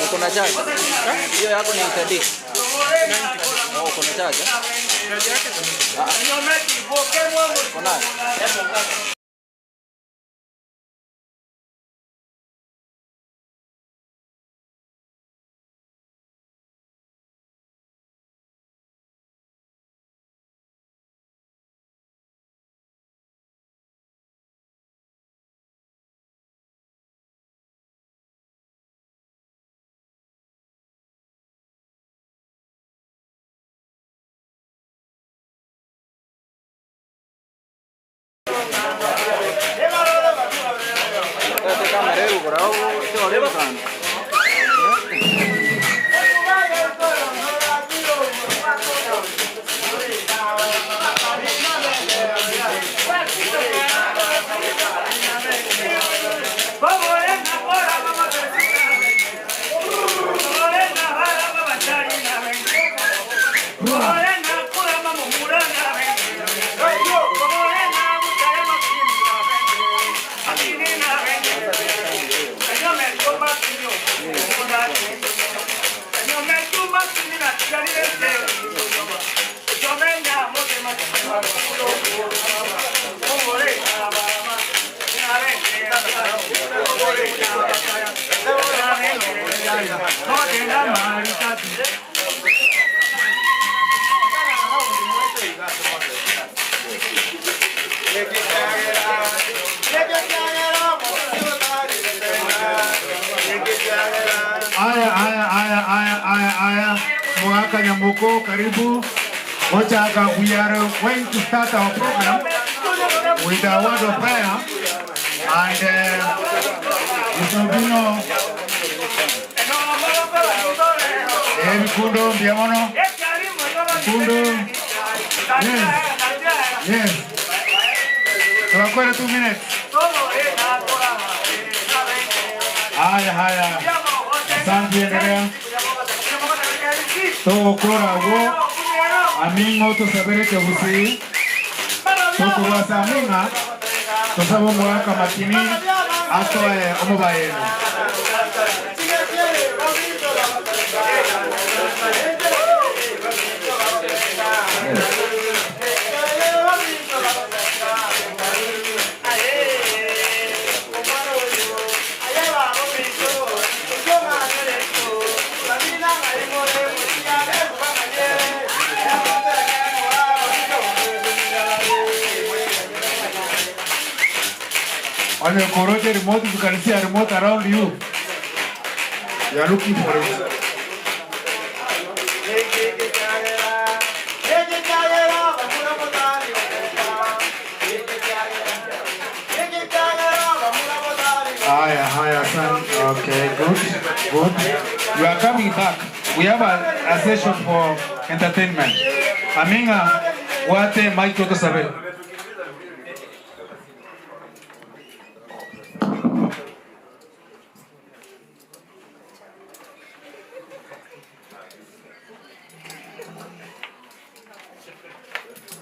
Uko na charge? Hiyo yako ni HD. Oh, uko na charge? Ah. Uko nayo? Aya, aya, aya, aya, aya, aya. Mwaka Nyamuko, karibu. Ochaka, we are going to start our program with a word of prayer. And uh, Mr. Eh, Mikundo, Mbiamono. Mikundo. Yes. Yes. Tunakwenda two minutes. Haya, haya. Asante, endelea. Togokora ogo aming'o tosabere kebusi tokobasa aming'a tosaba omwaka makini atoe omobayeno. Wamekorote remote, you can see a remote around you. You are looking for it. Haya, haya, son. Okay, good, good. You are coming back. We have a, a session for entertainment. Aminga, wate Mike Otosabe.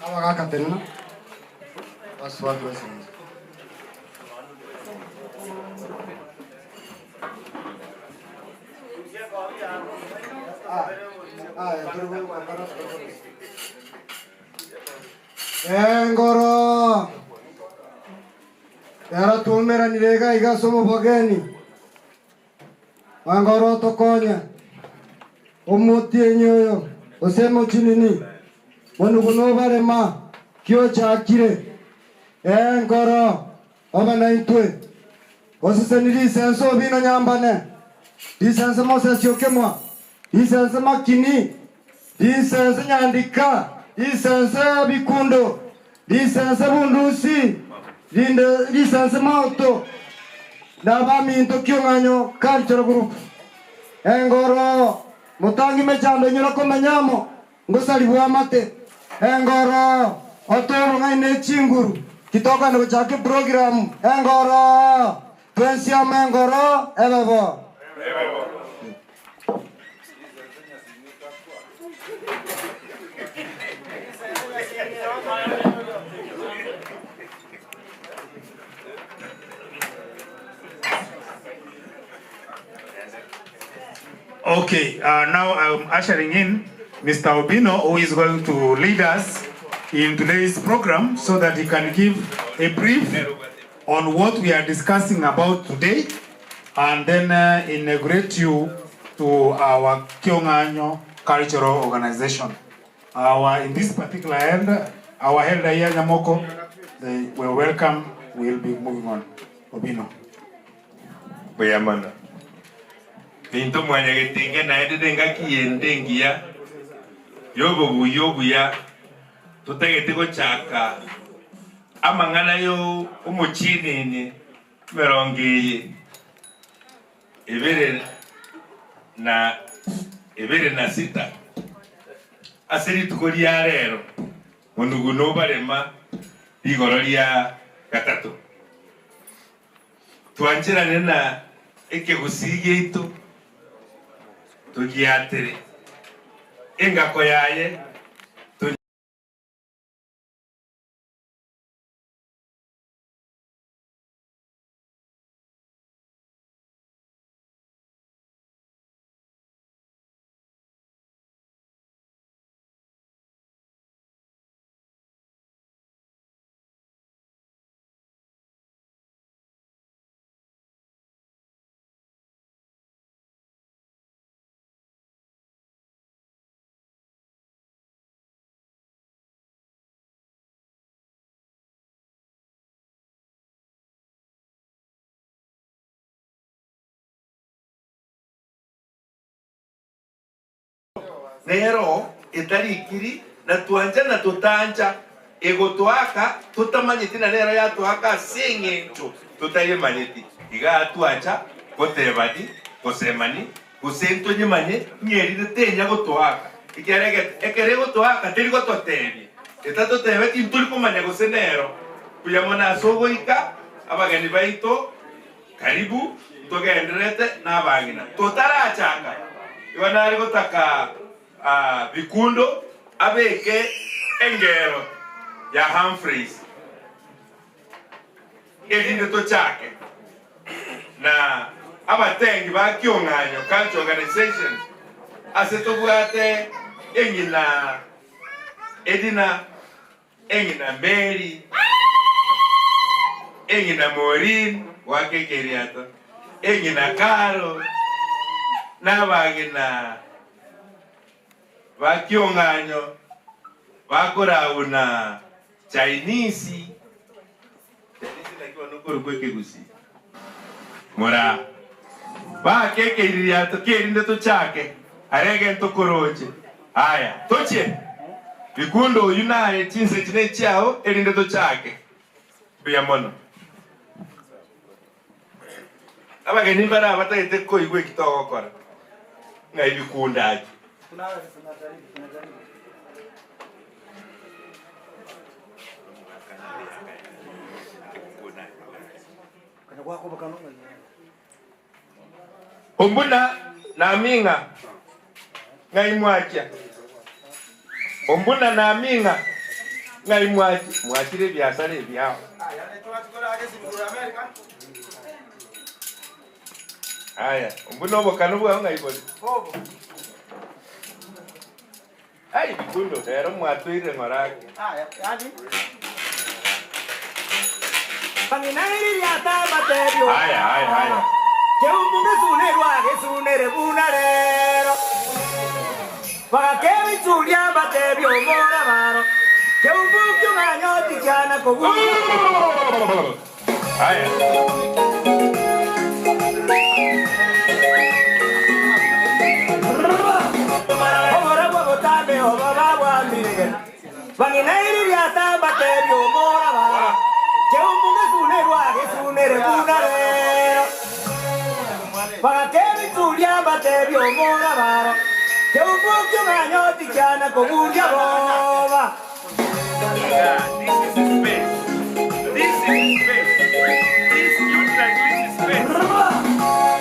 Abagakatenena baswali basinze. Engoro yaratumeranire iga iga ase omobogeni engoro otokonya omotienyi oyo ase emochinini bono nobarema kiochakire engoro obe naintwe oseseni risense obino nyambane risense moses okemwa risense makini risense nyandika risense bikundo risense bundusi rinde risense mauto nabaminto kiong'anyo cultural group engoro mutangi mechando nyora komenyamo ngosari bwamate engoro otoro ng'aine chinguru kitokane gochaka program engoro twensiamo engoro ebebo. Okay, now I'm ushering in Mr. Obino, who is going to lead us in today's program so that he can give a brief on what we are discussing about today and then inaugurate you to our Kiong'anyo Cultural Organization. Our, in this particular elder, our elder here, Nyamoko, they were welcome. We'll be moving on. Obino. Mbuya mono. Ninto mwanyagetinge naende nengaki yende engiya y'obobuya obuya totagete gochaka amang'ana yo omochinini emerongo eye ebere na ebere na sita ase rituko ria rero onugu nobarema rigoro ria gatato. Twancherane na ekegusii giaito togiatere engako yaye. Nero etarikiri na twanja na totanja egotwaka totamanyeti na nero yatwaka ase eng'encho totayemanyeti iga twancha gotebani gosemani gose ntonyemanye ng'erire tenya gotwaka ekere ekere gotwaka teri gototebia etatotebe tinturi komanya gose nero buya mono ase ogoika abageni baito karibu ntogenderete na abang'ina totarachaka igo nari gotaka bikundo abeke engero ya Humphreys erinde tochake na abatengi ba Kiong'anyo Culture Organization ase tobwate eng'ina Edina eng'ina Mary eng'ina Maureen wakekeriato eng'ina Caro n'abang'ina ba Kiong'anyo bakorauna Chinese Chinese nakiwa nokoro kwekegusi mora bakekeiriato kerinde tochake arege ntokoroche aya toche bikundo oyu naye chinse chine chiao erinde tochake buya mono abageni bara batagete koigwa ekitogokora ng'ai bikundaji. Ombuna naminga ngai mwakia ombuna naminga ngai mwaki mwakire biasara ebyao aya ombuna obokano bwao ngai bori ai bikundo rero mwatwire ng'orake aya aya aya aya This is space. This is space. This you like this is space.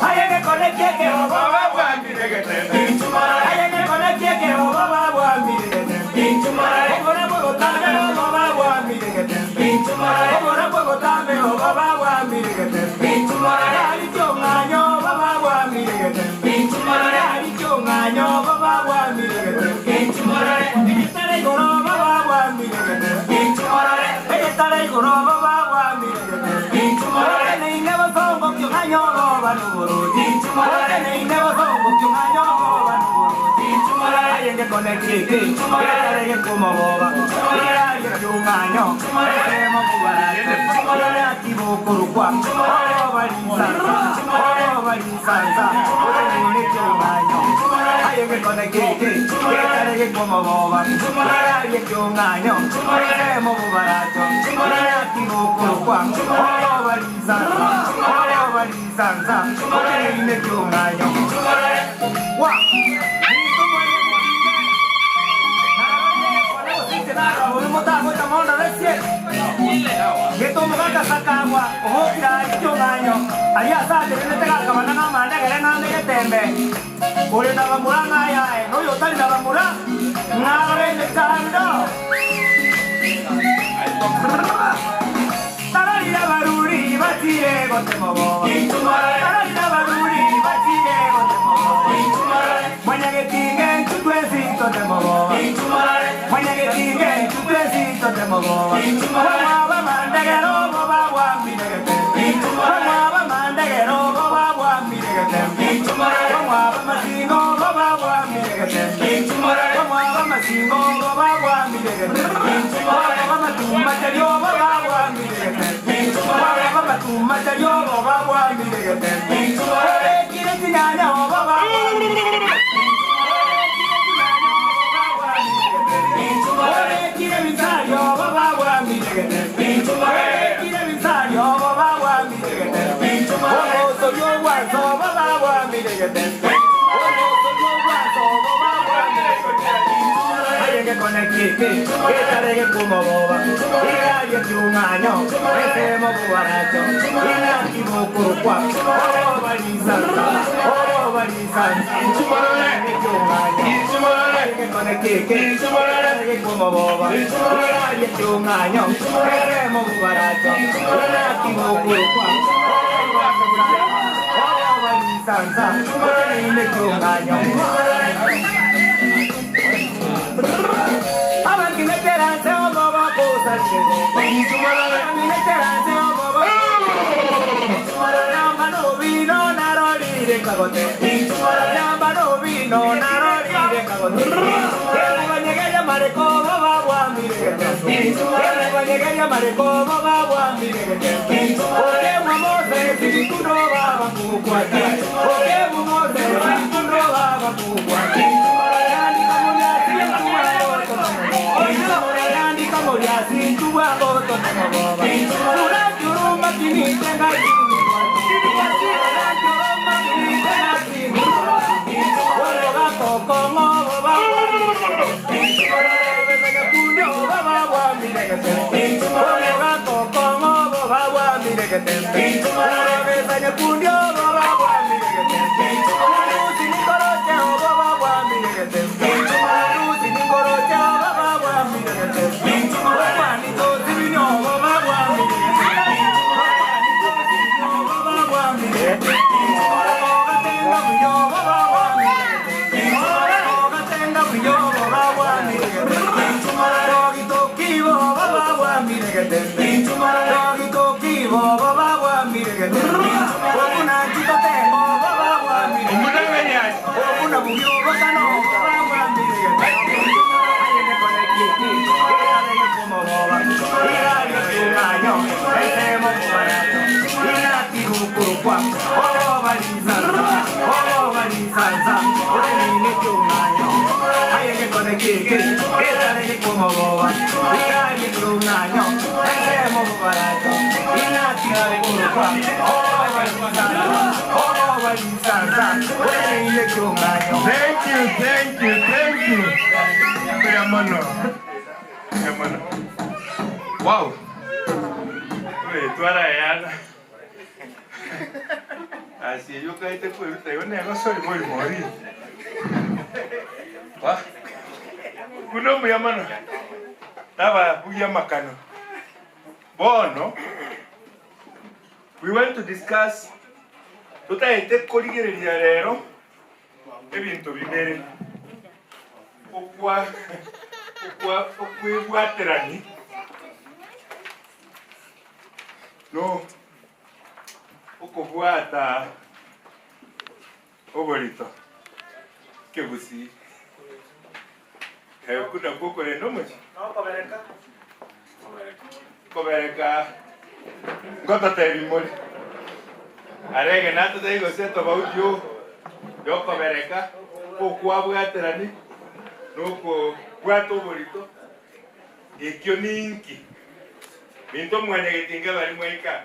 Thank you, thank you, thank you. Mbuya mono. Mbuya mono. Wow. We twarayana. Asi yo kaite kweruta yo nego sorry mori mori. Wa. Kuno mbuya mono. Taba buya makano. Bono. We want to discuss tutaete korigereria rero ebinto bibere okwa okwa okwebwaterani. No okobwata oborito ekegusii. Okwo nakwo okorenda omochie. Kobereka ngototebi more. Arege natotebi gose etobauti yokobereka okwabwaterani nokobwata oborito. Ekio ninki? Minto mwanyagetinga baria mwaika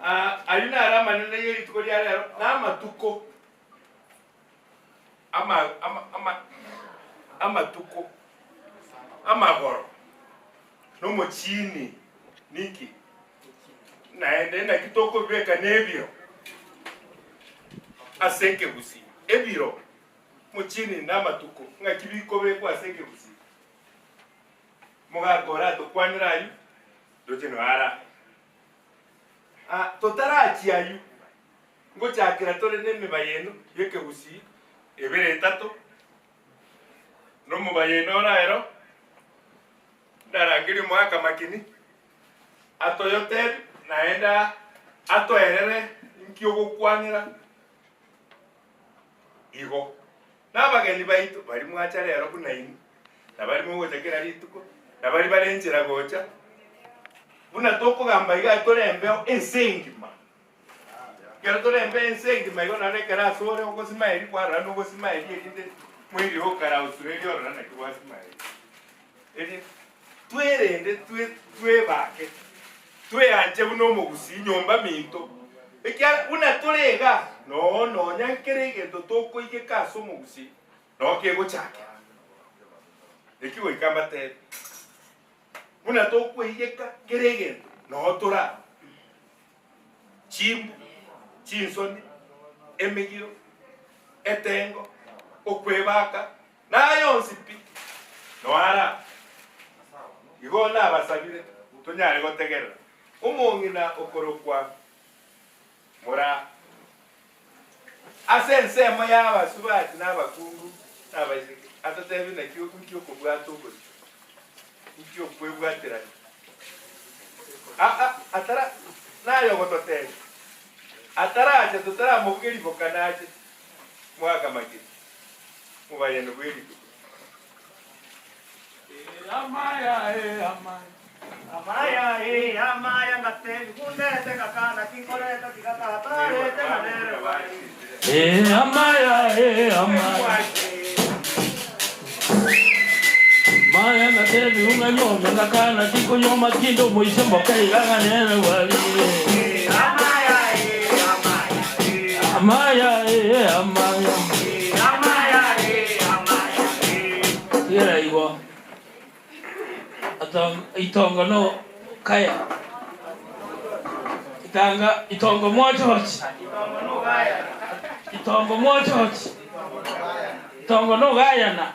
aa, ayio naro amanene ye rituko ria rero, na amatuko ama, ama, ama, amatuko amagoro nomochiini ninki? Naende naki tokobibeka nebiro ase ekegusii, ebiro, mochiini na amatuko, ng'aki bikobekwa ase ekegusii? Mogaka oratokwanere ayio, toche noyo ara. Ah, totarachia ayio, ngochakera tore nemibayeno y'ekegusii ebere etato, na omobayeno ore ero, ndarangerie omogaka makini, atoyotebi naende atoerere inki ogokwanera igo. Nabageni baito baria mwacha rero buna inwe, na baria mogocha kera rituko, na baria bare enchera gocha, buna tokogamba iga torembeo ense engima. Ekero torembe ense engima igo naende ekero ase ore ogosimaeria kwarora nogosimaeria erinde moirie okara Australia orore naki gwasimaeria. Erinde twerende twe twebake tweanche buna omogusii nyomba minto ekiagera buna tore iga noo nonya nkere egento tokoigeka ase omogusii noo kegochakera. Eki goika mbatebi buna tokoigeka kera egento noo tora chimbu, chinsoni, emegiro, etengo, okwebaka, Na aya onsi pi, noara. Igo nabasabire tonyare gotegerera omong'ina okorokwa Moraa ase ensemo y'abasubati na abakungu na abaiseke, atotebie naki inki okobwata oborito, inki okwebwaterania. Aa, atara naye ogototebia, ataracha totaramobugia riboka nache mwakamakire. Omobayeno bwe rituko. Tigera igo, itongo no kaya, itanga itongo mwochochi, itongo mwochochi, itongo nogayana.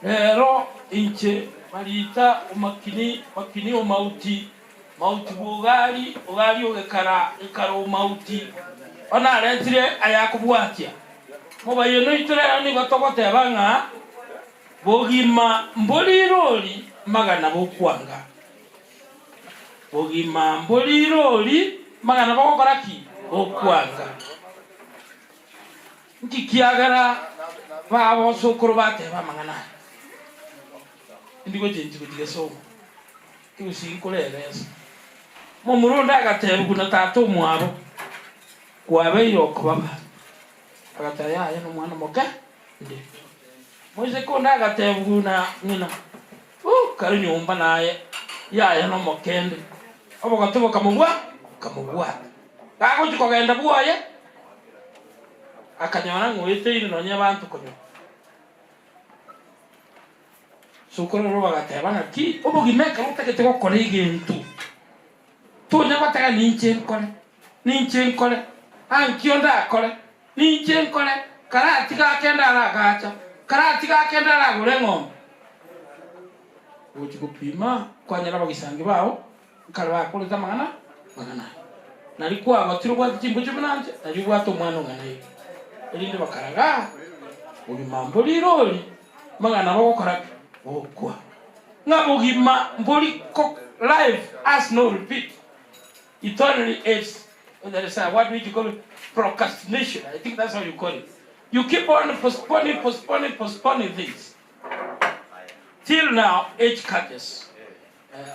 Rero inche Marita omakini makini omauti mauti bw'ogari ogari ogekara gekara omauti bono narentire ayakobwatia. Mobayeno oito rero nigo togoteba ng'a bogima mbori rori magana bokwanga. Bogima mbori rori magana bogokora ki? Bokwanga. Nki kiagera babosokoro bateba amang'ana aya? Indi gochenchigwa tigesoma, tigusii nkorera ense. Momura onde agatebigwa buna tata omwabo kwabeire okobaba, agateba yaya nomwana omoke nde. Moiseke onde agatebigwa buna ng'ina, uh kare nyomba naye yaya nomokende. Obogotu bokamobua bokamobwata. Gagochia kogenda bwoye, akanyora ng'a oeteire nonya abanto konyora. Sokoro oro bagateba ng'a ki obogima ekero otagete gokora egento, tonya goteba ninche nkore, ninche nkore, ankio ndakore, ninche nkore, karatiga akende aragacha, karatiga akende aragore eng'ombe. Gochia gopima kwanyora abagisangi bao Nkare bakorete amang'ana mang'ana aya. Nario kwagotire obwate chimbuche buna inche, nario obwate omwana ong'ana iga. Erinde bakaraga, Bogima mbori rori, mang'ana bagokora ki? Gokwa. Ng'a bogima mbori ko. Life has no repeat, it only is, there is a, what do you call it, procrastination, I think that's how you call it. You keep on postponing, postponing, postponing things. Till now, age catches,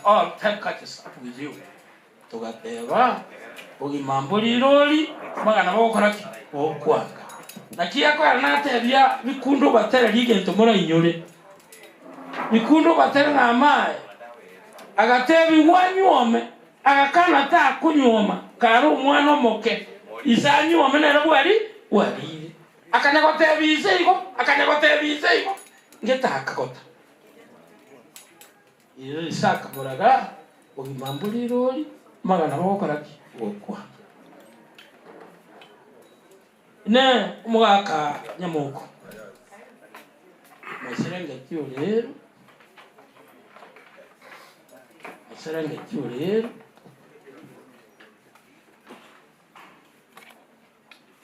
all time catches up with you. Togateba, Bogima mbori irori, amagana bogokora ki? Bokwanga. Naki akoera natebia bikundo batererie egento morainyore. Bikundo batere ng'a amaye. Agatebigwa anyuome, agakana takonyuoma kare omwana omoke. Ise anyuome nere bwari bwarire. Akanya gotebia ise igo, akanya gotebia ise igo, ngete akagota. Erio ise akaboraga, Bogima mbore irori, amagana bogokora ki? Gokwa. Inee! Omogaka nyamoko, moserengeti ore ero, moserengeti ore ero.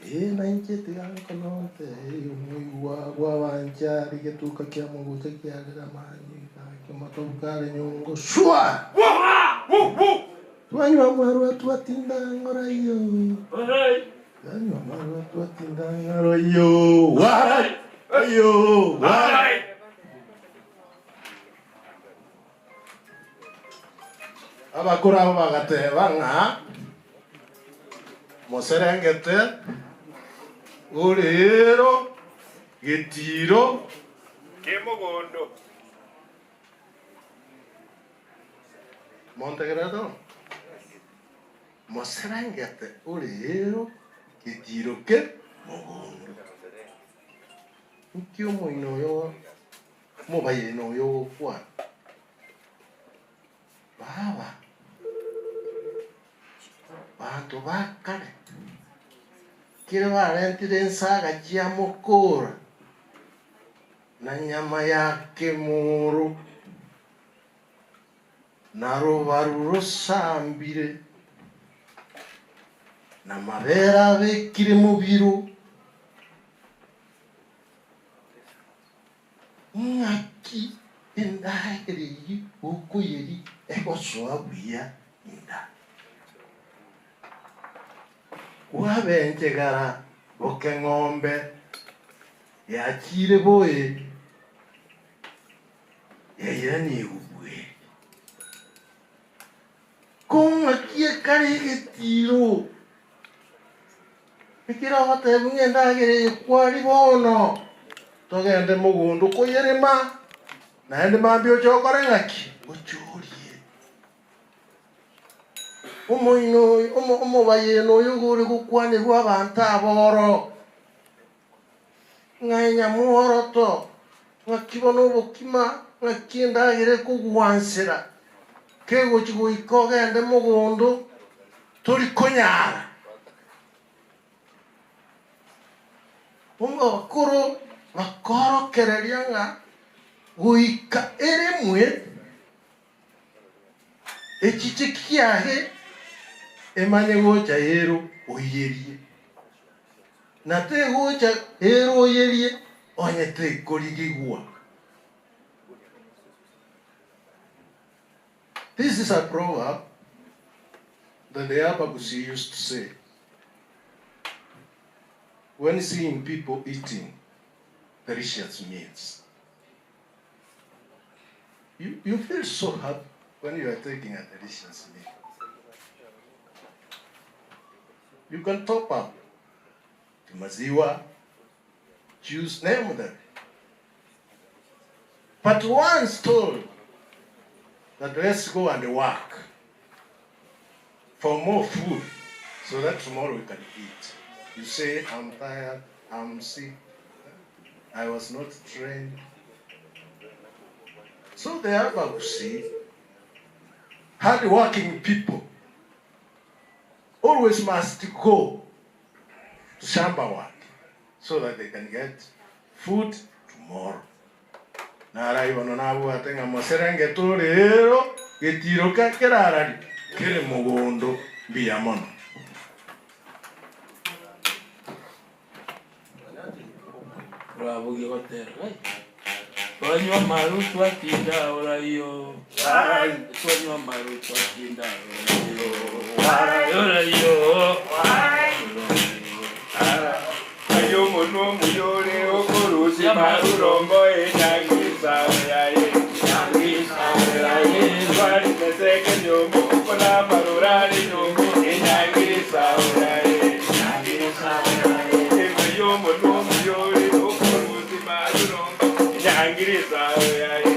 Ee, nainche tiga nkonote omoigwa bw'abanchari, getuka kia mogocha kiarera amanyinga, kematobu kare nyongo shwa! Twanywa amarwa twatinda ng'ora yo. Twanywa amarwa twatinda ng'ora yo. Warai! Ayo! Warai! Abakoro abo bagateba ng'a moserengete ore ero getiiro kemogondo. Montegererete bono? Moserengete ore ero getiiro ke mogondo. Nki omoino oyo Omobayeno oyo ogokwana, Baba, banto ba kare, kere barentire ensaga chi'amokora na nyama ya kemoro, na robaru rosambire, na mabere abekire mobiro. Ng'aki endagera eyio okoyeria egosoa buya inda? Kwabenchegara bokeng'ombe yachiire boe, yairania egubwe. Ko ng'aki ekare egetiiro ekero ogotebiwa ng'a endagera eye kwari bono, togende mogondo koyerema, naende mambia oche okore ng'aki? Oche orie. Omoino oyo omo omobayeno oyo iga ore gokwanerwa abanto aboro, ng'a enyamworoto, ng'aki bono obokima, ng'aki endagera ekogwansera, kegochi goika ogende mogondo, tori konyara. Abakoro bakorokereria ng'a goika eremwe echiche kiaye emanye gocha ero oiyerie, na tegocha ero oiyerie onye tekorigigwa. This is a proverb that the Abagusi used to say when seeing people eating delicious meals. You, you feel so happy when you are taking a delicious meal. You can top up to maziwa, juice, name them. But once told that let's go and work for more food so that tomorrow we can eat. You say, I'm tired, I'm sick, I was not trained. So the Abagusi, hard-working people, always must go to shamba work so that they can get food tomorrow. Narai bono nabwate ng'a moserengete ore ero getiiro kerarari kere mogondo mbuya mono. Orabogie gotera gai. Twanywa amaru twatinda orayo. Twanywa amaru twatinda orayo. Orayo. Ayo mono muyore okorusi marurongo enyangisa yaye. Twari meseke nyombo kona marurari nyombo enyangisa yaye. Ayo mono muyore okorusi marurongo enyangisa yaye.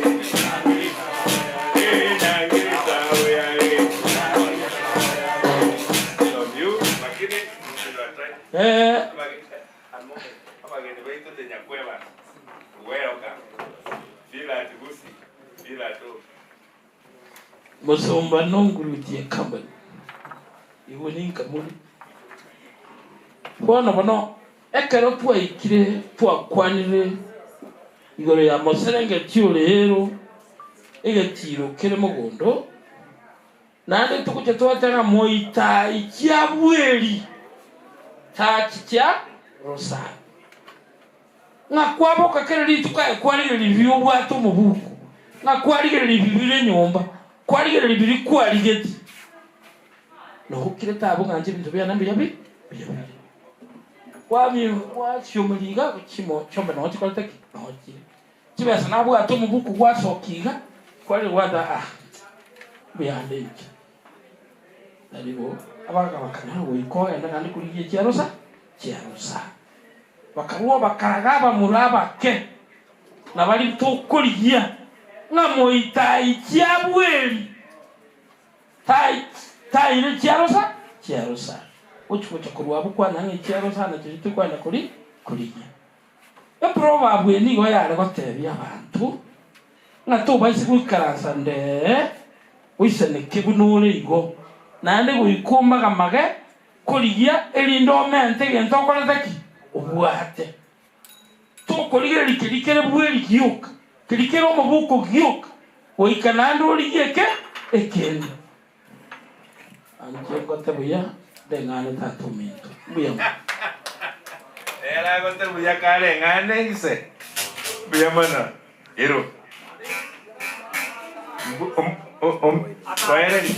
Enyangisa yaye. Love you, lakini you are trying. Abageni baitu tenyakweba welcome bila atibusi bila to Musumba nongurutie company. Iwe ni nkamuri. Bono bono ekero twaikire twakwanire igoro ya moserengeti orero egetiro kere mogondo naende tugocha twatanga moitai chia bweri tachi chia rosana ng'akwaboka kere rituko aye kwarigereria bibi obwate omobuko ng'akwarigereria bibi bire nyomba kwarigereria biri kwarigeti nogokire tabo ng'anche ebinto biane mbuya bi mbuya bire kwami kwachiomeriga chimo chombe nochi korete ki nochire chibesa nabwate omobuko gwasoka iga kwari gwata ah mbuyande inche naribo abaga bakanyara goika ogenda naende korigia chiarosa chiarosa bakarua bakaraga abamura abake na bari tokorigia ng'a moitai chiabweri tai taire chiarosa chiarosa gochi gocha korwa abwo kwana ng'a echiarosa nacho tokwenda kori korigia eproverb eye nigo yare gotebia abanto ng'a tobaise goikaransa ndee oisaneke buna ore igo naende goika omagamage korigia erinde omente egento okorete ki obwate tokorigereria keri kere bweri gioka keri kere omobuko gioka goika naende origie eke ekende anche ngote buya ndeng'ane tata ominto mbuya mono. Era gote buya kare ng'ane ise buya mono ero koereri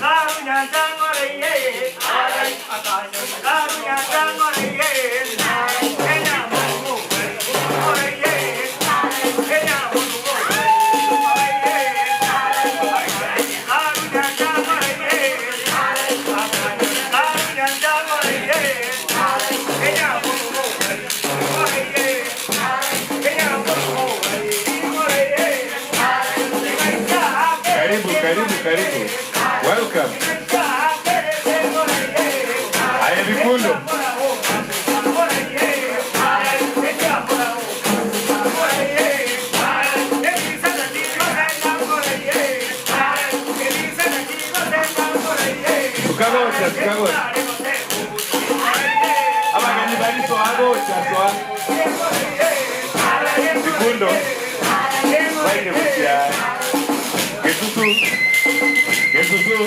Karibu, karibu, karibu. Welcome. Aya vikundo. Tukagocha, tukagocha. Abageni bari soagocha soa. Vikundo. Baine butia. Gesusu. Gesusu.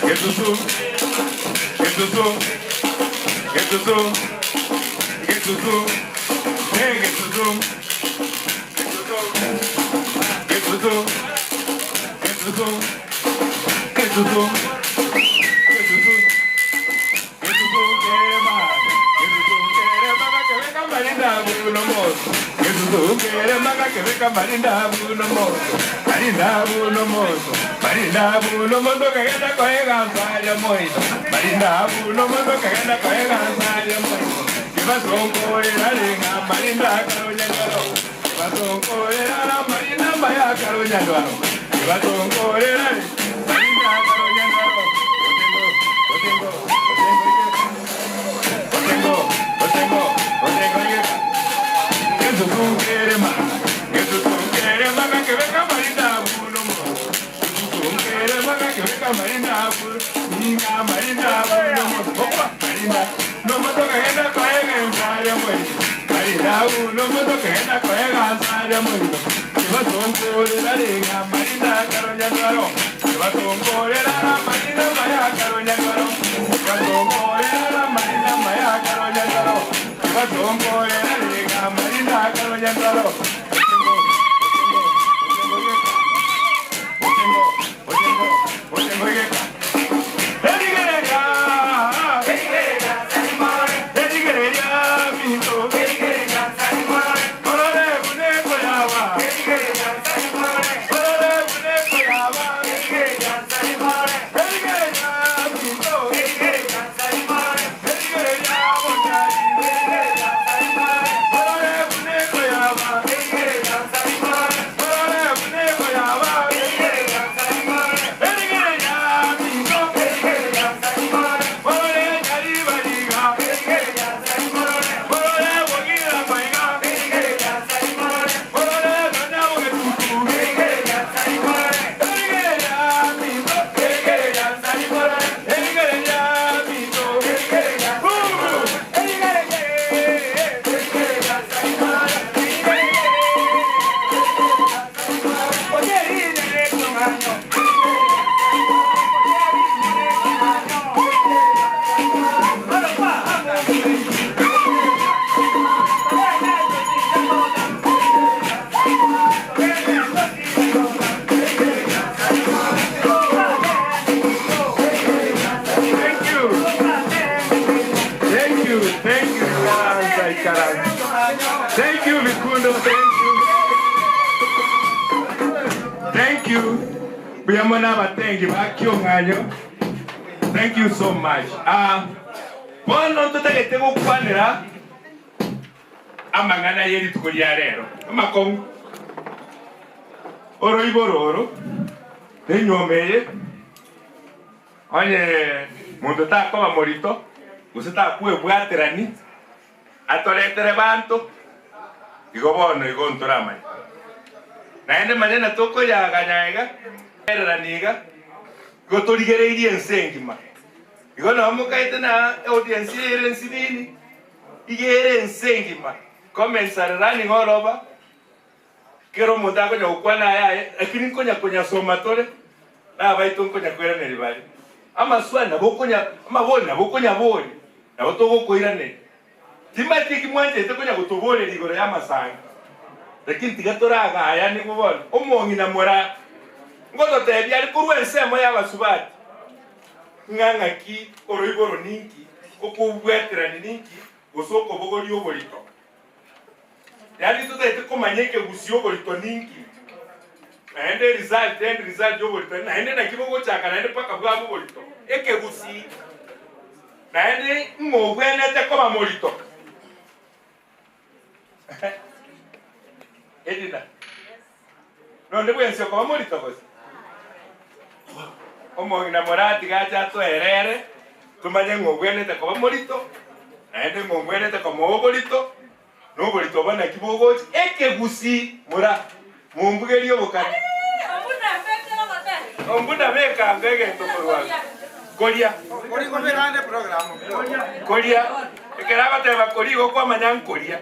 Gesusu. Gesusu. Gesusu. Gesusu. Hey, Gesusu. Gesusu. Gesusu. Gesusu. Gesusu. Gesusu kema. Gesusu kema kebeka marinda buno moto. Gesusu kema kebeka marinda buno moto. Marinda buno moto. Marinda buno moto kagenda koega nsaya moito. Marinda buno moto kagenda koega nsaya moito. Kibasonkorera renga marinda karonya ndwaro. Kibasonkorera marinda maya karonya ndwaro. Kibasonkorera marinda karonya ndwaro. Otengo, otengo, otengo, otengo, otengo, otengo. Gesusu kerema, gesusu kerema kebeka marinda buno moto. Gesusu kerema kebeka marinda buno, ninga marinda buno moto. Opa, marinda, no moto kagenda koega nsaya moito. Marinda buno moto kagenda koega nsaya moito. Kibasonkorera renga marinda karonya ndwaro. Kibasonkorera marinda maya karonya ndwaro. Kibasonkorera marinda maya karonya ndwaro. Kibasonkorera renga marinda karonya ndwaro. Otengo, Mbuya mono abatengi ba Kiong'anyo. Thank you so much. Ah, bono ntotagete gokwanera amang'ana ye rituko ria rero amakong'u. Oroiboro oro, enyuomo eye, onye monto takoba morito, gose takwebwaterani, Atoretere banto, igo bono igo ntoramanye. Naende manya na tokoyaganya iga, ererani iga, igo torigereirie ense engima. Igo nabo mokaete na audience eye ere ensinini, iga ere ense engima. Comments are running all over, kera omonto akonya gokwana ayaye, lakini nkonya konyasoma tore, na abaito nkonya koiraneria bare. Amaswali nabo okonya, amabori nabo okonyaboria. Nabo togokoiraneria. Timanyeti eki mwanchete konya gotoboreria igoro y'amasangi, lakini tiga toragayanigwe bono. Omong'ina mora ngototebia are korwa ensemo y'abasubati, ng'a ng'aki oroiboro ninki, okobweterania ninki, gose okobogoria oborito. Yaani totagete komanya ekegusii oborito ninki, naende result, end result y'oborito naende naki bogochaka naende mpaka bwaba oborito. Ekegusii. Naende ng'o ogwenerete koba morito? Edina, nonde bwensi okoba morito gose? Omong'ina moratiga ache atoerere, tomanye ng'o ogwenerete koba morito, naende ng'o ogwenerete komoa oborito, na oborito obo naki bogocha. Ekegusii mora, mombugerie obokano. Ombuna bekanga egento korwa koria. Koria. Ekero agoteba koria igo kwamanya nkoria.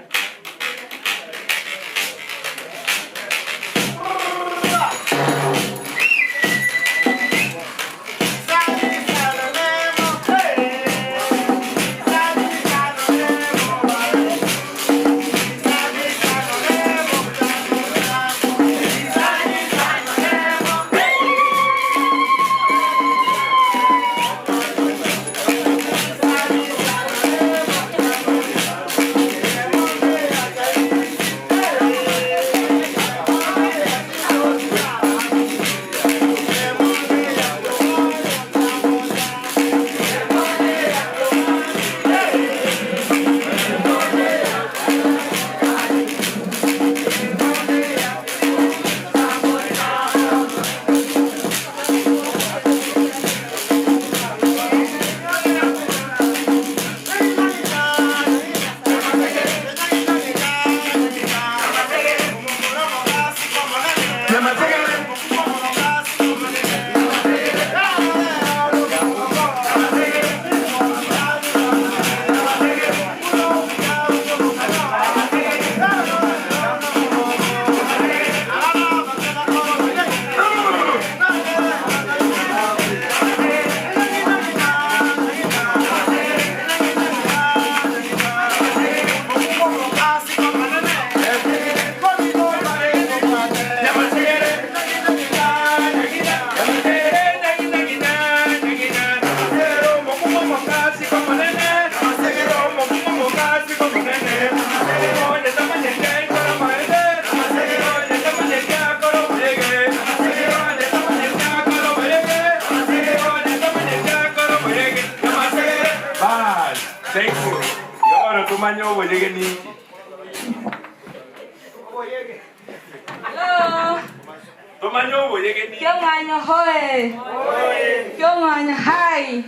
Tomanye oboyege ninki. Hello. Tomanye oboyege ninki. Kiong'anyo hoe. Kiong'anyo hi.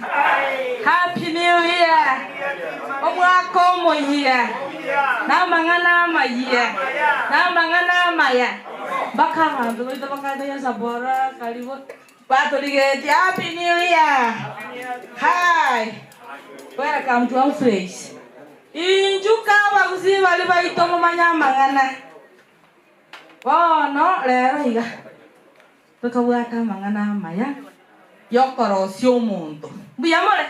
Happy New Year. Omwaka omoyia. Namang'ana amayia. Namang'ana amaya. Mpaka abanto baito bakaeta Yesabora karibu batorigetie Happy New Year. Hi. Welcome to Humphreys. Inchuka abagusii baria baito momanye amang'ana. Bono rero iga tokabwata amang'ana amaya y'okorosia omonto. Mbuya more?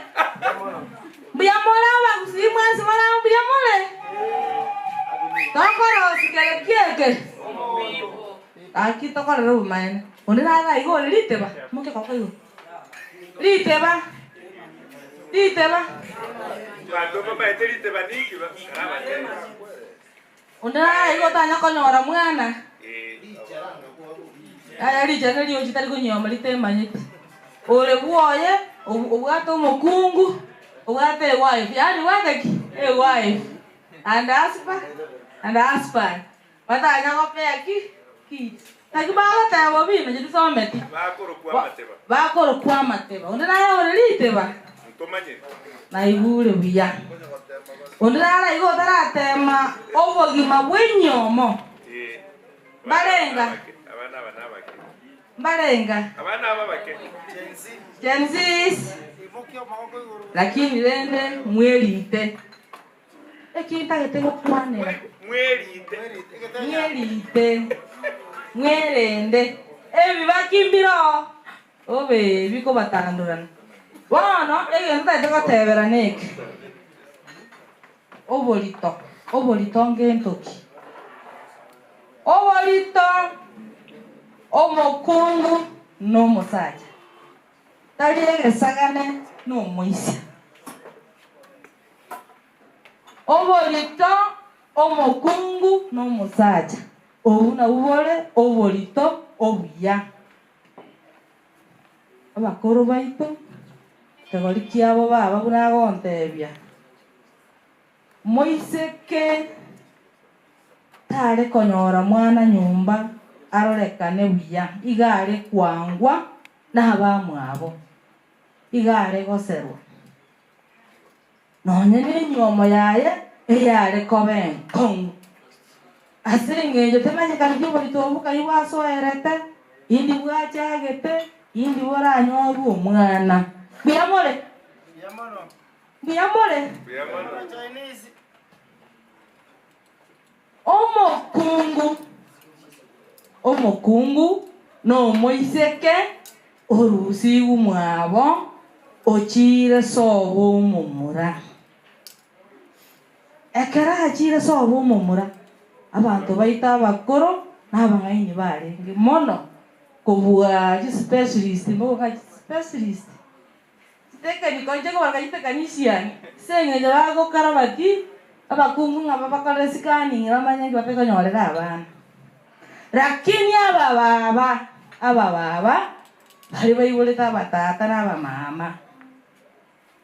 Mbuya more abagusii mwensi more amo mbuya more? Tokorosia kere kieke? Gaki tokorere obomaene. Onde nare aiga ore riteba? Moke koboko igoro. Riteba. Riteba. Abanto mbamaete riteba ninki karabatebie. Onde nare aiga otanya konyora mwana? Yaya richani riochi tari konyioma ritemanyeti. Ore bwoye, obwate omokungu, obwate ewife, yaani obwate ki? Ewife and husband and husband. Batanya gopea ki? Kiti. Naki bagoteba obi inche tisometi. Bakorokwa amateba. Bakorokwa amateba. Onde naye ore riteba? Ntomanyeti. Naigure buya. Onde nare igo otaratema obogima bw'enyomo. Eh. Mbarenga. Abana aba nabake. Mbarenga. Abana aba bake. Gen Zs. Lakini rende mwerite. Eki ntagete gokwanera. Mwerite. Mwerite. Mwerende. Ebibaki mbiroo. Obe bikobatandorana. Bono egento ntagete gotebera neke. Oborito. Oborito ngento ki? Oborito omokungu na omosacha. Tari egesagane na omoisia. Oborito omokungu na omosacha. Obwo nabwo bore oborito obuya. Abakoro baito, ekegori kiabo baba buna agontebia, Moiseke tare konyora mwana nyomba arorekane buya, iga are kwangwa nabamwabo, iga are goserwa. Nonye nenyuomo yaye eyare koba enkong'u. Ase engencho temanyekaneti oborito obwo kai bwasoerete, indi bwachagete, indi boranyorwe omwana. Mbuya more? Mbuya more? Omokungu, omokungu nomoiseke orusigwe mwabo ochiire sobo omomura. Ekero achiire sobo omomura, abanto baito abakoro na abang'aini barenge mono kobua chispecialist, mbogoka chispecialist. Chitekani konya kobaraka chitekani chiane, ase eng'encho bagokarabati abakungu ng'a babakorere scanning bamanye nki batekonyorera abana. Lakini abababa, abababa baria baiborete abatata na abamama,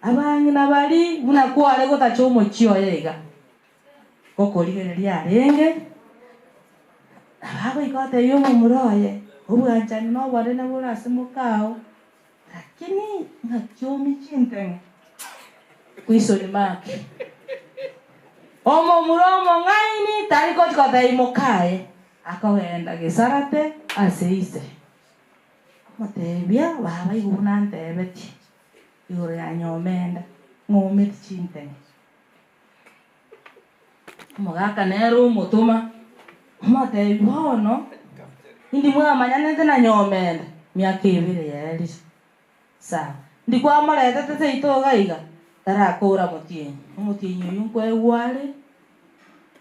abang'ina baria buna kware gotacha omochie oye iga, gokorigereria arenge, nabagoika gotebia omomura oye, obwanchani na obonene bore ase mokao. Lakini ng'aki omichie inteng'e kwisoni make. Omomura omong'aini tari gochia gotebia mokaye, akogenda gesarate ase ise. Amotebia, Baba igo buna antebetie igoro ya nyomenda, ng'ometie chinteng'e. Omogaka nere omotoma, omotebia, Bono indi mwamanyanete na nyomenda miaka ebere yaerire. Sawa. Ndi kwamoretete seito iga iga, tarakora motienyi. Omotienyi oyio nkoegwa are,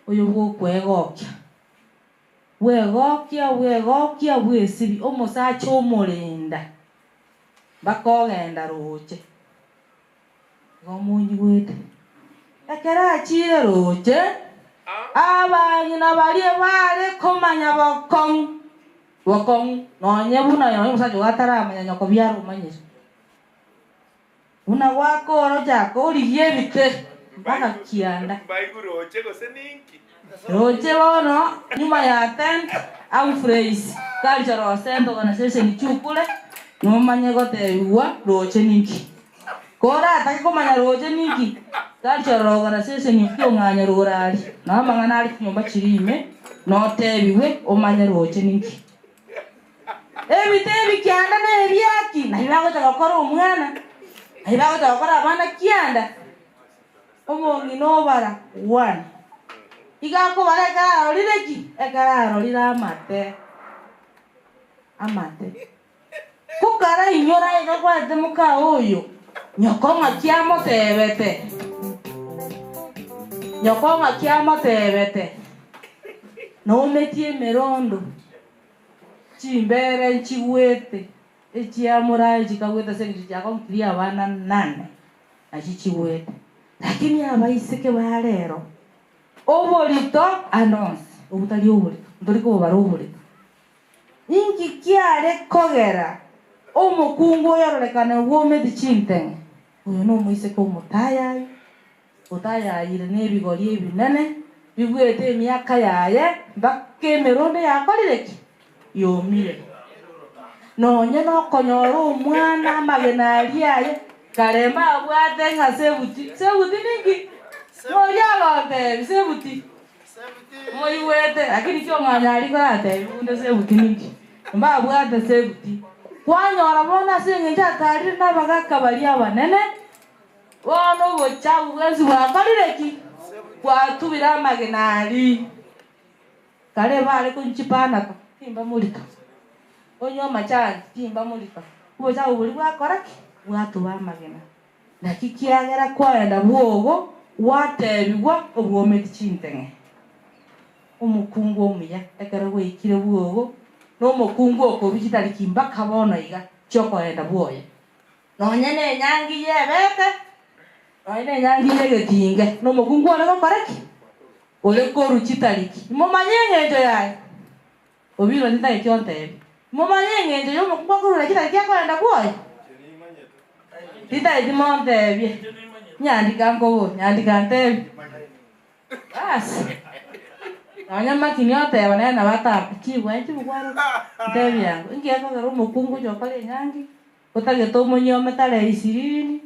oyo bw'okwegokia. Bwegokia, bwegokia, bwesibia, omosacha omorenda, mpaka ogenda roche. Igo monyigwete. Ekero achiire roche, abang'ina baria bare komanya bokong'u, bokong'u, nonye buna nonye omosacha ogo ataramanya nyoko biara omanyire. Buna gwakora ochaka origie ebite mpaka kianda. Mbaigu roche gose ninki? Roche bono nyuma ya tent Humphreys Cultural Centre Organization chukure nomanye gotebigwa roche ninki. Koratake komanya roche ninki Cultural Organization okiong'anya rogoro aria na amang'ana are chinyomba chiria ime notebigwe omanye roche ninki. Ebite ebi kianda na ebiaki nabio bagocha gokora omwana nabio bagocha gokora abana kianda. Omong'ina obara one. Iga akobara ekero arorire ki? Ekero arorire amate. Amate. Ko karainyore iga kwarete moka oyo, nyoko ng'aki amotebete? Nyoko ng'aki amotebete? Noumetie emerondo, chimbere nchigwete, echiamorae chikagwete ase eng'encho chiakonkirie abana nane, nachi chigwete. Lakini abaiseke ba rero, oborito ande onsi, obwo tari oborito, ntori kobobara oborito. Inki kiare kogera omokungu oyo ororekane bwometi chinteng'e? Oyo nomoiseke omotayayi, otayayire nebigori ebinene, bibwete emiaka yaye mpaka emerondo yakorire ki? Yomire. Nonye nokonyora omwana amagena aria aye, kare mbabwate ng'a sebuti, sebuti ninki? Ng'oria agontebia sebuti. Moigwete, lakini kiong'anya aria koratebi bunde sebuti ninki? Mbabwate sebuti. Kwanyora bono ase eng'encho atarire nabagaka baria abanene, bono obochafu bwensi bwakorire ki? Bwatubire amagena aria. Kare bare konywa chipanado, timbamorito. Onywe amachani, timbamorito. Obochafu boria bwakora ki? Bwatuba amagena. Naki kiagera kwaenda bwogo gwatebigwa obwometi chinteng'e. Omokungu omuya ekero gwaikire bwogo nomokungu okorwa chitariki mpaka bono iga chiokoenda bwoye. Nonye nenyangi y'ebete, nonye nenyangi y'egetinge, nomokungu ore gokora ki? Ore korwa chitariki. Momanye eng'encho yaye. Obiro tintageti ontebi. Momanye eng'encho y'omokungu akorura chitariki akoenda bwoye? Tintageti montebie. Nyandika nkobori, nyandika ntebi. Basi. Nonya makini oteba nere nabo ataka chibwa chibugware ntebi yango. Inki gekogera omokungu ocha gokora enyangi, otagete omonyuome tarehe ishirini,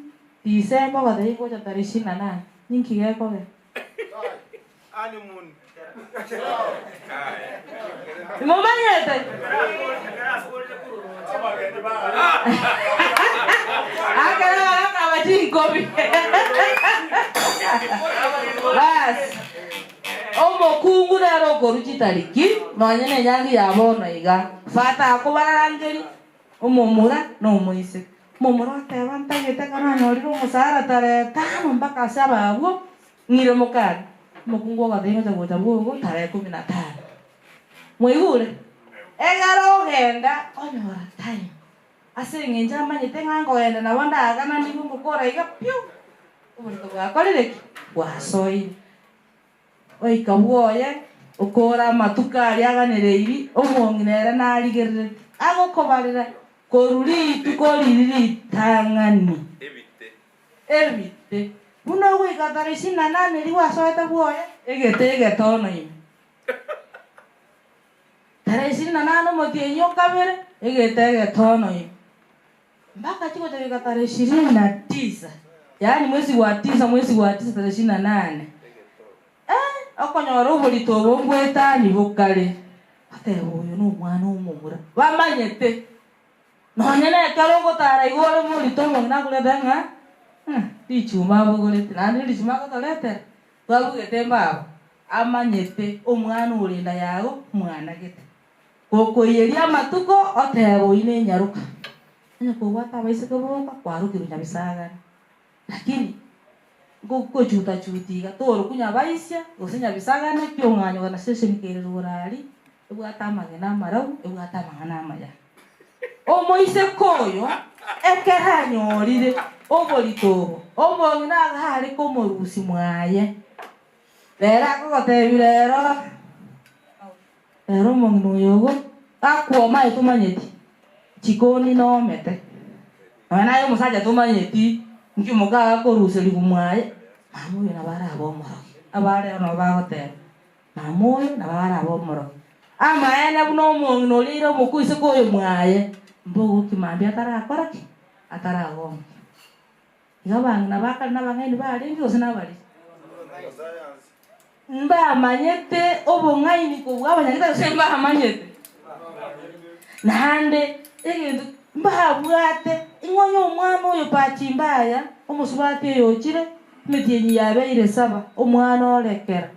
December ogoteba ingocha tarehe ishirini na nane. Ninki gekogera? Timomanyete? Akero bagakaba chinkobi. Basi, omokungu nere okorwa chitariki, nonye nenyangi ya bono iga. Fata akobararangeria, omomura na omoiseke. Omomura oteba ntagete ekero nanyorire omosara tarehe tano mpaka ase ababwo, Ng'ire mokare, omokungu ogateba ingocha gocha bwogo tarehe ikomi na tano. Mwaigure? Egere ogenda onyora time. Ase eng'encho amanyete ng'a nkogenda nabo ndagananigwe ngokora iga piu, oborito bwakorire ki? Bwasoire. Oika bwoye, okora amatuko aria aganereiri, omong'ina ere narigerereti, agokobarera korwa rituko riria ritang'ani. Ebite, buna ogoika tarehe ishirini na nane riria gwasoete bwoye, egete egetono ime. Tarehe ishirini na nane omotienyi o kabere, egete egetono ime. Mpaka chigocha goika tarehe ishirini na tisa, yaani mwezi gwa tisa, mwezi gwa tisa tarehe ishirini na nane. Eh, okonyora oborito obo mbwetani bokare, oteba oyo nomwana omomura, bamanyete. Nonya nekero ogotara igo ore morito omong'ina akorete ng'a richuma abogorete, naende richuma agotoretera, twabugete mbaba, amanyete omwana ore enda yago mwanagete. Gokoiyeria amatuko otebe oyio nenyaroka, onye kobwate abaiseke boka kwarokirwe nyabisagane. Lakini ngogochuta-chuta iga torokwa nyabaisia gose nyabisagane kiong'anyo gana station kere rogoro aria ebwate amagena amarabu ebwate amang'ana amaya. Omoiseke oyo ekero anyorire oborito obo, omong'ina agare komorusia mwaye. Rero akogotebia rero, rero omong'ina oyo ogo gakwoma aye tomanyeti, chikoni nomete. Nonya naye omosacha tomanyeti nki omoka agakoruserigwa mwaye, mama oyo nabo arabe omorogi. Abare nabo bagoteba, mama oyo nabo arabe omorogi. Amaene buna omong'ina oria aire omokoiseke oyo mwaye, mbogoki mambia atarakora ki? Ataragonkia. Iga abang'ina ba kare nabang'aini barenge gose nabariri? Mbamanyete obong'aini kobua abanyagitari gose mbamanyete? Naende egento mbabwate, ing'o onye omwana oyo bahati mbaya, omosubati oyo ochire, emetienyi yabeire saba, omwana orekera,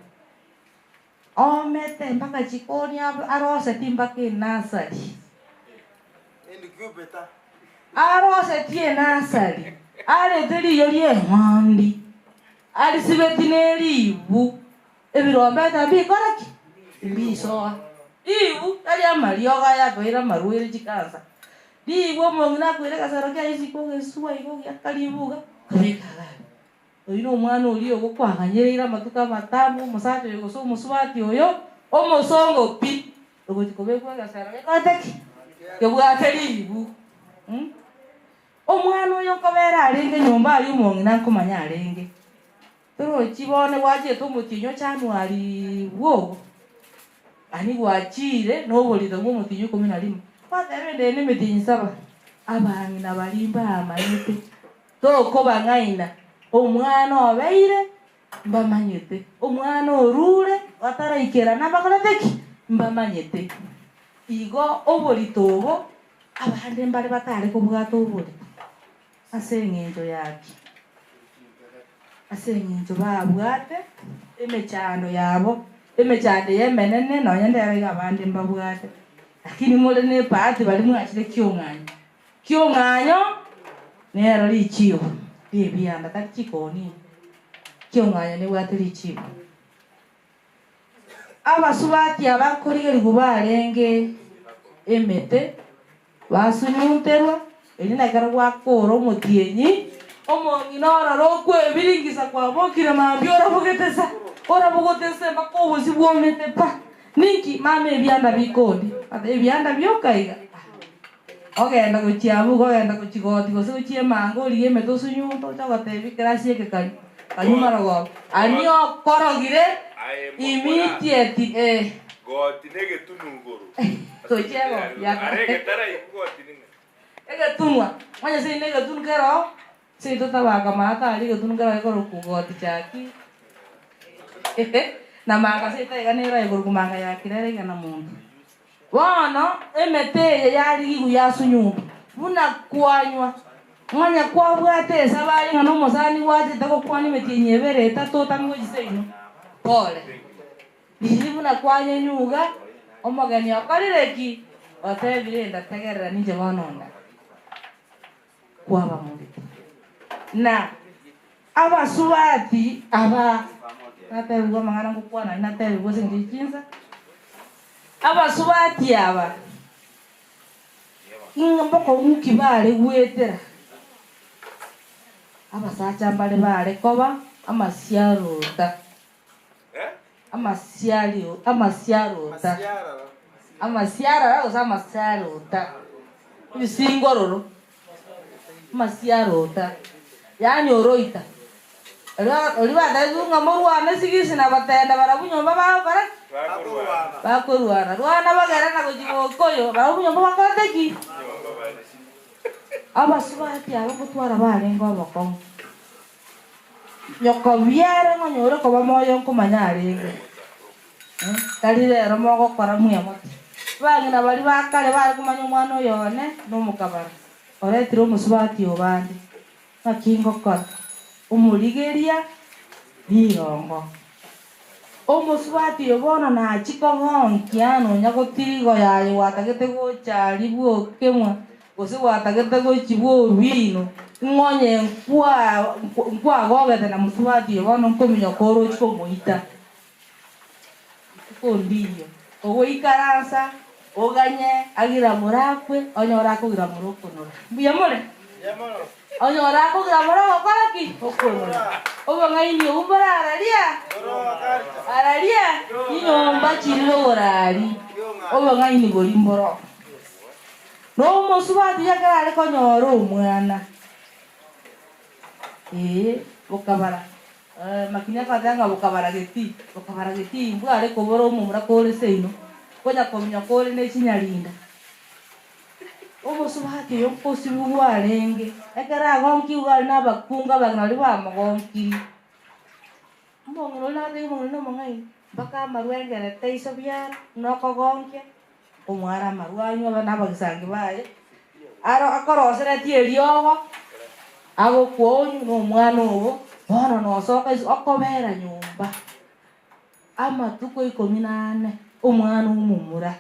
oomete mpaka chikoni aroseti mpaka enasari. Arosetie enasari, arete riiyo ri'eng'ondi, arisibeti neriibu, ebirombeta mbikore ki? Mbisoa. Riibu, tari amariogo aya akoira amarwaire chikansa. Riibu omong'ina akoira egesero kiaye isiko ogesua iga ogiaka riibu iga, okabeka iga abwo. Oyio nomwana oria ogokwaganyereire amatuko amatambe, omosacha oyo gose omosubati oyo, omosongo pi. Ogochi kobekwa egesero gekorete ki? Kebwate ribu. Omwana oyo nkobera arenge nyomba aria omong'ina nkomanya arenge. Torochi bono gwachiete omotienyi o January bwogo, ani gwachire na oborito bwa omotienyi o ikomi na rimo. Gwateba ende eye na emetienyi saba, abang'ina baria mbamanyete, tokobang'aina, omwana obeire Mbamanyete. Omwana orure otaraikerana mbakorete ki? Mbamanyete. Igo oborito obo abande mbare batare kobwata oborito ase eng'encho ya ki? Ase eng'encho babwate emechando yabo, emechando eye emenene nonye ndero iga abande mbabwate, lakini more ne ebahati baria mwachire kiong'anyo. Kiong'anyo nero richibo ri'ebianda, tari chikoni. Kiong'anyo nebwate richibo. Abasubati aba nkorigerigwa barenge emete, basunyunterwa, erio na ekero gwakora omotienyi, omong'ina ororo okwebiringisa kwabokire mambia orabogete sa, orabogote se mpaka obosio bwomete pa. Ninki mama ebianda bikondi? Ebianda bioka iga? Ogenda gochia abwo iga ogenda gochia goti gose gochia emanga origie emete osunyunte oche ogotebia ekerasi eke kanywa kanywa marogoba ani okorogire Aye mokora. immediately eh. Goti negetunu igoro. Gochia egoti ya Are egetara igu goti ning'a. Egetunwa, onye seino egetunu kero seito tabaka maate aria egetunu kero gekorokwa goti chaki na manga seito iga nero ekorokwa manga ya kirere iga na monto. Bono emete eye yarigigwe yasunyuntwa, buna kwanywa, ng'onye kwabwate esabari ng'a nomosani gwachete gokwana emetienyi ebere etato otame gochia seino. Pole. Riiri buna kwanyenyuga, omogeni okorire ki? Otebire enda tegerera ninche bono nda. Kwaba morito. Na abasubati aba, natebigwe amang'ana ngokwana aria natebigwe ase engencho ye chinsa, abasubati aba ng'a mbokong'u ki bare goetera, abasacha mbare bare koba amasiarota, amasiario amasiarota, amasiarara gose amasiarota, ebisingororo, amasiarota, yaani oroita. Oria oria batebiwe ng'a morwane sigisi na batenda barabwo nyomba bagokora ki? Bakorwana. Rwana bagere na gochia bokoyo, barabwo nyomba bakorete ki? Abasubati aba ngotwara barenge obokong'u. Nyoko biare ng'onyore koba moyo nkomanya arenge, tari rero mogokora mwemote. Abang'ina baria ba kare bare komanya omwana oyo one nomokabara, oretire omosubati o bande. Naki ngokora? Omorigeria rirongo. Omosubati oyo bono nachie kogonkia nonya gotirigo yaye gwatagete gocha aria bw'okemwa, gose gwatagete gochia bw'obino, ng'onye nkwagogete na mosubati oyo bono nkominyoka oroche komoita. Rituko ndiiyo, ogoikaransa, oganye agiramore akwe, onyore akogiramora okonora. Mbuya more? Onyore akogiramora ogokora ki? Okonora. Obong'aini obwo mborararia? Araria chinyomba chiri bogoraria, obong'aini boria mboro. Na omosubati oyio ekero are konyora omwana, ee, bokabara Makini agateba ng'a bokabara getii, bokabara getii, mbware kobora omomura kore seino, konya kominyoka ore ne chinyarinda. Omosubati oyo nkosibigwa arenge, ekero agonkigwe are nabakungu abang'ina baria bamogonkiri. Omong'ina oria nagatebia omong'ina na omong'aini, mpaka amarwa engerete iso biara, buna okogonkia, omware amarwa anywe abe nabagisangi baye, aro akoroseretie eriogo, agokwa onywe na omwana obo, bono nosoka isiko okobera nyomba amatuko ikomi na ane, omwana omomura.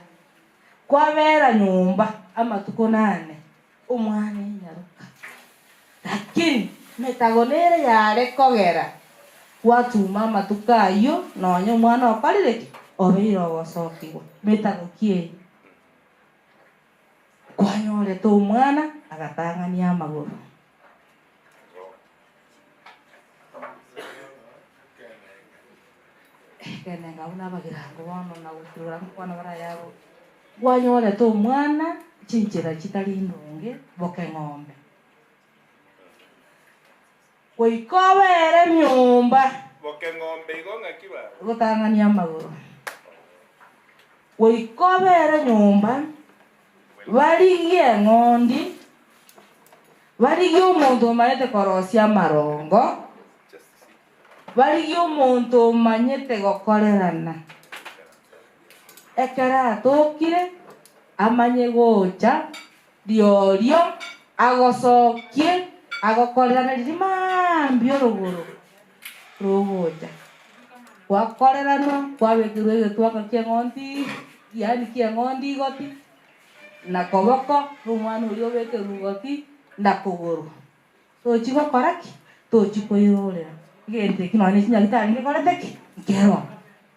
Kwabera nyomba amatuko nane, omwana enyaroka. Lakini metago nere yare kogera gwatuma amatuko ayio nonya omwana okorire ki? Obeire ogosokigwa. Metago ki eye? Kwanyorete omwana agatang'ania amagoro. Ekenenga buna abagirango bono na goturura nkwana bare ayabo. Kwanyorete omwana chinchera chitari ndonge boke ng'ombe. Goika obere nyomba. Boke ng'ombe igo ng'aki baba? Gotang'ania amagoro. Goika obere nyomba, barigie eng'ondi, barigie omonto omanyete korosia amarongo, barigie omonto omanyete gokorerana. Ekero atokire, amanye gocha riorio agosokie agokorerane riria mambia orogoro rogocha. Gwakoreranwa kwabekerwa egetwaka kia eng'ondi yaani kia eng'ondi igoti, na koboko, na omwana oria obekerwe igoti, na kogoro. Tochi gokora ki? Tochi koirorera. Egento eki nonya ne chinyagitari ngekorete ki? Nkeroo.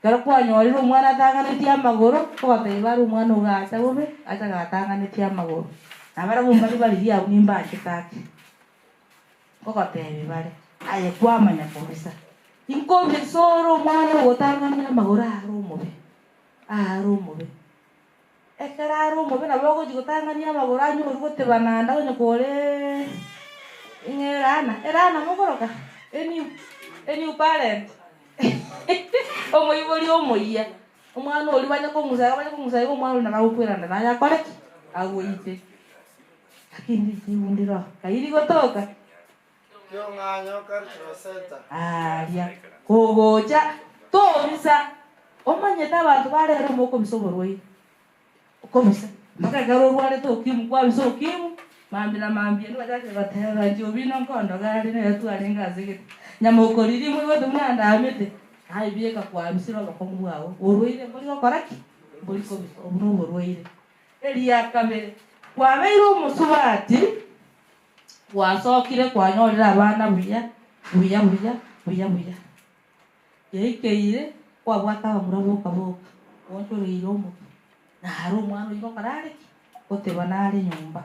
Ekero kwanyorire omwana atang'anetie amagoro, ogotebia bare omwana ogo acha bobe, acha gatang'anetie amagoro. Na barabwo mbari baririe abwo nimbanchete ake. Nkogotebia bare, aye kwamanya kobisa. Inkobisa ore omwana ogotang'ania amagoro are omobe, are omobe. Ekero are omobe nabo ogochia gotang'ania amagoro anyorwe gotebana ande onye kore ng'a erana, erana mogoroka? A new, a new parent omoibori omoyia, omwana oria banya kong'usa iga banya kong'usa iga omwana oria nabo agokwerana naye akore ki? Agoite. Lakini richibu ndire oo, kai rigotoka? Aaria kogocha tobisa omanyete abanto bare ere mokobisa oborwaire okobisa mpaka ekero orwarete ukimwi kwabisa ukimwi mambia na mambia nigo bachakire goteba inche obino nkondoka are nere twarenge ase egete nyamokori rimwe igote buna ndamete aye bieka kwabisire obokong'u bwao borwaire mbori gokora ki? Mbori kobisa obo noborwaire. Eria kabere kwabeire omosubati. Gwasokire kwanyorire abana buya, buya, buya, buya, buya. Yaikeire kwabwata abamura boka boka, gwaonchoreire omotwe, naro omwana oyio gokora are ki? Goteba nare nyomba,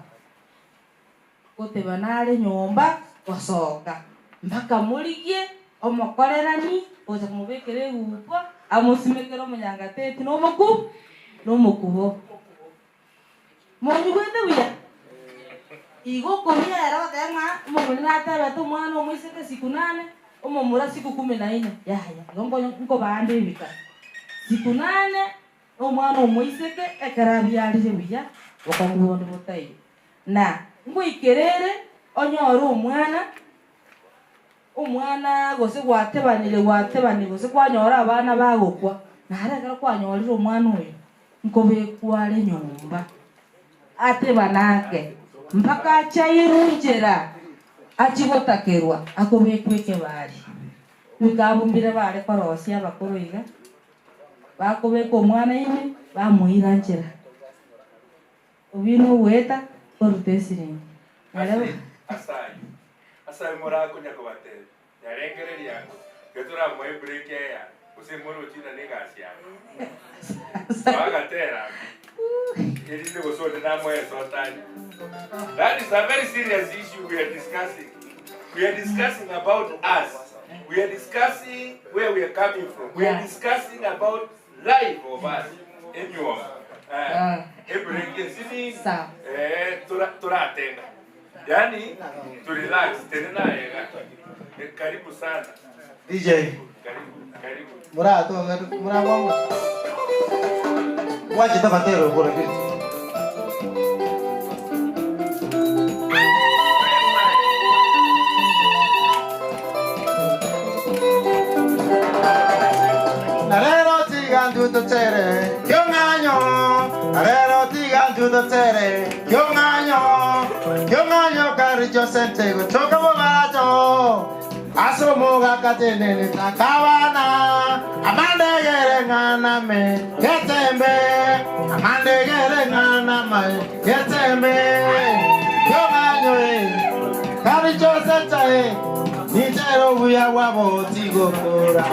goteba nare nyomba gosoka mpaka morigie omokorerani ogocha komobekera egutwa, amosimekere omonyangateti na omoku na omokubo. Monyigwete buya? Igo okobiera goteba ng'a omomura natebete omwana omoiseke siku nane, omomura siku kumi na ine, yaya, igo nkonye nkobaa nde ebika. Siku nane, omwana omoiseke ekero abiarire buya, bokong'u bonde botaiyo. Na ngoikerere onyore omwana, omwana gose gwatebanire gwatebanire gose kwanyora abana bagokwa, naro ekero kwanyorire omwana oyo, nkobekwa are nyomba, atebane ake, mpaka achairwe nchera achie gotakerwa akobekwa ekebari. Ebikabu mbire bare korosia abakoro iga, bakobeka omwana ime, bamoira nchera. Obino ogoeta oruta esiringi. Nare. Ase ayio, ase ayio morakonya kobatebia, Nyarengereria ango, tiga toramoe ebreak eye aa, gose moroche ng'a negasi yaye. Bagatera ango, erinde gose onde namoe esota anywe. That is a very serious issue we are discussing. We are discussing about us. We are discussing where we are coming from. We are discussing about Life of us emiwomo eh, ebreak esini Sawa. eh, tora- toratenga yani to relax tenena ayega Eh, karibu sana DJ karibu karibu muratonga murabongo mwachita batero bora kitu Na rero tiga ntutotere kyong'anyo Na rero tiga ntutotere kyong'anyo Kyong'anyo karicho sente gotoka mobaracho Asomoga katenene takabana Amandegere ng'ana me getembe Amandegere ng'ana me getembe Kyong'anyo e karicho sente e Nitero buya bwabo tigokora.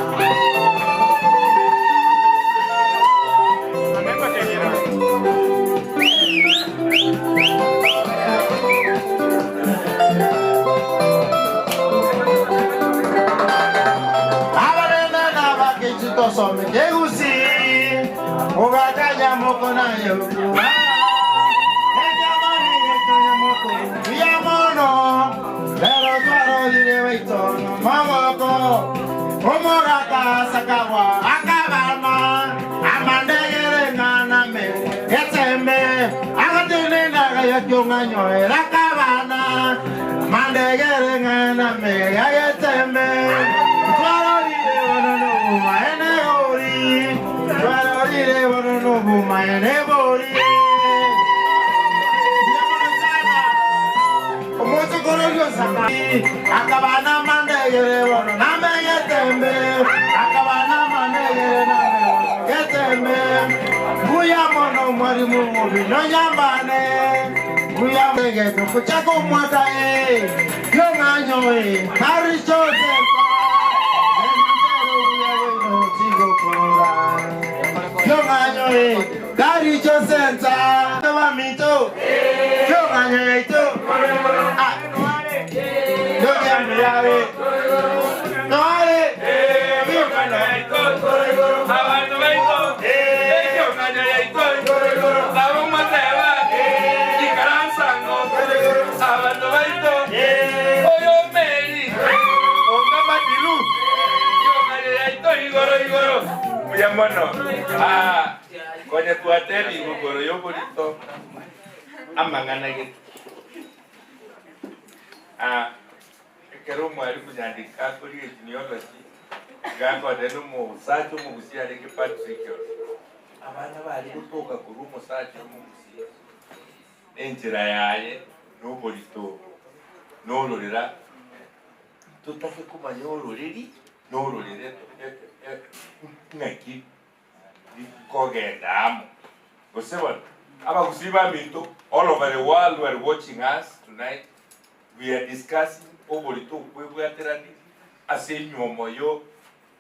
Abarenda n'abakechi tosome kegusi. Mogaka nyamoko naye Buya mono Lero twarorire waitono maboko Omogaka sakabwa akabama Amandegere ng'aname Getembe Agatenendaga yakyong'anyoera kabana Mandegere ng'aname yagetembe Twarorire bono nobumaene bori Twarorire bono nobumaene bori Omochokororiosaka akabana mandegere bono namegetembe akabana mandegere namegetembe Buya mono mwarimu mubi nonyambane Buya megeto kuchako mwata e Kyong'anyo e Karicho Kyong'anyo e Karicho senta Wamito Kyong'anyo yaito Ah Kyong'anyo yawe Noare Kyong'anyo yaito Abantu baito Kyong'anyo yaito Abo mwateba Ikaransango Abantu baito Oyo meri Onga madilu Kyong'anyo yaito igoro igoro Buya mono Ah Konye twateri igoro yoborito amang'ana gete Ah ekero omwarimu nyandika kori genealogy gakore nomosacha omogusia arenge Patrick abana bari gotoka korwa omosacha omogusia enchera yaye noborito nororera totake komanya ororeri nororere ng'aki rikogenda amo gose bono abagusi ba minto all over the world who are watching us tonight we are discussing oborito okwebwaterani ase enyomo yo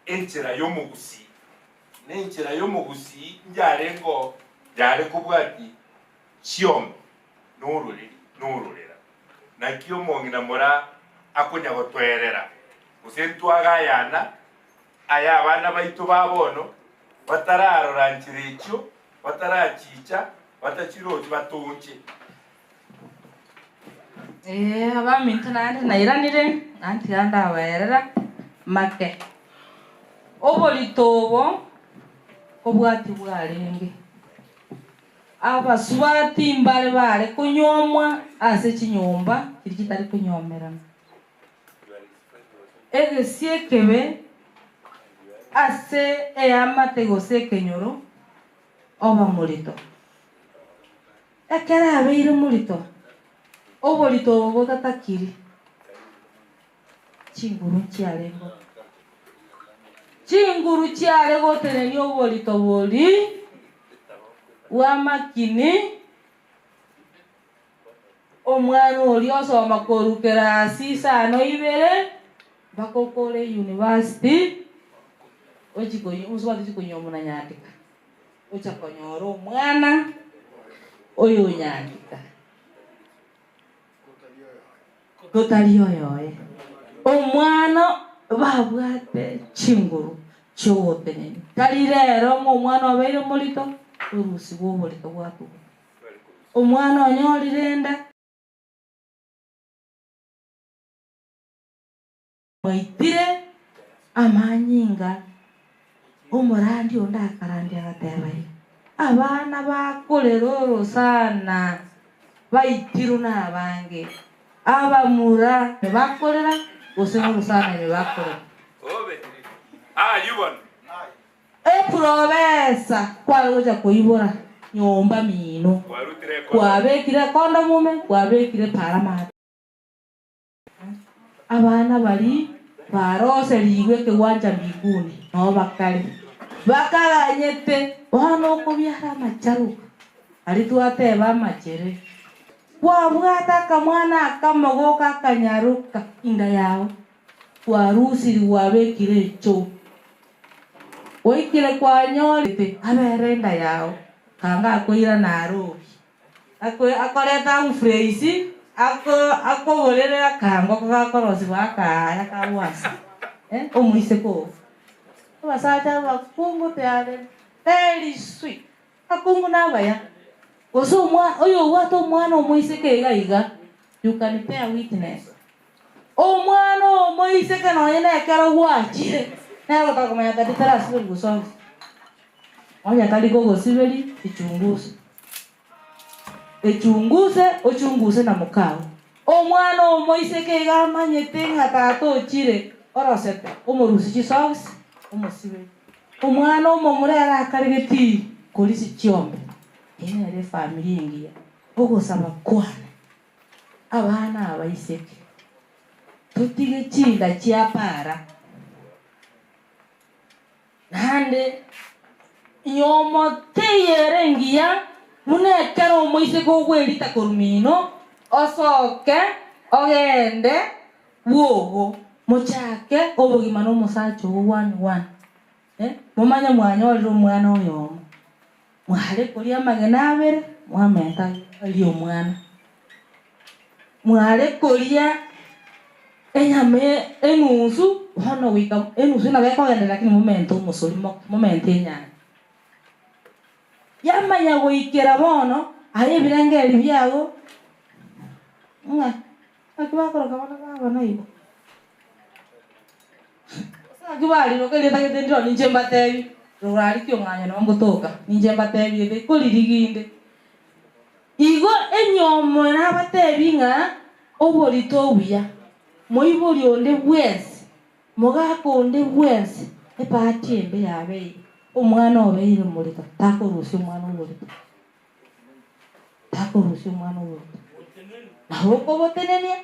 enchera y'omogusi na enchera y'omogusi njarengo yare kobwati chiombe nororeri nororera naki omong'ina mora akonya gotwerera gose ntwagayana aya abana baito babono batararora nchera echio batarachicha batachirochi batonche Eh, abaminto naende nairanire nantira ndaberera make oborito obo kobwati bwarenge abasubati mbare bare kunyomwa ase chinyomba chiri chitari kunyomerana egesi ekebe ase eamate gose ekenyoro oba morito ekero abeire morito oborito obo botatakiri chinguru chiarengo chinguru chiare gotenenia oborito bori bwa makini omwana oria osoma korukera ase isano ibere mpaka okore university ochi konyomona nyandika ocha konyora omwana oyo nyandika gotari oyoye omwana babwate chinguru chiogotenenia tari rero ng'a omwana obeire morito orusi bwa oborito bwatuga omwana onyorire enda mwaitire amanyinga omorandi onde akarandi agateba iga abana bakorera orosana baitiru na abange abamura bakorera gose orosana bakorera obe ah yubona eprobesa kware gocha koibora nyomba mino warutire kwabekire kondo mume kwabekire paramata abana bari baroserigwe ekiwanja mbinguni no bakare bakaganyete bono okobiara amacharuka ari twateba amachere kwabwata akamwana akamogoka akanyaruka inda yawe kwarusiri gwabekire echo oikire kwanyorete abere enda yawe kanga akoira Nairobi akoreta amfreisi akogorere akango gakorosi akaya kabwasa omoiseke ogo abasacha abakungu they are very sweet. Abakungu nabaya. Gose omwa oyobwate omwana omoiseke iga iga, you can bear witness. Omwana omoiseke nonye na ekero gwachire, nere ogotaka komanya tari tarasiberi gose onsi. Onye tari kogosiberi, echungusa. Echunguse, ochunguse na mokao. Omwana omoiseke iga amanyete ng'a tata ochire orosete, omorusie chisocks, omosiberi. Omwana omomura ere akare getii korisia chiombe. Eye nere efamiri engiya. Ogosaba kwane, abana abaiseke, totige chinda chia para. Naende nyomoteyere engiya buna ekero omoiseke ogwerita korwa mino, osoke ogende bwogo, mochake obogima nomosacha oo one one, eh, momanye mwanyorire omwana oyomo. Mware koria amagena abere, mwamenta aria omwana. Mware koria enyama enusu, bono goika enusu nabo ekogenderera lakini momente omosori moke, momente enyanya. Yamanya goikera bono, aye ebirengererio biago ng'a naki bakoroka bana baba naigo. Gose naki bariroka erieta gete ndiro ninche mbatebi, rorari ki ong'anyo nabo ngotoka, ninche mbatebi gete koriri inde. Igo enyomo nabatebi ng'a oborito obuya, moibori onde bwensi, mogaka onde bwensi, ebahati embe yabeire, omwana obeire morito, takorusia omwana oborito, takorusia omwana oborito. Nabo okobotenenia.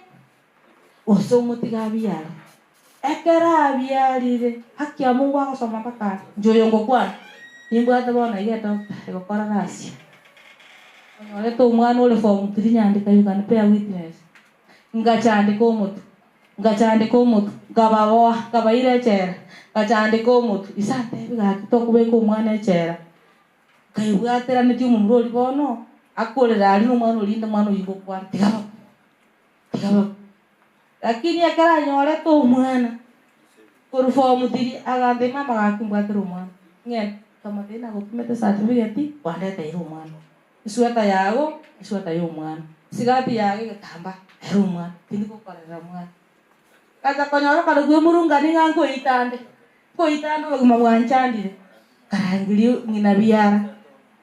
Gose omotige abiare. Ekero abiarire, haki ya Mungu agosoma mpaka are. Inche oyo ngokwana, nimbwate bono iga edoctor egokora gasi. Onyorete omwana ore form three nyandika you can bear witness. Ngachandeka omotwe, ngachandeka omotwe, nkababoa, nkabaira echela, ngachandeka omotwe, ise antebi gaki tokobeka omwana echela. Nkaebwateranetie omomura oria bono, akorera aria na omwana oria inde omwana oyio ngokwana, tiga bakwe. Tiga bakwe. Lakini ekero anyorete omwana, korwa form three, agantebia mama gaki mbwatera omwana. Ng'ende, nkamotebia nagopimete certificate, kwandeteire omwana. Esweta yago, esweta ya omwana, esigati yago egetambaa, ere omwana, tindi gokorerera mwana. Ngacha konyora kare kwemurungania ng'a nkoitande, nkoitande obogima bwanchandire, nkarangeria ng'ina biara,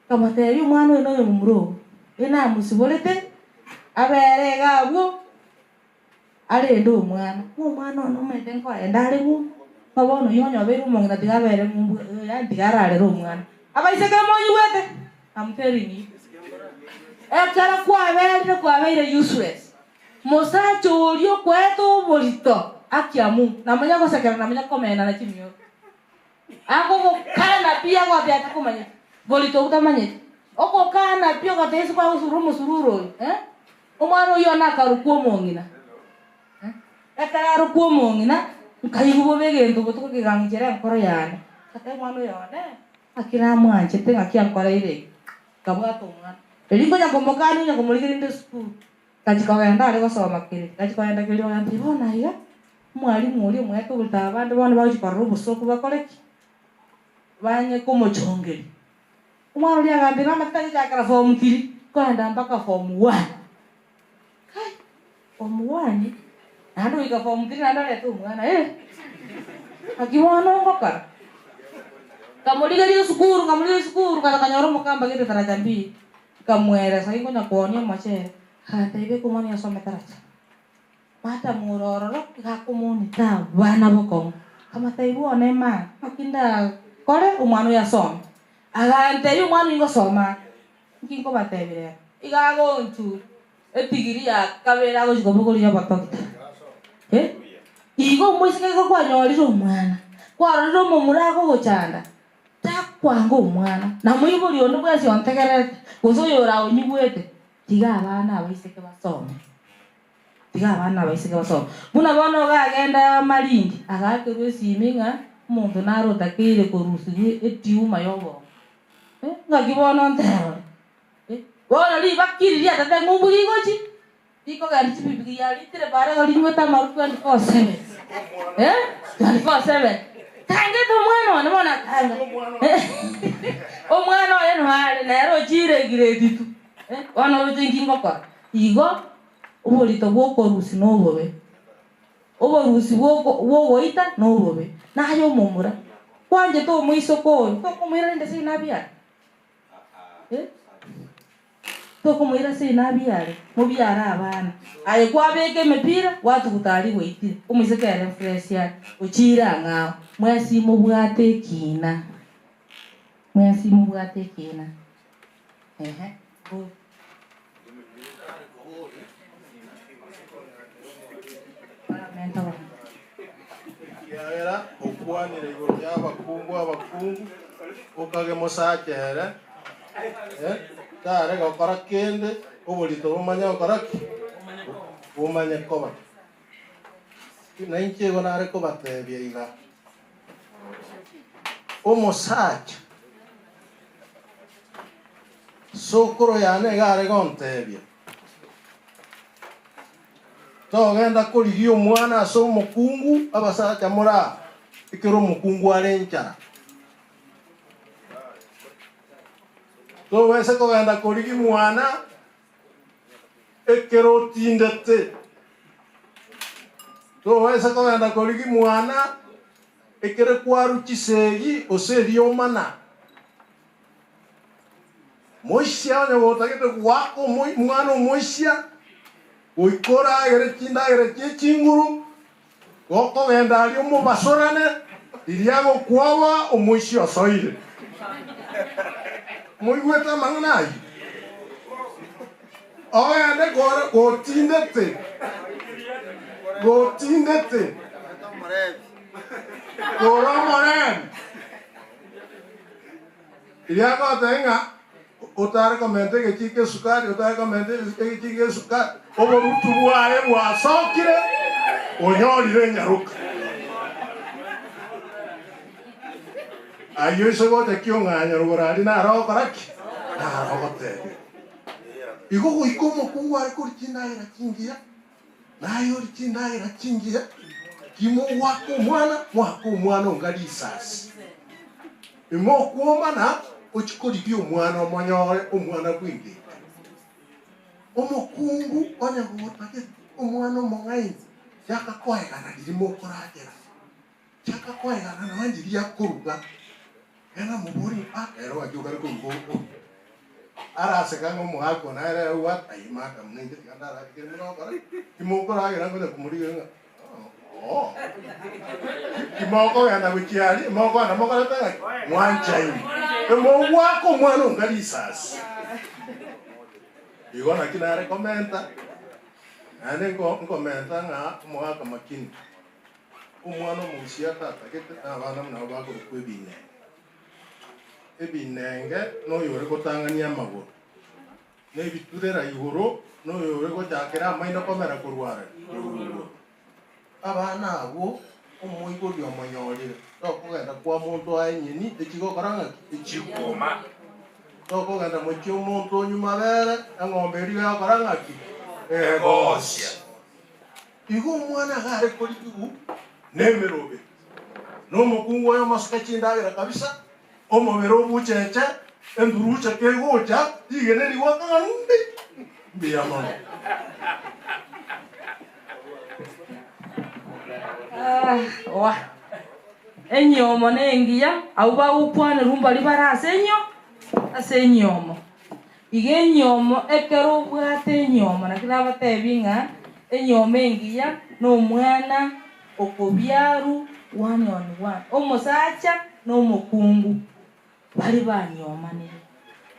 nkamotebia omwana oyo noyo momura oo, oyo namosiborete, abere iga abwo, arende omwana, ng'a omwana one omanyete nkoenda are ng'umbu, ng'a bono oyio onye obeire omong'ina tiga abere ng'umbu yaani tiga ararere omwana. Abaiseke monyigwete? I'm telling you. Ekero kwaberire kwabeire useless. Mosacha oria okoete oborito akiamu, namanya gosekera namanya komena na chimioro. Akogokana pi agoteba takomanyeti, borito obwo tamanyeti. Ogokana pi ogoteba ase kwagosurura omosururo oyo eh, omwana oyio one akarokwa omong'ina eh, ekero arokwa omong'ina, nkaigwa bobe egento botuko kegang'ichera enkoro yane, ngateba omwana oyo one, ng'aki namwanchete ng'aki ankoreire iga, nkabwata omwana. Erio nkonya komokania onya komorigereria inde esukuru. Ngachia kogenda are gosoma keri, ngachia kogenda keri bagantebia bono aiga, omwalimu oria omwete oborito abande bono bagochia korora obosoku bakore ki? Banye komochongeria. Omwana oria agantebia mama titari gochakera form three, nkoenda mpaka form one. Kai, form one? Naende goika form three naende orete omwana eh! Naki bono ngokora? Nkamorigeria esukuru, nkamorigeria esukuru, ngacha nkanyora omokamba gete taracha mbili. Nkamweresa inkonya koonia omochere, agantebia beka omwana oyo asome taracha. Madam ore ororo iga akomonita abana bokong'u. Nkamotebia bono emanga naki ndakore omwana oyo asome. Agantebia omwana oyo ngosoma are, nki nkobatebia rero? Iga agonchura edigiri ya kabere agochia kobogoria obotokita. Eh, igo omoiseke igo kwanyorire omwana, kwarorire omomura agogochanda. Takwanga omwana, na moibori onde bwensi ontegererete, gose oyoraonyigwete, tiga abana abaiseke basome. Tiga abana abaiseke basome. Buna bono iga agenda Malindi, agaakerwa esimi ng'a omonto nare otakeire korusigwa etiuma y'obongo. Eh, ng'aki bono nterore? Eh, bono ribaki riria riatete ng'umbu rigochi, rikogenda chipikipiki riaritire bare igo rinywete amarwa 24/7. Eh, 24/7. Tangete omwana one bono atanga. Omwana oye noare nere ochiire egiredi tu. Eh, bono oroche inki ngokora? Igo, oborito bwa okorusia nobobe. Oborusia bw'ogoita nobobe. Naye omomura, kwanchete omoiseke oyo, tokomoira rende ase inabiare? Eh? Tokomoira ase inabiare, mobiare abana. Aye kwabeka emepira, gwatuguta aria gwaitire. Omoiseke ere fresh are, ochiire ang'ao. Mwensi mobwate ekina. Mwensi mobwate ekina. Ehe. Bo. Ekiagera okwanire igoro y'abakungu abakungu, okage mosacha ere, eh, tare gokora kende, oborito bomanye gokora ki? Bomanye koba. Na inche igo nare kobatebia iga, omosacha Sokoro yane iga are gontebia, Togenda korigia omwana ase omokungu, abasacha more aa, ekero omokungu are enchara. Tobaisa kogenda korigia mwana ekero otindete. Tobaisa kogenda korigia mwana ekero kwarwa chisegi gose eriomana. Moisia onye gotagete goaka omwana omoisia, goika oragere chindagera chie chinguru, gokogenda aria omobasorane, riria agokwoba omoisia osoire. Moigwete amang'ana ayio? Ogende gotindete, gotindete, kore omorembe. Riria agoteba ng'a otare komenta egechiko esukari, otare komenta egechiko esukari, oborutu bwaye bwasokire, onyorire enyaroka. Ayio ise gocha kiong'anya rogoro aria naro ogokora ki? Naro ogotebia. Igo goika omokungu are koria chindagera chingiya, naye orie chindagera chingiya, timogoaka omwana, moake omwana onga risasi. Imokwomana ochie korigia omwana omonyore omwana bw'engencho. Omokungu onye gotagete omwana omong'aini, chaka koegana riria mokoragera, chaka koegana nonya riria akoruga, genda moborie ah ere gaki okare koruga oko araseka ng'a omogaka one nere agwate aye madam ninche tiga ndaragere buna okora ki, timokoragera nkonya komorigereria ng'a. Timokogenda gochia aria, mokogenda mokorete ng'aki? Mwanchaine. Emogoaka omwana onga risasi. Igo naki nare komenta, naende nko nkomenta ng'a omogaka makini, omwana omogusia atatagete na abana buna abwo bakorokwa ebinenge. Ebinenge noyore gotang'ania amagoro. Nebiturera igoro, noyore gochakera amaino komera korwa are korwa igoro. Abana abwo omoibori omonyorire, tokogenda kwa monto aye enyeni echigokora ng'aki? Echikoma. Tokogenda mochie omonto onywe mabere, eng'ombe eria egokora ng'aki? Egosia. Igo omwana iga are korigigwa nemeroberi, na omokungu oye omosuke chindagera kabisa, Omobere obucheche, enduruche kegocha, rigena rigoaka ng'a mbi, mbuya mono. Oa. Enyiomo nengiya, abwo bagokwanerwa mbaria bare ase enyio ase enyiomo. Iga enyiomo ekero obwate enyiomo naki nabatebi ng'a enyiomo engiya nomwana Okobiaru one on one, omosacha na omokungu baria banyomanire,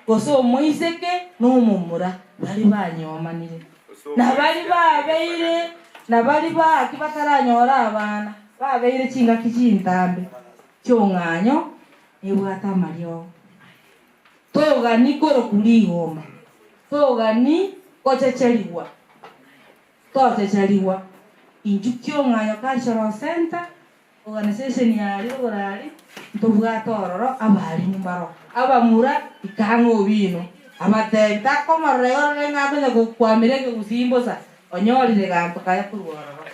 gose omoiseke na omomura baria banyomanire, na baria babeire na baria baki bataranyora abana, babeire chingaki chintambe chi'ong'anyo nebwate amariogo. Togani korokwa rigoma, togani gochecherigwa. Tochecherigwa, Inchuo ki'ong'anyo Cultural Centre, organisation yaria rogoro aria, ntobwate ororo abalimu mbaro, abamura ikang'e obino, abatebi takomorora igo orore ng'a akonya gokwamera ekegusii mbosa, onyorire ganto kaya korwa ororo.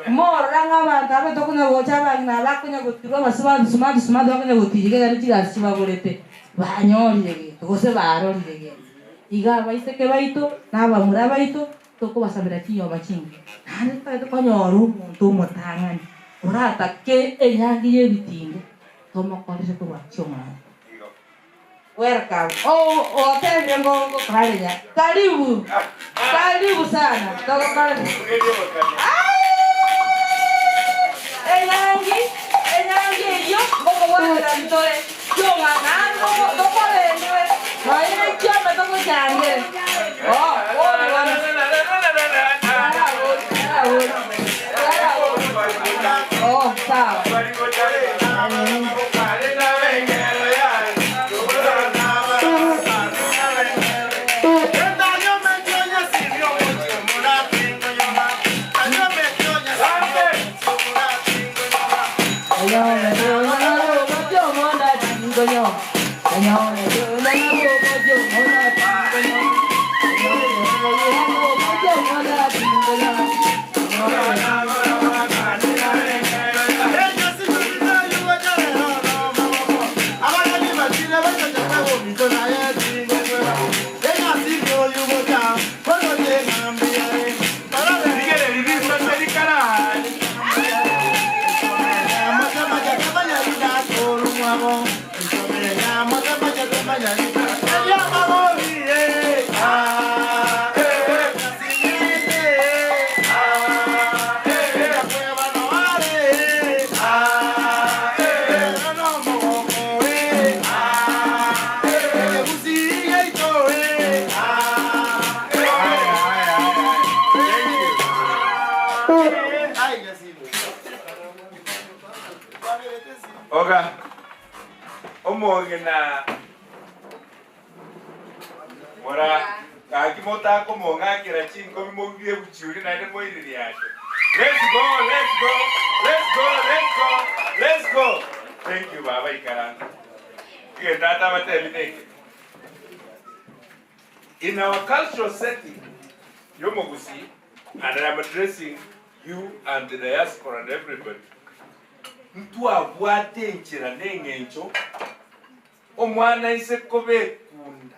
Morora ng'a abanto aba tokonya gocha abang'ina aba bakonya gotirwa abasubati sumati sumati bakonya gotiria iga ne chigasi chibagorete. banyorire gento gose barorire gento. Iga abaiseke baito na abamura baito tokobasabera chinyomba chingiya, naende totagete konyora omonto omotang'ani oratake enyangi y'ebitinge tomokorere korwa chi'omwana. Welcome. Oh, otebire ngo ngokorarenya. Karibu. Karibu sana. Togokorera. Enyangi, enyangi eyio ngokobwatera ntore. Kiong'ana tokorendwe. Nonya ne kiombe togochangere. Oh, bono bono. Oh, sawa. Oga, omong'ina mora gaki motakomong'akera chinkobi mogie buchiuri naende moiriri ake. Let's go, let's go, let's go, let's go, let's go. Thank you baba ikaransa. Ige tata batebi neke. In our cultural setting, Yomogusi, and I am addressing you and the diaspora and everybody. Ntwabwate enchera n'eng'encho omwana ise koba ekunda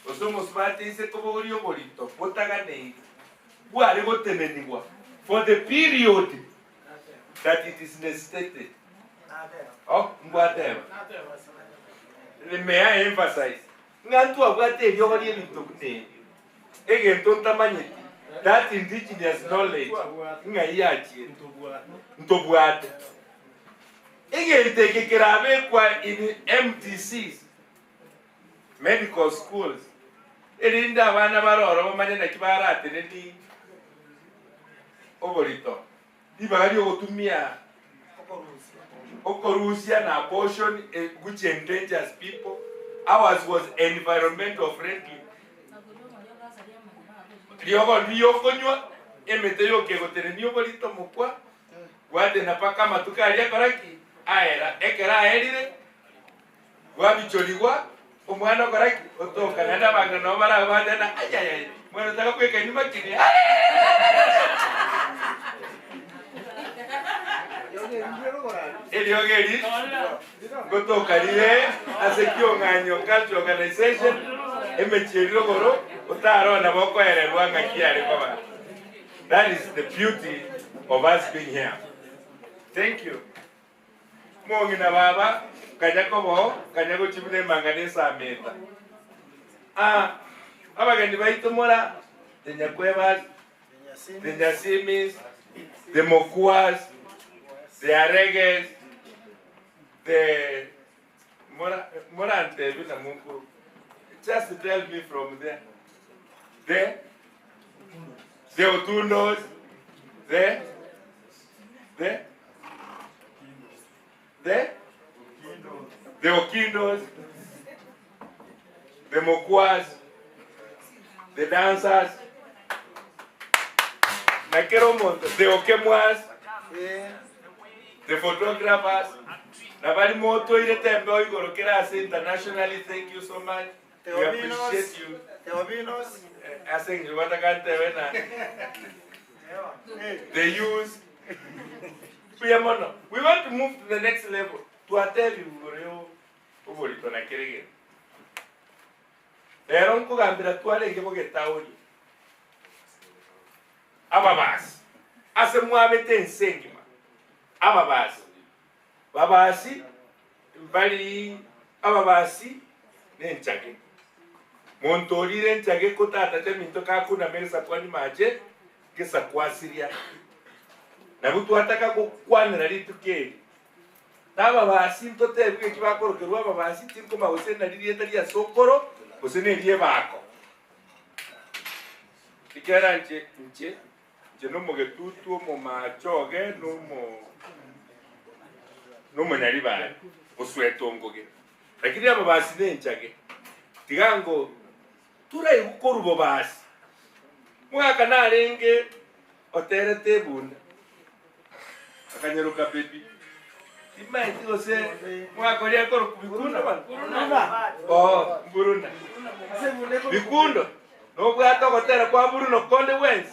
ose omosubati ise koba ori oborito botaganeire bware gotenenigwa for the period that it is necessitated. Oh, mbwateba. May I emphasize? Ng'a ntwabwate eriogo ria ebinto buna ebi. Egento ntamanyeti that indigenous knowledge ng'ai yachiete ntobwate. Egento eke kerabekwa in MTCs, medical schools, erinde abana baroro bamanye naki barateneni oborito. Ribaga riogotumia okorusia na abortion which endangers people. Ours was environmental friendly. Riogo riokonywa emete yokegotenenia oborito mokwa gwatena paka amatuko aria akoraki aera ekero aerire gwabichorigwa omwana okoraki otoka naende abang'ina nabo barabatena ayayaya mwana otaka kweka nyuma kini eriogo eri ngotoka rire ase kiong'anyo cultural organization emechie rirogoro otarona bokoererwa ng'aki yare koba. That is the beauty of us being here. Thank you. Mong'ina baba kanya kobo kanya gochibuna emanga na esameta. Ah, abageni baito mora the Nyakwebas, the Nyasimis, the Mokuas, the Areges, the Mora Mora Antebi na Mungu. Just tell me from there. The Otundos, the the the the Okindos, the Mokuas, the dancers, Nakero Monto, the Okemwas, the photographers, Nabari moto ire tembe oigoro kera ase internationally, thank you so much. We appreciate you. Ase ngibata kantebe na the youth. We are mono. We want to move to the next level. To tell you, Oborito na keregero. Rero nkogambera twarenge bogetaoria ababasi ase mwabete ense engima. Ababasi, babasi mbari ababasi nenchage. Monto orire enchage ko tatacha minto kakunama egesaku anywe mache, gesaku asiria. Nabwo twataka gokwanera rituko eri. Na ababasi ntotebiwe eki bakorokerwa ababasi, tinkoma gose nari rieta ria sokoro, gose neri'ebaako. Ekiagera inche, inche, inche nomogetutu omomachoge, nomo nomonyaribari, oswete ongoge. Lakini ababasi nenchage, tiga ngo toraigwe korwa bobasi. Mogaka narenge oterete ebunda, akanyeroka baby. Timaeti gose omwaka oria akorokwa Bikundo bono? Oo, Mburuna. Bikundo, nobwate ogotera kwa Bruno konde bwensi?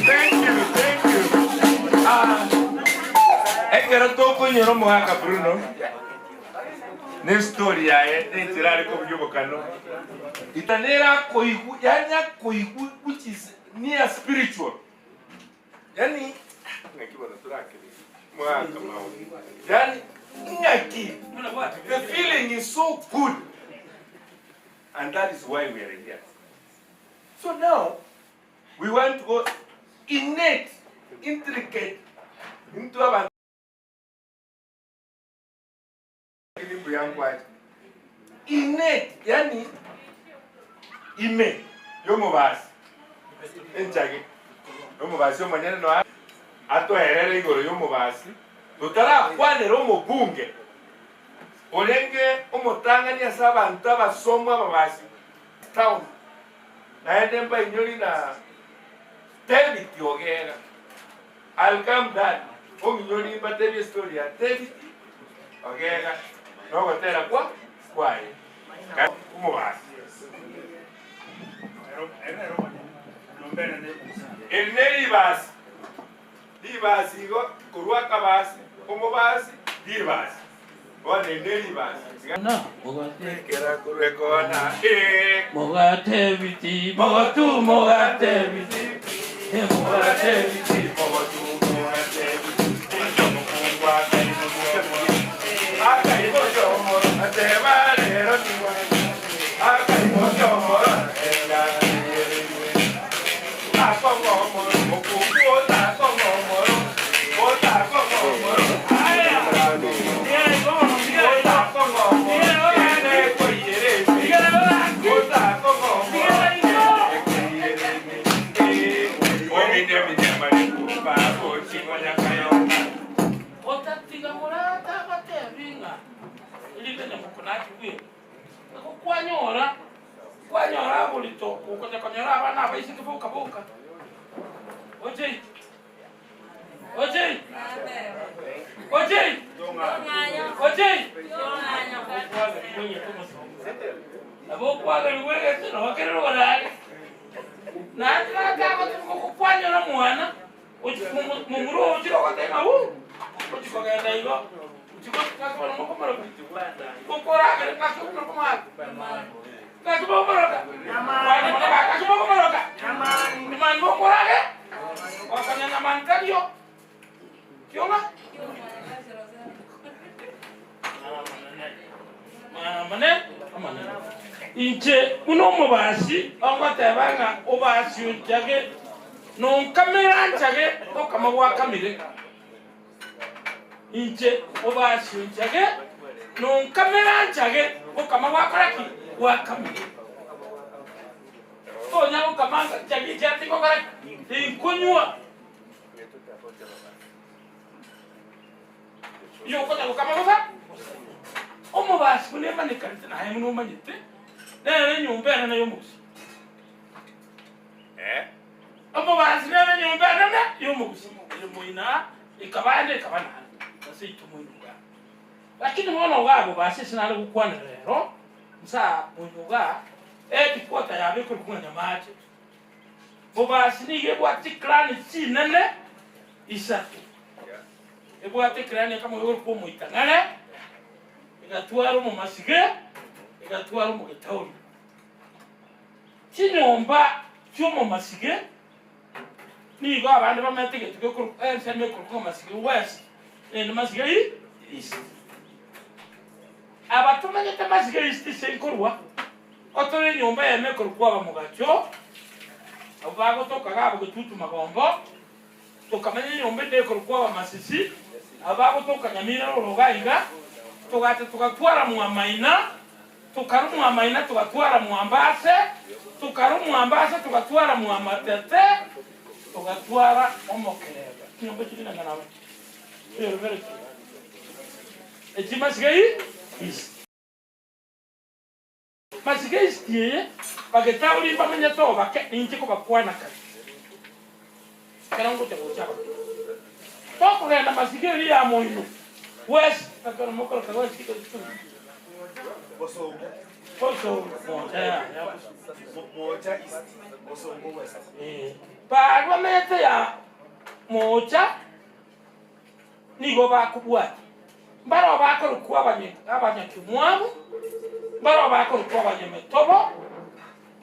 Thank you, thank you. Ah, ekero tokonyora omogaka Bruno ne story yaye nenchera are kobugia obokano ita nere akoigwa yani akoigwa which is near spiritual yani ng'aki bono torakere omogaka mao yani ng'aki the feeling is so good and that is why we are here so now we want to go innate intricate into abantu Mbuya nkwacha innate yani ime yomobasi enchage yomobasi omonyene no atoerere igoro yomobasi totarakwanera omobunge orenge omotang'ani ase abanto abasomu ababasi town naende mbainyori na David Ogega I'll come dad ong'inyori mbatebie story ya David Ogega nogotera kwa kwaye omobasi eri ne ribasi ribasi igo korwa akabasi omobasi ribasi bono eri ne ribasi kera korwa ekona Mogate biti, mogotu mogate biti, mogate biti, mogotu mogate biti. Otatiga morata abatebi ng'a erinde nyamoko nachigwe, nigo kwanyora kwanyora oborito okonya konyora abana abaiseke boka boka. Ochei ochei ochei ochei nabo okwagerigwa egete nabo kere rogoro are. Naende natagotuka ogokwanyora omwana. Momura oo ochire ogoteba ng'a uu, ochia kogenda igo, ochia ng'aki bono mokomoroka? Okoragera ng'aki okomoroka omwaka? Ng'aki mokomoroka? Kwana mono baka, ng'aki mokomoroka? Nyamani mokorage? Gokonya nyamani tariyo. Kiong'a? Amanene, amanene. Inche buna omobasi ogoteba ng'a obasi onchage, nonkamera nchage okama gwakamire. Inche obasi onchage, nonkamera nchage okama gwakora ki? Gwakamire. Tonya gokama nchage ekiagera tingokora ki? Tinkonywa. Yokonya gokama bosa omobasi buna emanyekanete naye buna omanyete nere enyomba enene y'omogusi. Omobasi nere enyomba enene y'omogusi ere moina ekaba ande ekaba naende ase ito moino igaa. Lakini bono igaa bobasi ase nare gokwanera rero nsa moino igaa headquarter yabo ekorokwa ng'a Nyamache. Bobasi nigo ebwate chiclan chinene isato. Ebwate eclan ekamo igoro omoitang'are, egatwara omomasige, egatwara omogetauri. Chinyomba chi'omomasige nigo abande bamete egento gekorokwa ensemo ekorokwa ng'a Masige West, nende Masige East. Aba tomanyete Masige East ase nkorwa, otore enyomba eyemo ekorokwa Abamogacho, abwo bagotoka iga abwo Getutu Magombo, Tokamanya enyomba ende ekorokwa Abamasisi, aba bagotoka Nyamira roro iga iga, togacha togatwara Mwamaina, tokarwa Mwamaina togatwara Mwambase, tokarwa Mwambase togatwara Mwamatete, togatwara Omokerebe. Chinyomba echi chireng'ana aba eyorobere ki? Echi Masige East. Masige East eye bagetauri mbamenyete oo bake ninche kobakwana kare ekero ngocha gocha abake. Tokogenda Masige eria ya moino West ekero mokoroka West Bosongo mocha yaya Bosongo eh baria bamenyete ya mocha nigo bakobwatia. Mbarabwo bakorokwa abanyakemwamu, mbarabwo bakorokwa abanyametobo,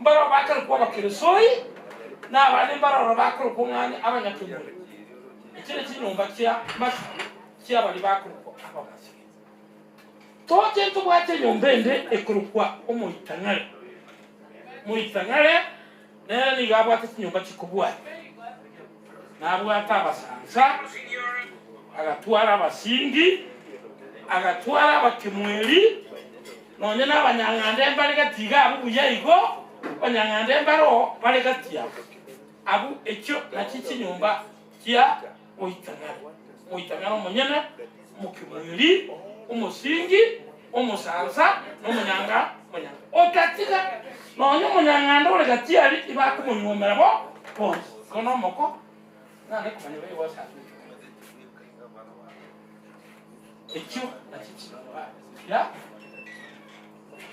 mbarabwo bakorokwa abakeresoi, na abande mbarabwo bakorokwa ng'a abanyakemori. Echi nechinyomba chia masike chiabaria bakorokwa abamasike. Toche ntobwate enyomba ende ekorokwa omoitang'are. Moitang'are nere nigo abwate chinyomba chikobwatia. Nabwate abasansa, agatwara abasingi, agatwara abakemweri, nonya nabanyang'anda mbare gati iga abwo buya igo, abanyang'anda mbaroo bare gati abwo. Abwo echio nachio chinyomba chia moitang'are, moitang'are omonyene, omokemweri, omosingi, omosansa, na omonyanga omonyanga. Otatiga nonya omonyang'anda ore gati aria tibakomonyuomera bo bonsi. Igo nomoko nare komanya baria bonsi ase Echio nachio chinyomba chia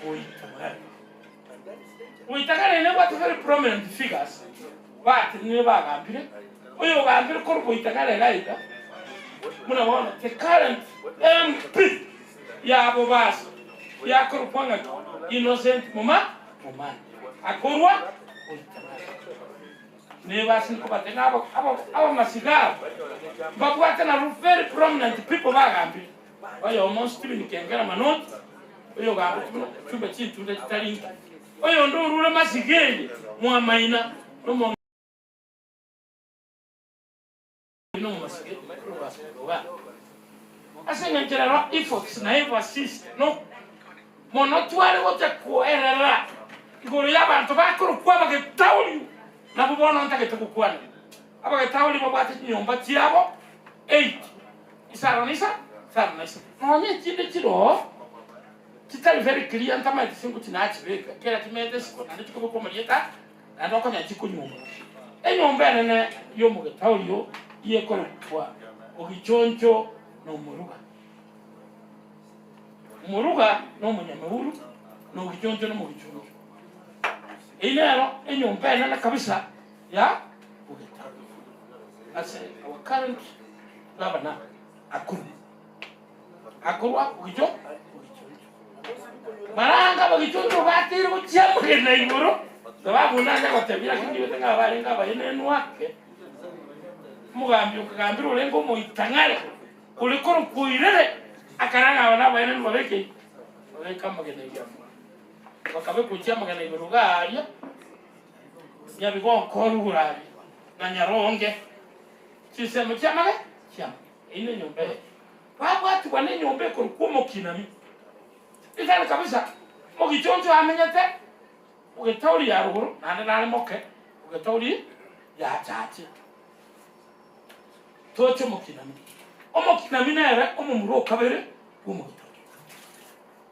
goitang'ana. Goitang'ana nebwate very prominent figures batenenire bagambire, oyogambire korwa goitang'ana iga iga buna bono the current MP ya Bobasi yakorokwa ng'aki Innocent Muma Momanyi akorwa goitang'ana. Nebasi nkobatebia ng'a abamasiga aba mbabwate nabwo very prominent people bagambire. Oyomo Stephen Kengera Manoti, oyogambete buna chumba chintunda chitari inke. Oyonde orure masiga eye Mwamaina nomo nomomasige korwa Ase engencho rero efforts na emphasis no mono tware gocha koerera igoro y'abanto bakorokwa abagetauri nabwo bono ntagete gokwanera. Abagetauri babwate chinyomba chiabo eight, isano na isa, isano na isato. Nonya echinde chiroo chitari very clear ntamaeti ase ngochi nachibeka, ekiagera chimeete isiko naende chikobekwa amarieta naende okonyora chikonyuomwa. Enyomba enene y'omogetauri oo ekorokwa Ogichoncho na Omoruga. Omoruga na omonyameuru, na Ogichoncho na omogichoncho. Eyio nero enyomba enene kabisa ya ogetauri. Ase our current governor akorwa. Akorwa ogicho ogichoncho. Maranga abagichoncho bateire gochia amagena igoro, sababu nanya gotebia lakini ndigwete ng'a abarenge abaenenu ake. Omogambi okagambera orenge omoitang'are ore korokwa Oirere, akarang'a aba nabaenenu babeke babeke amagena igoro. Bakabekwa gochia amagena igoro iga aria, Nyabigonko rugoro aria, na Nyaronge, chinsemo chi'amage chi'amage. Eyio nenyomba eye. Babwatigwa nenyomba ekorokwa Omokinami. Ritari kabisa, omogichoncho amenyete ogetauri ya rogoro, naende nare moke ogetauri ya chache. Toche omokinami. Omokinami nere omomura o kabere bw'omogitauri.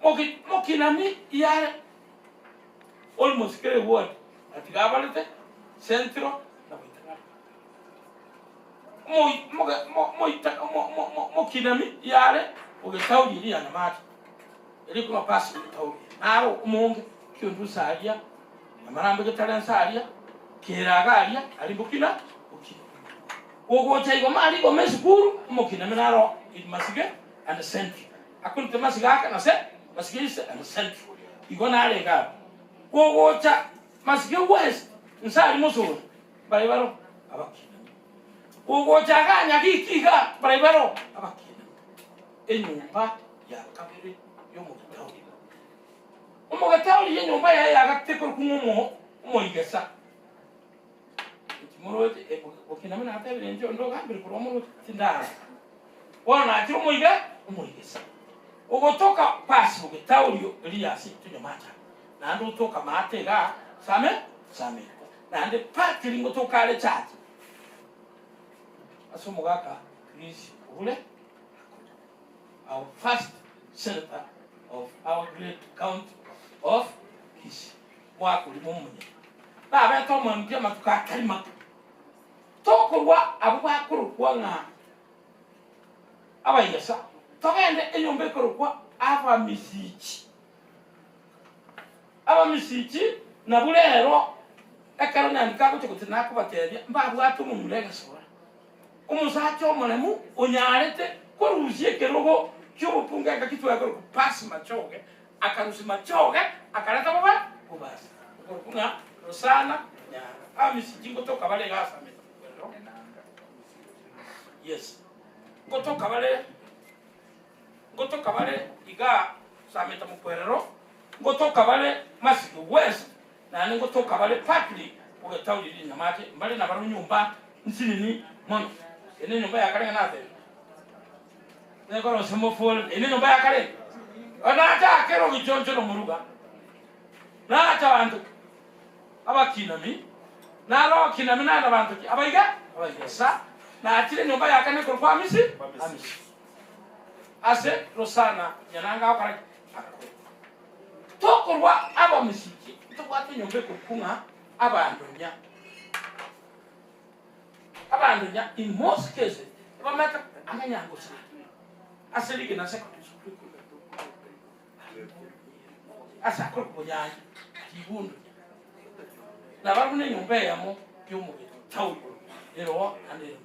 Mogi mokinami yare almost kera eward atiga abarete Central na Boitang'are. Moi moge mo moita mo mo mo mokinami yare ogetauri eria ya Nyamache eria ekorwa pasi ogetauri naro omonge kiondusa aria Amarambe getare nse aria, keraga aria, aria mbokina, bokina. Gogocha igoma aria igoma esukuru, omokiname naro in Masige and Central. Akorete Masige ake na se, Masige East and Central. Igo narenge abwo. Gogocha Masige West, nse aria Mosori, mbaria baro abakiname. Gogocha igaa Nyagiki igaa, mbaria baro abakiname. Enyomba ya kabere y'omogetauri. Omogati oria enyomba yaye yagachete korokwa ng'a omoigesa. Inki moroche? Bokinami natebire inche onde ogambire korwa moroche tindara. Bono nachire omoiga omoigesa. Ogotoka pasi bogetaorio eria ase tonyamacha. Naende otoka maate igaa same sameta. Naende patiri ngotoka are chache. Ase omogaka Chris Obure our first senator of our great county of Kisii. Mwaka oria momonye nabete omoembi amatuko atari make. Tokorwa abwo bakorokwa ng'a abaiyesa, togende enyomba ekorokwa Abamisichi. Abamisichi nabwo rero ekero nyandiko agocha gocha nakobatebia mbabwate omomura egesora. Omosacha omoremu onyarete korusia ekerogo ki'obopunga engaki twakorokwa Pasi Machoge, akarusia Machoge akareta bobe bobasi. Okorokwa ng'a Rosana Nyanga. Abamisichi ngotoka bare iga ase amaicho. Yes. Ngotoka bare ngotoka bare iga Sameta Mokwerero, ngotoka bare Masige West, Naende ngotoka bare partly ogetauri rinyamache, mbare nabarabwo nyomba nsinini mono. Eye nenyomba ya kare ng'a natebire. Nekorosia mofore, eye nenyomba ya kare. Nachakera ogichoncho nomoruga, nacha abanto ki? Abakinami, naro abakinami naende abanto ki? Abaiga? Abaigesa. Nachire enyomba ya kane ekorokwa Amisi, Amisi. Ase Rosana Nyananga agokora ki? Akore. Tokorwa abamisiki, ntobwate enyomba ekorokwa ng'a abandonya. Abandonya in most cases ebamanyete amanyango sana ase rigena secondary school ase akorokwa bonyanya ribundonya. Nabarabwo na enyomba eyemo y'omobere town ero naende ere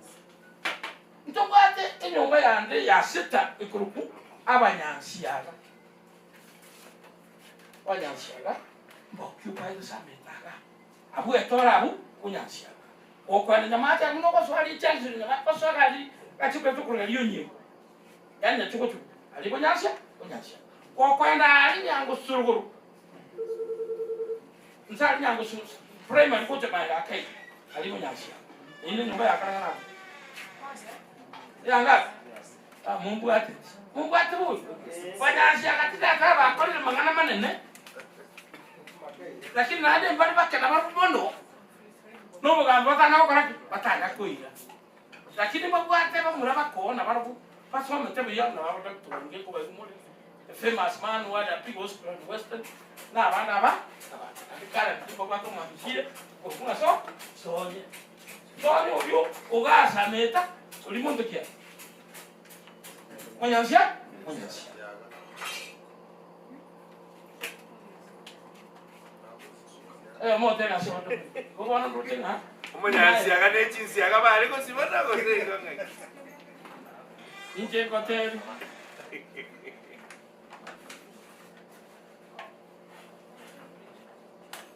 Ntobwate enyomba yande ya sita ekorokwa abanyansiaga. Onyansiaga mbaoccupy gose ameta aga abwo etore abwo onyansiaga okoenda nyamache abwo nogosoa richansi nyamache osoe gari gachi koreta okorora rionyigo yaani nyachugochugo aria bonyansia onyansiaga gokoenda aria nyangosorogoro nse aria nyangosu primary gocha maega ake iga aria bonyansiaga eyio nenyomba ya kare ng'a Eyangapi? Ah, mombwate. Mombwate bobe. Banyansi agatindaka abakorire mang'ana manene. Lakini naende mbare bake nabarabwo mono. Na obogambi batanya gokora ki? Batanya koira. Lakini mbabwate bamura bakoona barobwo basomete buya buna ba Doctor Wange nkobaigwa more, a famous man who had a big hospital in Western, na abande aba abange. Naende currently mbabwate omwamishire okorokwa ng'a so Sonye. Sonye oyio ogasameta oria monto ki aye? Monyansia? Monyansia. Oyomo otebe ase onde, Igo bono ndoche ng'a Omonyansiaga ne chinsiaga bare gosibana gose igo ng'aki? Inche ngotebi.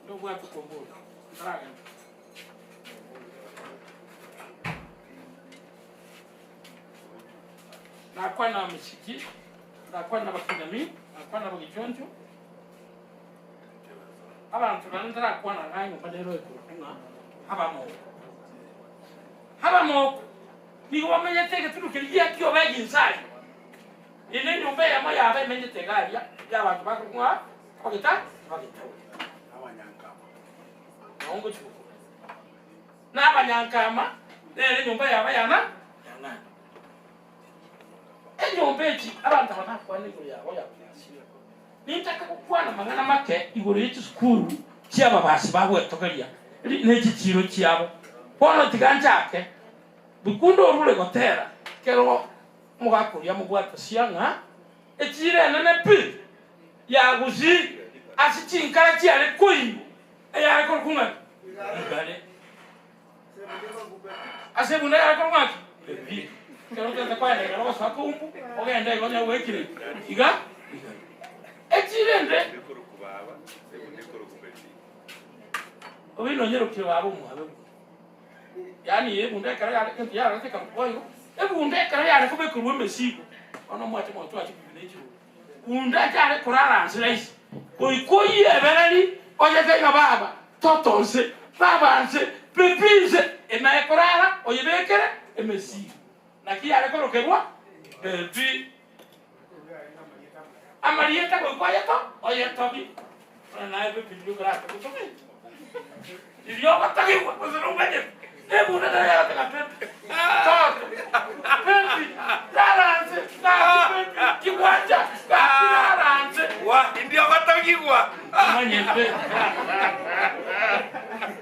Ndobwate kombori, ntaragenda. Nakwana Mishiki, nakwana Bakinami, nakwana Bagichoncho. Abanto naende ntarakwana ng'a enyomba nero ekorokwa ng'a Habamoko. Habamoko nigo bamenyete egetunu keria gia kioba eginsari. Eye nenyomba eyemo yabo emenyete iga aria y'abanto bakorokwa ng'a abageta abagetauri. Nao ngochia gokora. Na abanyankama nere enyomba yabo yana yang'ana. Enyomba echi abanto aba nakwana igoro yabo ya Brazil. Nintake gokwana amang'ana make igoro ye chisukuru chi'ababasi ba gwetogeria ne chichiiro chiabo. Bono tiga nchake bikundo orure gotera kero omogaka oria amobwate sia ng'a echiiro enene pi ya Gusii ase chinkara chiare koigwa eyare korokwa ng'aki? Igare. Ase ebunda yare korokwa ng'aki? Ebi. Ekero otagete koenda igare ogosoa koumbu ogende igo onye gwekire iga igare. Echiiro ende obeire onyerokire baba omwabe buna. Yaani ebunda ekero yare egento yarorete ekarokwa boigo, ebunda ekero yare kobekerwa emesigo, bono omwache motwache kobina echirori. Bunda tare korara nse rahisi, goika oyebereri oyete ng'a baba toto nse, baba nse, pepi nse, emaye korara oyebekere emesigo. Naki yare korokerwa pepi. Amarieta goika oyeto oyetogi. Bono naye pepi riria okorate gotogi. Riria ogotogigwa gose nomanyete, ebunda nero yagoteba pepi, toto, pepi, rara nse, gaki pepi, kigwancha, gaki rara nse. Gwa, indio ogotogigwa. Omanyete.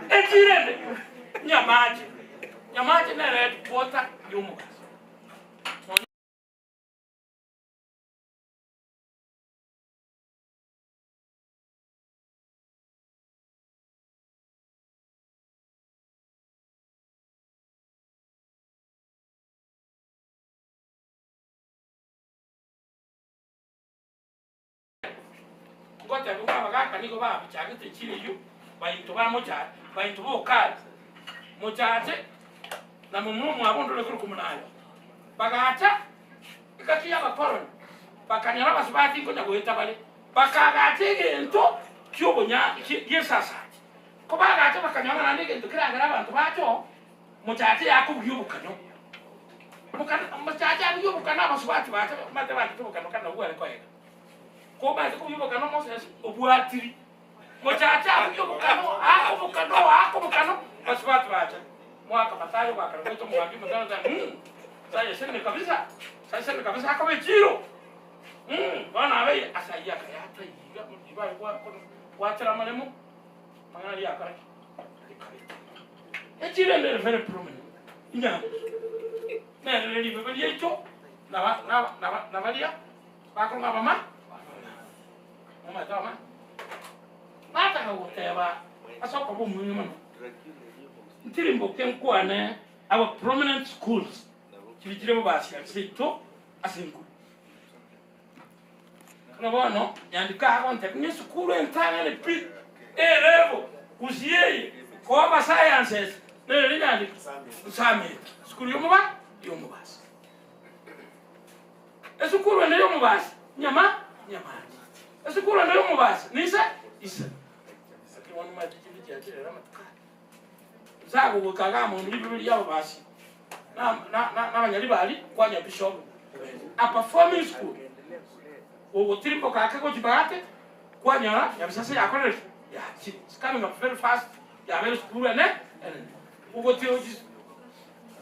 Echiro ende, Nyamache. Nyamache nere headquarter y'omogaso. Ngotebiwa ng'a abagaaka nigo babichagete enchiri eyio, baito ba mocha baito b'Okari, mochache na momura omwabo onde ore korokwa Omonayo. Bagacha engaki y'abakoroni, bakanyora abasubati nkonya goeta bare, bakaagacha egento ki'obonya gi'esasati. Kobagacha bakanyora naende egento keragere abanto bache oo, mochache yakobugia obokano. Mochache abugie obokano abasubati bache bamate banchete obokano kare nabwo bware koega. Kobaete kobugia obokano Moses obwatiri. Mochache abugie obokano, aake obokano, aake obokano, abasubati bacha. Mwaka Mathayo ogakana goeta omogambi omotano oteba, Mh, sayesenire kabisa, sayesenire kabisa akoba echiiro. Mh, bono abeire ase ayio akayata iga, ribaga gwatera amaremo. Amang'ana aria akora ki? Rikabeta. Echiro ende ere very prominent, inyango. Nere rire ribebe riaito, naba naba naba nabaria bakorwa abama, momanyete abama. Nataka goteba ase okoba omweng'e mono, ntirimboke nkwane our prominent schools chiria chire bobasi seito ase enkuru. Buna bono nyandike aa gontebia ng'a esukuru entang'ani pi ere bo gusii eye koba sciences nere nyandike nsamete esukuru yomoba yomobasi. Esukuru ende yomobasi nyama nyamache. Esukuru ende yomobasi nise ise. Lakini bono omanyete chinde chiachire ere amatuko aya. Nsagogoika igaa mono ribibe ri'ababasi nabanyaribari kwanya bishop a performing school ogotirimboka ake gochia bagate kwanyora nyabisase yakorire ki yachire it's coming up very fast yabere sukuru ene enene.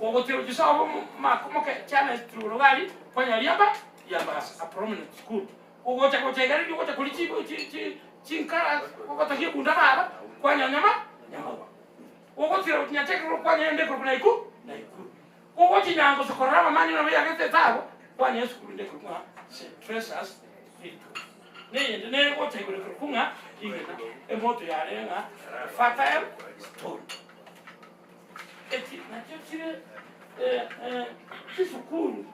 Ogotira ochisobo makomoke chana turugari kwanya riamba riambasa a prominent school. Ogocha gocha igare gocha kuri chi chi chinkara ogotagia bunda baba kwanya nyama nyama. Ogotira ochinyacheke kwanya ende kurukuna iku na iku. Ogochi nyango sokorora mani na yagete tabo kwanya school ende kurukuna St. Teresa's. Ne ne gocha igure kurukuna igena emoto yarenga fertile stone. Eti nakyo kire chisukuru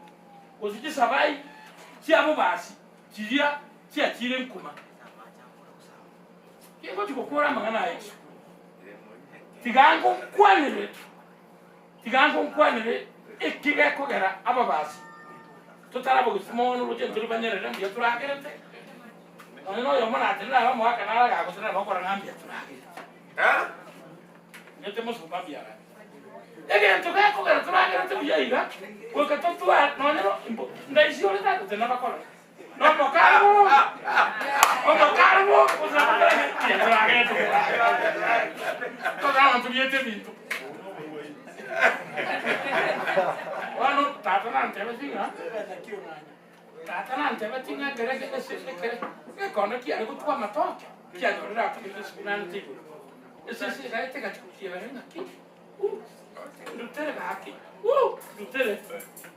ozikisabai chiabo basi chiria chiachire nkuma kiko chikokora amang'ana aya chisukuru tigango nkwanire ekigekogera ababasi totarabogisi mono roche nturi banyerere mbuya turagerete nonye noyo omonatenera abamoaka naragagotenera bakora ng'a mbuya turagerete nete mosumba mbiara egento gekogera turagerete buya iga goika totwa nonye ndaisi ore tagotena bakora nomokarbo omokarbo osabakora turagerete togana tubiete bintu Bueno, tata nantebe tinga tata nantebe tinga kere kere kere kere kono kiare gutwa matoke kianyorera akabiri sikunani tigo esese gaete gachikutie nga ki ndutere gaki ndutere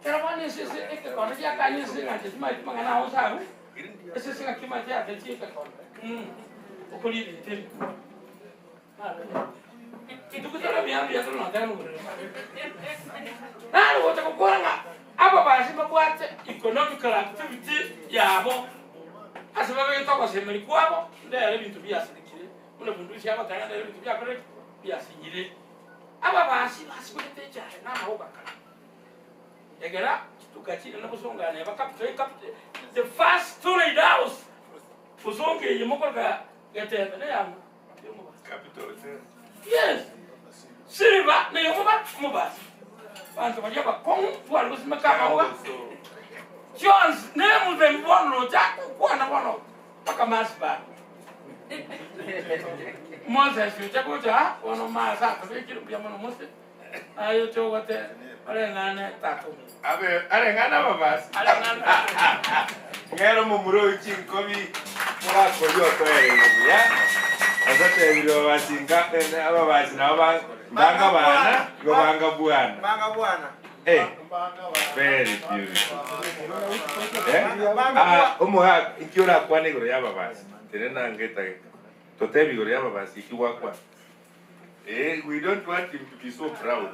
kera bwana esese eke kono kiakanye ese ngate simai mangana osaru esese ngakimate ate chika kono okoli biteri Tukutara byambi yatolo nataka nugure. Nalo wote kukoranga abo basi babwate economical activity yabo. Ase babe toko semeri kwabo ndere bintu byasirikire. Muna bundu syaba tanga ndere bintu byakore byasinyire. Aba basi basi kulete cyane na bakara. Egera tukachira na busongana ba capital the first story house. Busonge yimokorga getebe ne yangu. Capital. Yes. Silver na yomuba mubasi. Bantu bajya bakong twali kusima kama Jones name them bono jaku kwana bono paka masba. Moses yochakuja ono masa tabikiru bya mono mose. Ayo chogote arengane tatu. Abe arengana babasi. Arengana. Ngero mumuro chinkobi murakoyo toere ya. Asante biro basinga aba basi nabo banga bana go banga bwana. Banga bwana. Eh. Very beautiful. Eh? Ah, omuha ikiora kwana igoro ya babasi. Tere nangeta. Totebi igoro ya babasi ikiwakwa. Eh, we don't want him to be so proud.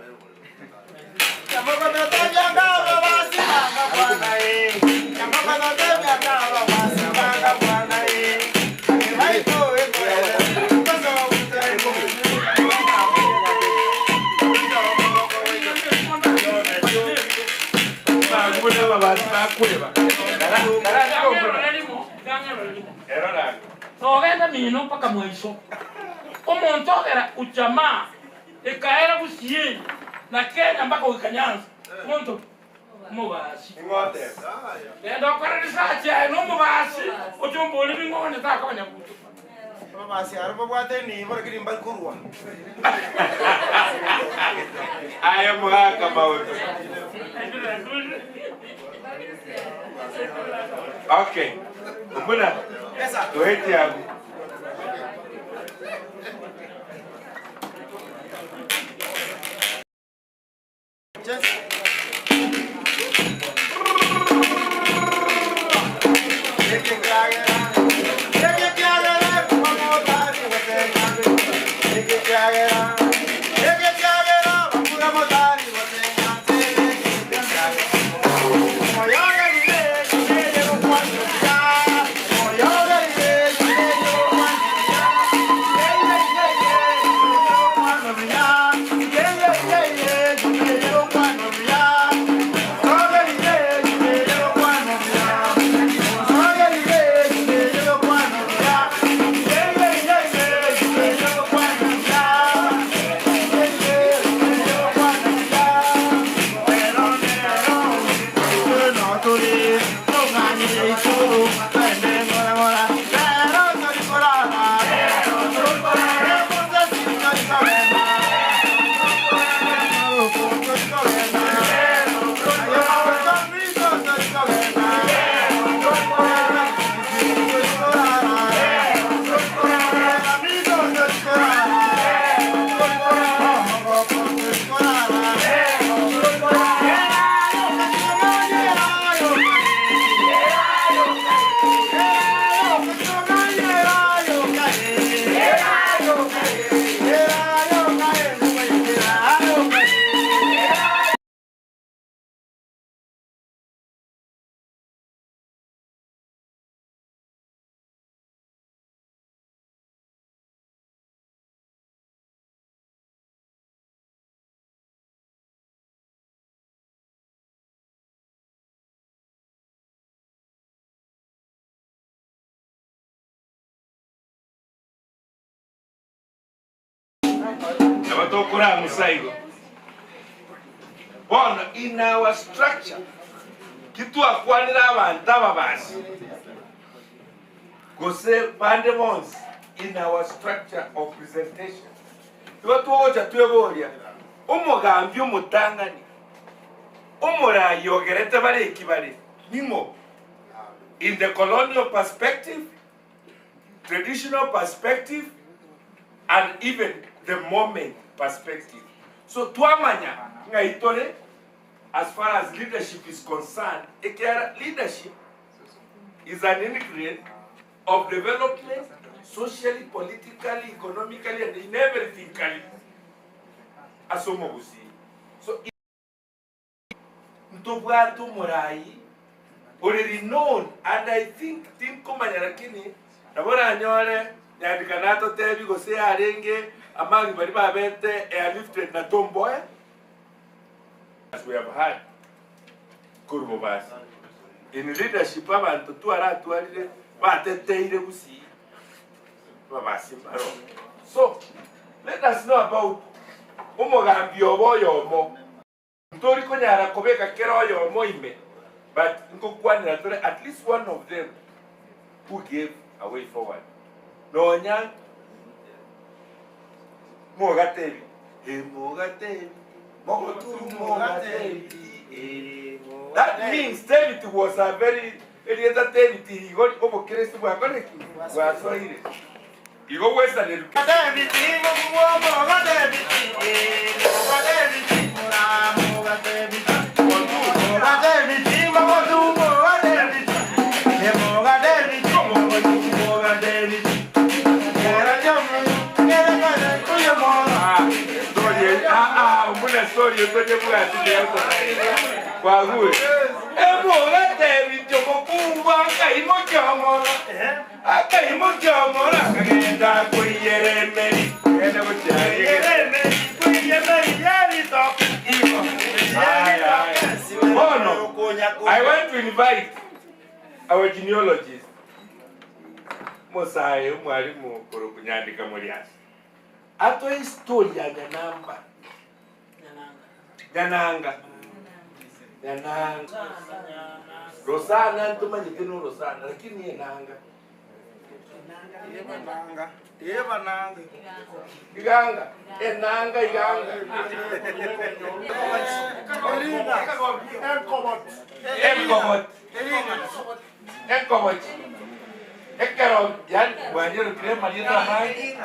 Togenda mino mpaka mwisho. Omuntu ogera ujamaa ekaera busiye na Kenya mpaka ukanyanza. Muntu mubasi. Enda okora research yae no mubasi ochombole bingone takabanya kutu. Babasi aro babwate ni bora kiri mbal kurwa. Aya muhaka mauto. Okay. Mbona? Yes sir. Tuwete yangu. Just Nabo tokoramusa igo. Bono in our structure, kitwakwanire abanto ababasi, gose bande bonsi in our structure of presentation, igo twogocha tweboria, omogambi omotang'ani, omorai ogerete bare eki bare, ning'o? In the colonial perspective, traditional perspective, and even the moment perspective. So twamanya ng'ai tore as far as leadership is concerned, ekiara leadership is an ingredient of development socially, politically, economically and in everything kali ase omogusii. So ntobwate omorai ore renowned and I think tinkomanya lakini nabo oranyore Nyandika natotebi gose yarenge among baria babete airlifted na Tom Mboya as we have heard korwa Bobasi in leadership abanto twaratwarire bateteire gusii Babasi mbaro. So let us know about omogambi obo oyomo. Ntori konyara kobeka kera oyomo ime, but nkokwanera tore at least one of them who gave a way forward. Nonya mogatebi, eh mogatebi, mogotu mogatebi, eh. That means David was a very, erieta David igo obokeresto bwakore ki? Bwasoire. Igo gwesaneru ki? Emogatebi omokungu akaimokia omoro. Akaimokia omoro akagenda koiyera emeri. Genda gochia Bono, I want to invite our genealogist, Mosae mwalimu korokunyandika Moriasi. Atoe story ya Nyanamba. Nyananga. Nyananga. Rosana ntumanyete no Rosana lakini enanga. Ebananga. Iganga. Enanga iganga. Enkobot. Enkobot. Ekero yani mwanyero kire marieta mai.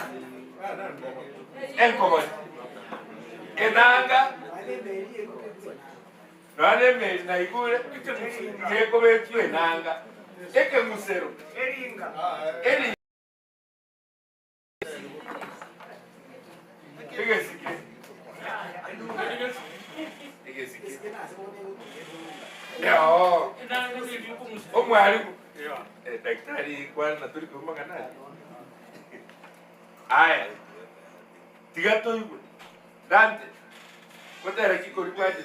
Enkobot. Enanga. Nane me na igure keko enanga. Eke musero. Eringa. Eri Egesike. Egesike. Yo. Omwalimu. Eh, daktari kwana tuli kumanga nani? Aya. Tiga toigwe. Dante. Kotera kiko rikwaje.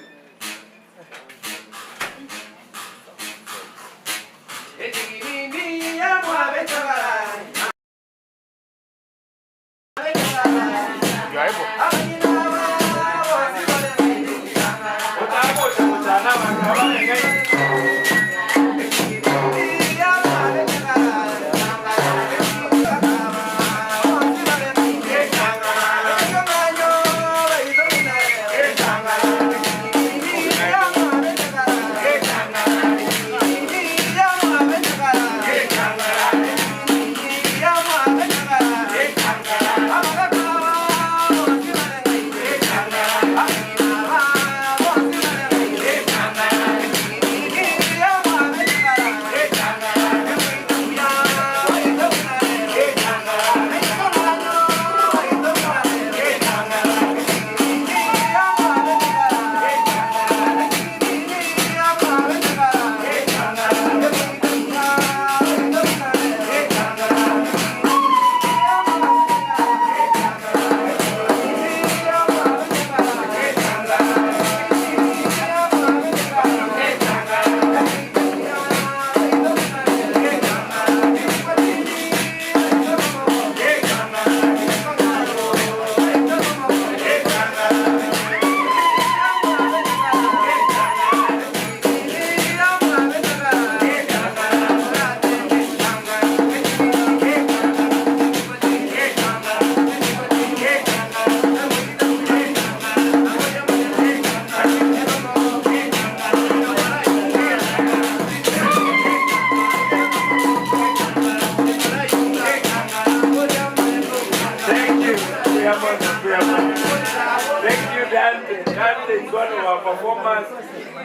performers.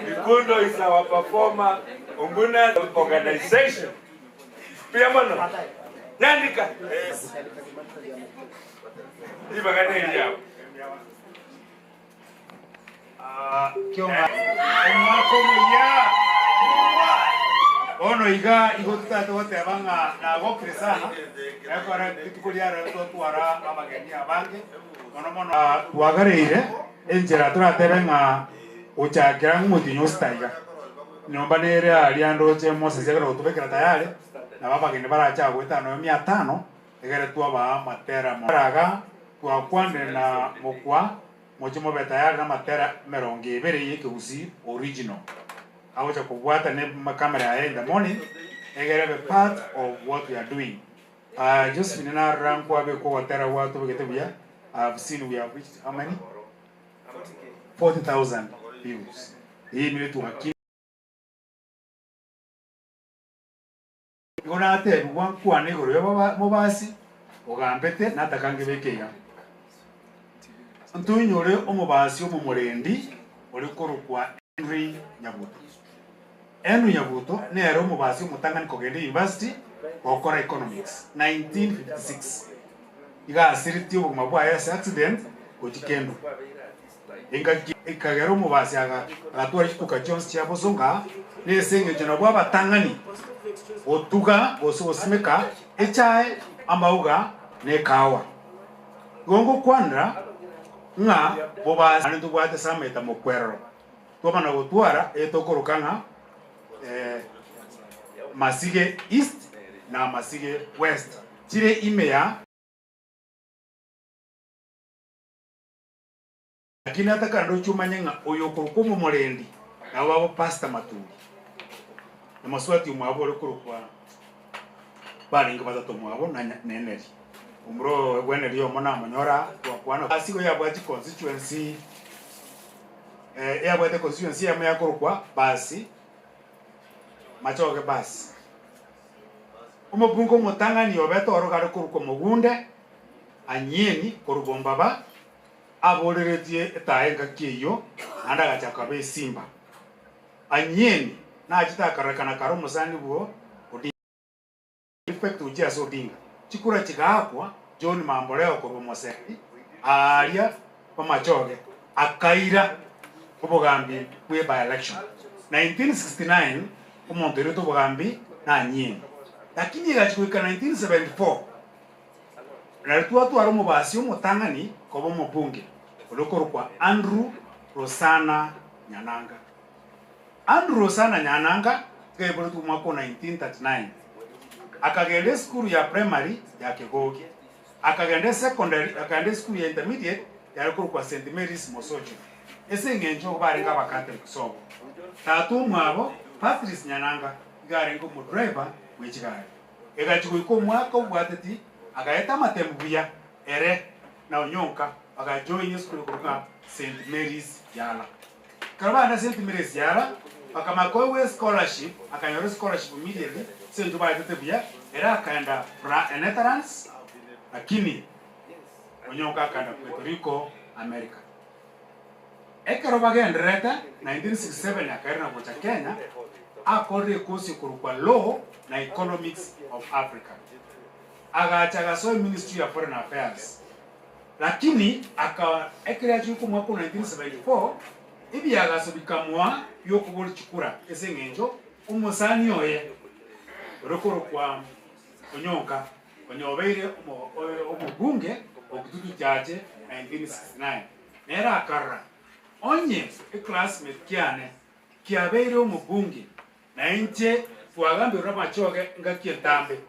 Bikundo is our performer. Onguna organization. Mbuya mono. Nyandika. Ribaga neriao. Omwaka omoyia bono iga igo totagete goteba ng'a nagokire sana ekero rituko ria rero twatwara abageni abange mono mono twagareire enchera toratebe ng'a gochakera ng'omotienyi osita iga nyomba nere aria ndoche Moses ekero gotobekera tayari nabo abageni barache agoetana nonya mia tano egere twabaa amatera mono iga twakwanire na mokwa Moche mobe tayari namatera emerongo ebere y'ekegusii original agocha kobwata ne camera yaye in the morning egere ebe part of what we are doing. Aah Josephine narora nkwabekwa ogotera gwatobegete buya I have seen we have reached how many? 40,000 views. Eyio emire twakina. Igo natebigwa nkwane igoro y'omobasi ogambete, nataka ngebeke iga. Ntoinyore omobasi omomorendi ore korokwa Henry Nyabuto. Henry Nyabuto nere omobasi omotang'ani kogenda university gokora economics 1956. Iga asiritie obogima bwaye ase accident gochia Kendu. Engaki ekagera omobasi agatwara chituka chionsi chia bosonga, na ase engencho nabwo abatang'ani gotuga gose gosimeka echae, amauga, na ekawa. Igo ngokwanera ng'a bobasi naende ntobwate ase amaeta mokwerero, twamana gotwara eye tokoroka ng'a Masige East na Masige West chire ime ya. Lakini atakana ndoche omanye ng'a oyo okorokwa omomorendi nabo babo Pastor Maturi na mosubati omwabo ore korokwa barenge batato mwabo na Neneri. Omura oyo bweneri omo namonyora aa twakwana ase igo yabwate chiconstituency eh, yabwate constituency eyemo yakorokwa Basi Machoge Basi. Omobunge omotang'ani obete orogare korokwa Mogunde Anyieni korwa Bombaba Aboreretie etaaya engaki eyio, naende agachaka koba esimba. Anyieni nachete akarorekana kare omosani bwo Odinga. Effect gochia ase Odinga. Chikura chigaakwa John Mamboleo korwa Omoseri aaria Bomachoge akaira obogambi bwe by election. 1969 omonto oirete obogambi na Anyieni. Lakini egachia goika 1974 Nario twatwara omobasi omotang'ani koba omobunge, oria okorokwa Andrew Rosana Nyananga. Andrew Rosana Nyananga iga aiboretwe omwaka o 1939. Akagenda esukuru ya primary ya Kegogi, akagenda esecondary, akagenda esukuru ya intermediate yare korokwa St Mary's Mosocho, ase eng'encho barenge Abakatoliki sobo. Tata omwabo, Patrice Nyananga, iga arenge omodriver bwe chigari. Egachia goika omwaka obwateti, agaeta amatemu buya, ere na Onyonka bagajoin esukuru ekorokwa ng'a St Mary's Yala. Ekero bagenda St Mary's Yala, bakamanya koegwa escholarship, akanyora escholarship immediately ase eng'encho baetete buya, ere akaenda Fra Netherlands, lakini Onyonka akaenda Puerto Rico, America. Ekero bagendererete, 1967 akairana gocha Kenya, akorire ekosi ekorokwa Law na Economics of Africa. Agacha agasoa eministry ya Foreign Affairs. Lakini aka ekero achire omwaka o 1974, ebiagaso bikamoa bi'okoboria chikura ase eng'encho omosani oye ore korokwa Onyonka Onye obeire omobunge o Kitutu Chache 1969, nere akarora, Onye eclassmate kiane kiabeire omobunge na inche twagambirwe amachoge engaki entambe,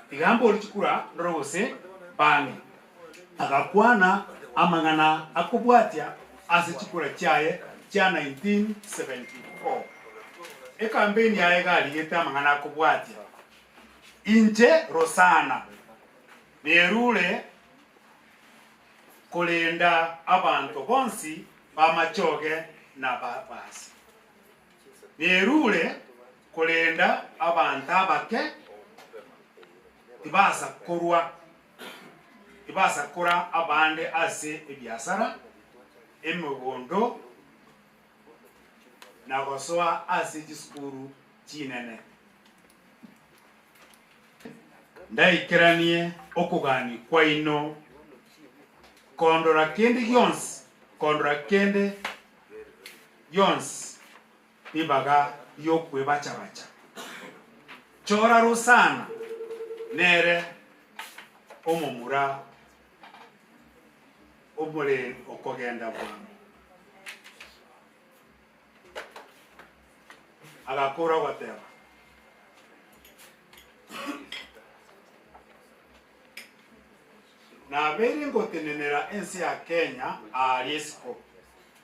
tiga mbori chikura ndore gose mbang'e. Agakwana amang'ana akobwatia ase chikura chiaye chia 1974. Ekampeini yaye iga arigete amang'ana akobwatia. Inche Rosana, nerure korenda abanto bonsi b'amachoge na b'abasi. Nerure korenda abanto abake tibasakorwa, tibasakora abande ase ebiasara, emegondo. na gosoa ase chisukuru chinene. Ndaikeranie okogania kwaino, kondora kende gionsi, kondora kende gionsi ribaga ri'okwebacha-bacha. Chora Rosana nere omomura omore okogenda bwango. Agakora ogoteba. Nabeire ngotenenera ense ya Kenya aaria isiko,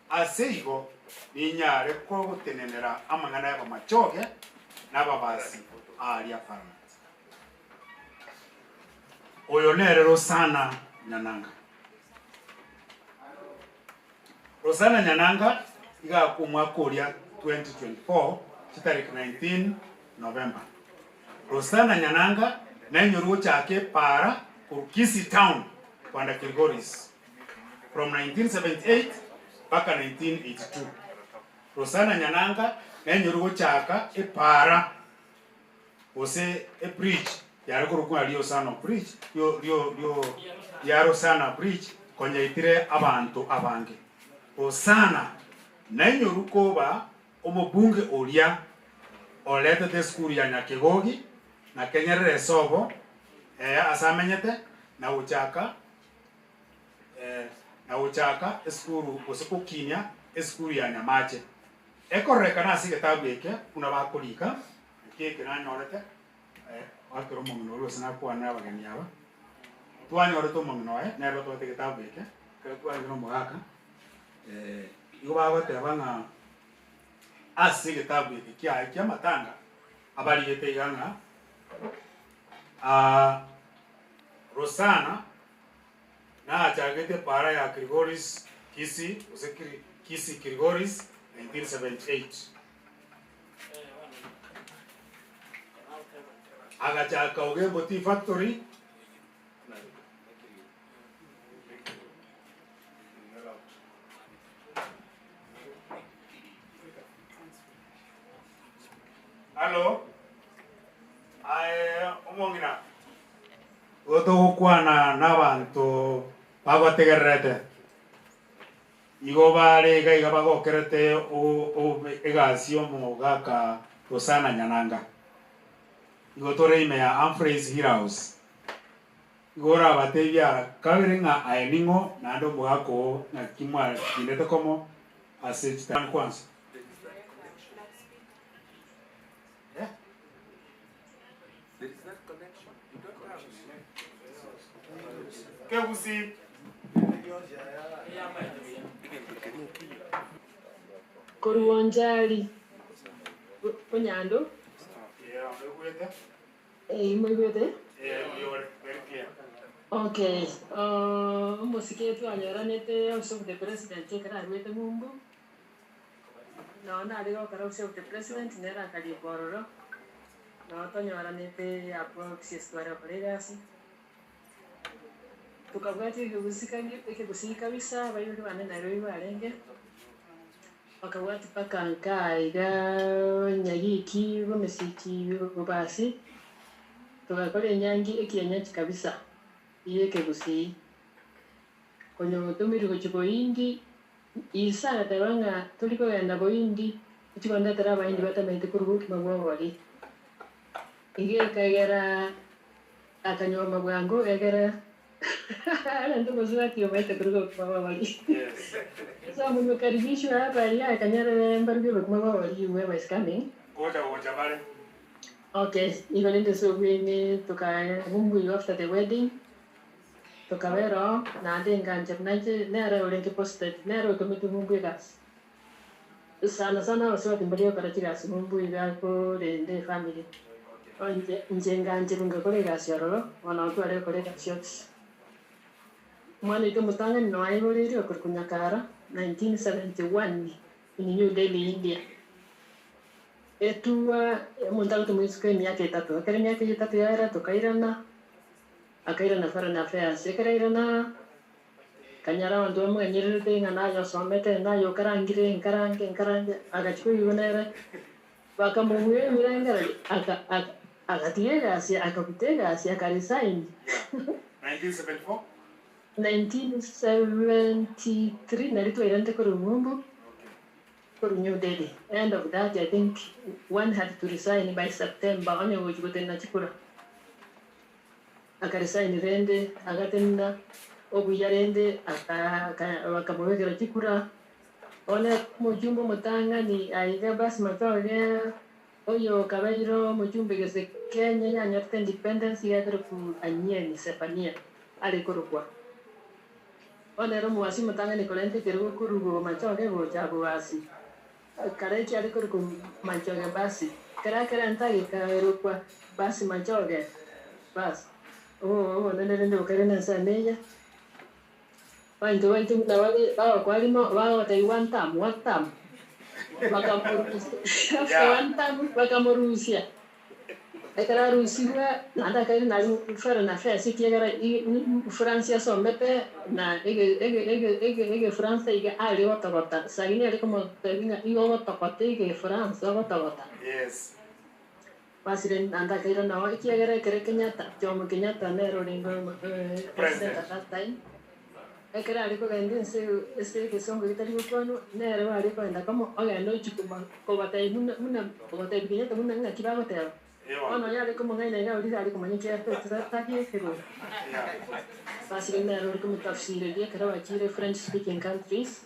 ase igo ninyare kogotenenera amang'ana y'abamachoge na ababasi aaria Parliament. Oyo nere Rosana Nyananga. Rosana Nyananga iga akwa omwaka oria 2024 chitariki 19 November. Rosana Nyananga nenyorwe gochaka epaara korwa Kisii Town kwanda Kilgoris from 1978 mpaka 1982. Rosana Nyananga nenyorwe gochaka epaara gose ebridge yare korokwa ng'a Riosano Bridge, rio rio rio ria Rosana Bridge konya yaitire abanto abange. Rosana nainyorwe koba omobunge oria oretete esukuru ya Nyakegogi na Kenyerere esobo eh ase amenyete na gochaka eh na gochaka esukuru gose gokinia esukuru ya Nyamache. Ekororekana ase egetabu eke buna bakorika, eki eke nanyorete, ekero omong'ina oria gose nakwane abageni aba, twanyorete omong'ina oye, nere otwete egetabu eke, ekero twarenge na omogaka, nigo bagoteba ng'a ase egetabu eke kiaye kia amatanga, abarigete iga ng'a Rosana Nachagete para ya Grigoris Kisii gose Kisii Grigoris 1978. Agachaka Ogembo Tea Factory. Hallo, aye omong'ina. Igo togokwana nabanto bagotegererete, igo bare iga iga bagokerete egasi y'omogaka Rosana Nyananga. Igo tore ime ya Humphreys Hill House. Igo orabatebie ara kabere ng'a aye ning'o naende omogaka oo naki mwakindete komo ase chitani kwansa. Kegusii. Korwa Onchari Onyando. Eh, moigwete? Okay, omosike twanyoranete House of the President ekero aruete ng'umbu, nonye nare gokora House of the President nere akarikwa ororo. Nabo tonyoranete abwo gose tware gokora egasi, tokabwatia ekegusii ekegusii kabisa, abaibori bane Nairobi barenge, bakabwatia mpaka nka igaa Nyagiki, Bomesiki, Bobasi, togakora enyangi ekienyeji kabisa, ya ekegusii. Konya otomirwe gochia bohindi, ise agateba ng'a tori kogenda bohindi, ochie kondetera abahindi batamaeti korwa bokima bwa obori. Igo ekagera akanyuoma bwango egere arente omosubati omaete korwa bokima bwa obori. So mumekaribishwa hapa iga akanyarire mbaruge bokima bwa obori whoever is coming. Gocha gocha bare. Okay, igo rende ase obweng'e tokabumbuywa after the wedding. Tokabera oo, naende engancha buna inche nere orenge posted, nere otometwe ng'umbu egasi. Sana sana abasubati mbaria gokora chigasi ng'umbu iga korenda efamiri. Inche inche ngancherwa ngakora egasi ororo, bono nabo tware gokora egasi ofisi. Omwana oito omotang'ani noe aiboreirwe okorokwa Nyakara, 1971 in New Delhi, India. Etua omonto agotomwa isiko emiaka etato, ekero emiaka eyio etato yaera tokairana. Akairana Foreign Affairs. Ekero airana, Kanyora abanto bamoganyererete ng'a naye osomete, naye okarangire, nkarange, nkarange, agachia koigwa nere, bakamobua ebirengererio, aka aka agatiga egasi, akabuta egasi, aka resign. 1974? 1973 nario twairente korwa ng'umbu, korwa New Delhi. End of that I think one had to resign by September onye gochia gotenena chikura. Aka resign rende agatenena obuya rende bakamobekera chikura. Bono omochumbe omotang'ani aiga basi Machoge oyo okabeire omochumbe gese Kenya yanyorete independence iga akorokwa Anyieni Zephania are korokwa. Bono ere omobasi omotang'ani korenta ekerogo korwa Machoge gocha bobasi. Kare ekiare korokwa Machoge basi, kera ekerenta gekaerokwa basi Machoge basi. Obonene rende bokare nensemo eye. Abanto baito buna bare bagokwa rimo bagotebia one term, one term, bakamorusia after one term bakamorusia. Ekero arusigwe, naende akairwa naria foreign affairs ekiagera France asomete na egefransa iga are gotogota, sagini are komotebia ng'a igo ogotogota egefransa ogotogota. Basi rende naende akairwa nao ekiagera ekero Kenyatta, Jomo Kenyatta nere orenge president at that time, Ekero are kogenda ense ase egesongo getari gokwanwa, nere bare kogenda komo, ogende ochie kobatebia buna buna ogotebi Kenyatta buna ng'aki bagoteba. Bono oyo are komong'aina iga oria are komanya ekiagera tari ekerogo. Basi rende nere ore komotafsireria ekero bachire French speaking countries,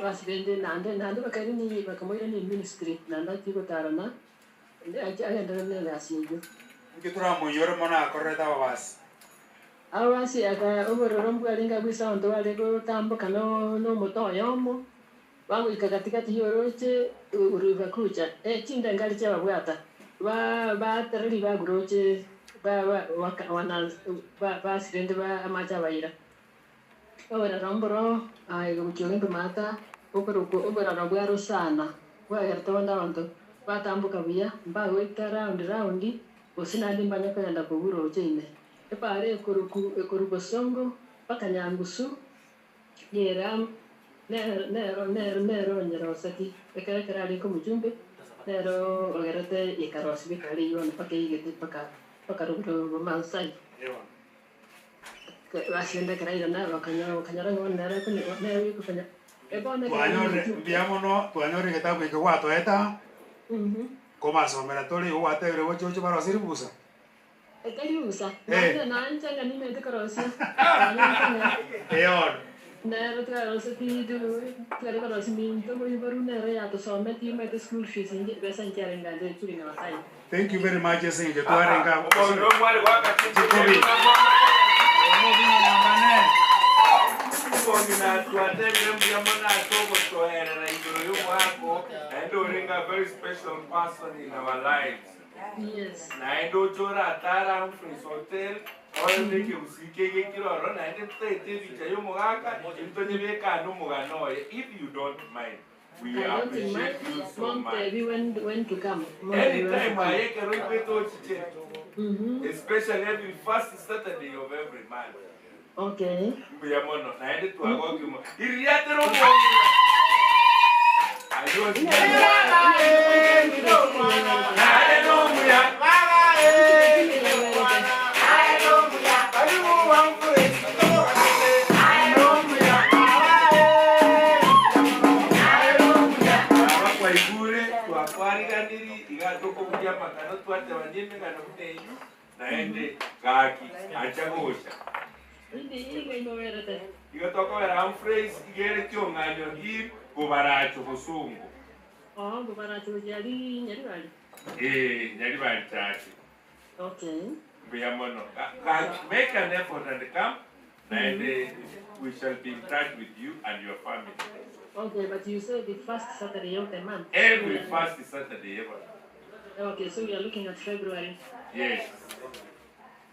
basi rende naende naende bakairania bakamoirania eministry naende achie gotarana, agenderere na egasi eyio. Inki toramoinyore mono akorerete ababasi? Ababasi aka obororo mbwarenge agwo ase abanto bare gotamboka nomote oyomo, bagoika gati-gati y'orooche Uruvakucha, chindengari chiababwata, baaterera ribagu rooche basirende amache abaira. Obororo mboro aye gochia ogende maata, okorokwa obororo bwa Rosana, bwagerete bono abanto batamboka buya, mbagoeta round round, gose naende mbanye kogenda kobua rooche ime. Epaara ekorokwa bosongo mpaka Nyangusu, nera nero nero nero onyeroseti, ekero ekero arenge omochumbe, nero ogerete ekarosigwa epaara eyio bono mpaka eigete mpaka mpaka rogoro Bomaasai. Ase ekero airana bakanyora ng'a bono nere nere okonya bono ekero Twanyorire mbuya mono, twanyorire egetabu eke gwatoete aa, komasomera tore igo gwatebire gocha oche barosie ribusa. Etari bosa, naende nainche ng'a nimanyete korosia, nainche ng'a Eono. nero twaroseti tware korosia minto boiboru nere yatosometie omanyete school fees inche besa nchiarenge ande during our time. Thank you very much ase eng'encho twarenge abwo. Omong'ina omware goaka Chikobi. Omong'ina twatebire mbuya mono ase ogotoerera igoro y'omwako naende orenge a very special person in our lives. Yes. Naende oche oratare Humphreys Hotel, orente ekegusii kegekire ororo, naende totaete ebicha y'omogaka, intonyebeke ande omogano oye, if you don't mind. We I don't appreciate mind. you so Mom much. tell me when to come. Mom tell me when to Anytime come. aye ekero oigwete ochiche, especially every first Saturday of every month. Okay. Mbuya mono, naende twagokigwa mono. Iriatera omong'ina. Ayio Naye nomuya. Aba kwaigure twakwariganiri iga tokobugia amakano twatebania emegano buna eyio Naende gaki, ancha gocha. Igo tokobera Humphreys iga ere Kiong'anyo Hill Bobaracho bosongo. Ee, Nyaribari Chache. Mbuya mono. Gaki, make an effort and come, naende we shall be in touch with you and your family. Okay, but you said the first Saturday of the month. Every first Saturday ever. Okay, so we are looking at February. Yes.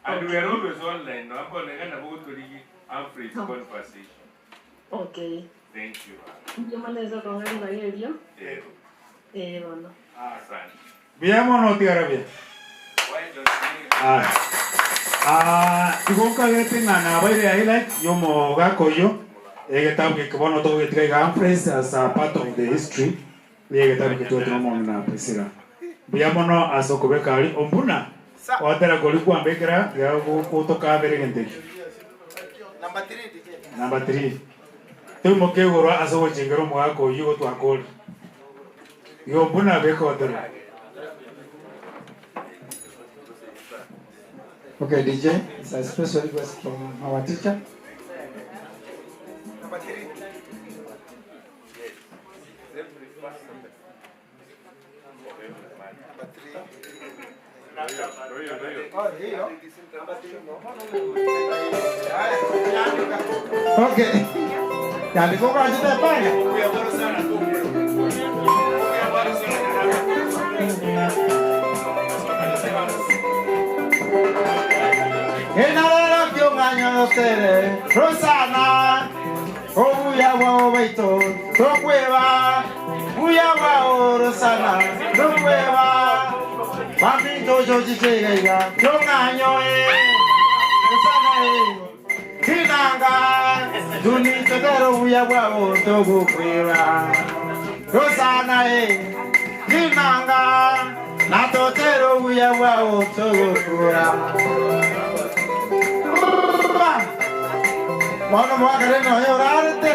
And we are always online. No, I'm going to go to the Humphreys conversation. Okay. Thank you. Ndiyo maana kwa ngani na hiyo. Eh, Eh, bono. asante. Mbuya mono otigara buya. Why don't you Aya. Ah, igo nkagete ng'a nabaire highlight y'omogaka oyio, egetabu geke bono togogetiga iga Humphreys as a part of the history y'egetabu eke twetire omong'ina Priscilla. Mbuya mono ase okobeka aria ombuna ogotera koria kwambekera tiga gotokabera egento ekio. Number 3. Toimoke igoro ase ogochengera omogaka oyio igo twakorire. Igo mbuna beka ogotera. Okay, DJ, it's a special request from our teacher. Okay. Yandika ukachita panya. Enarara kyong'anyo tere Rosana obuya bwao baito tokweba buya bwao Rosana tokweba Papi tojo chichegaiga kyong'anyo e Rosana e Kinanga tunitotero buya bwao togukweba Rosana e Kinanga natotero buya bwao togukura Bono mwakare noyo orarete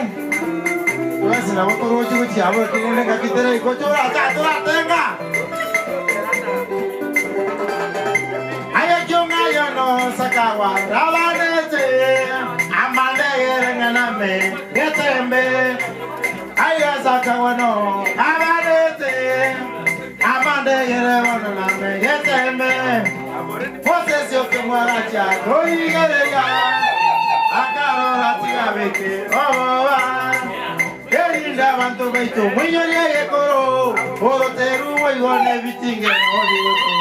Wesi nabo torochi gochiabo ekirinde ngaki iko chora turatenga Ayo kyong'ayo no sakawa rabanete amandegere ng'aname getembe Ayo sakawa no abanete amandegere bono name getembe Moses yokemwaracha toigereria akarora tigabeke oboba Erinda abantu baitu mwinyorie gekoro oroteru boigone bitinge nobigoto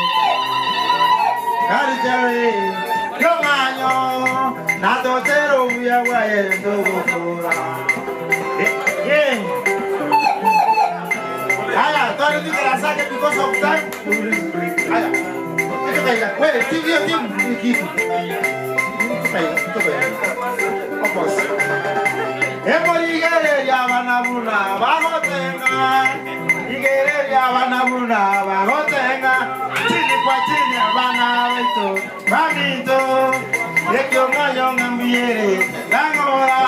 Karicare kyong'anyo natotero buya bwaye togokora Haya, twende tukarasake because of time. Haya. Tukaila. Wewe, TV timu ni kitu. Tukaila, tukaila. Opos. Emorigereria abana buna bagotenga. Igereria abana buna bagotenga. Chini kwa chini abana baitu. Baminto. Ekyong'ayo ng'ambiere. Nang'ora.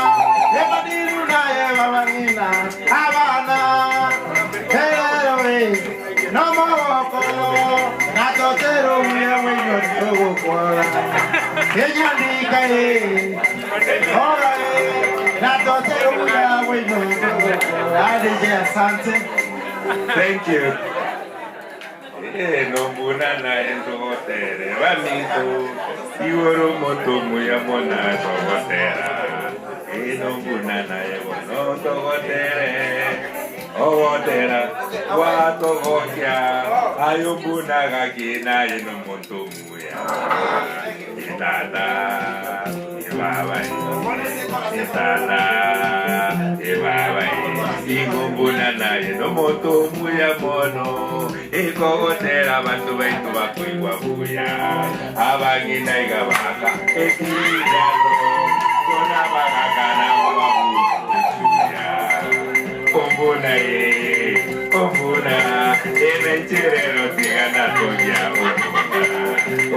Emadiru naye babang'ina. Abana. Erero e. No maboko. Natotero buya bwaino togokora. Enyandika e. Ora e. Natotero buya bwaino togokora. DJ asante. Thank you. Eh, nombuna na entogotere baminto iworo moto muya mona togotera. Eh, nombuna na ebono togotere. Ogotera watogokia ayo mbuna gaki na eno moto muya. Tata, baba, tata, baba, ingombuna naye no moto muya mono ikogotera abantu baitu bakuigwa buya abang'ina iga baka ekijalo kona bagakana babuya ombuna ye ombuna ebencherero tigana toya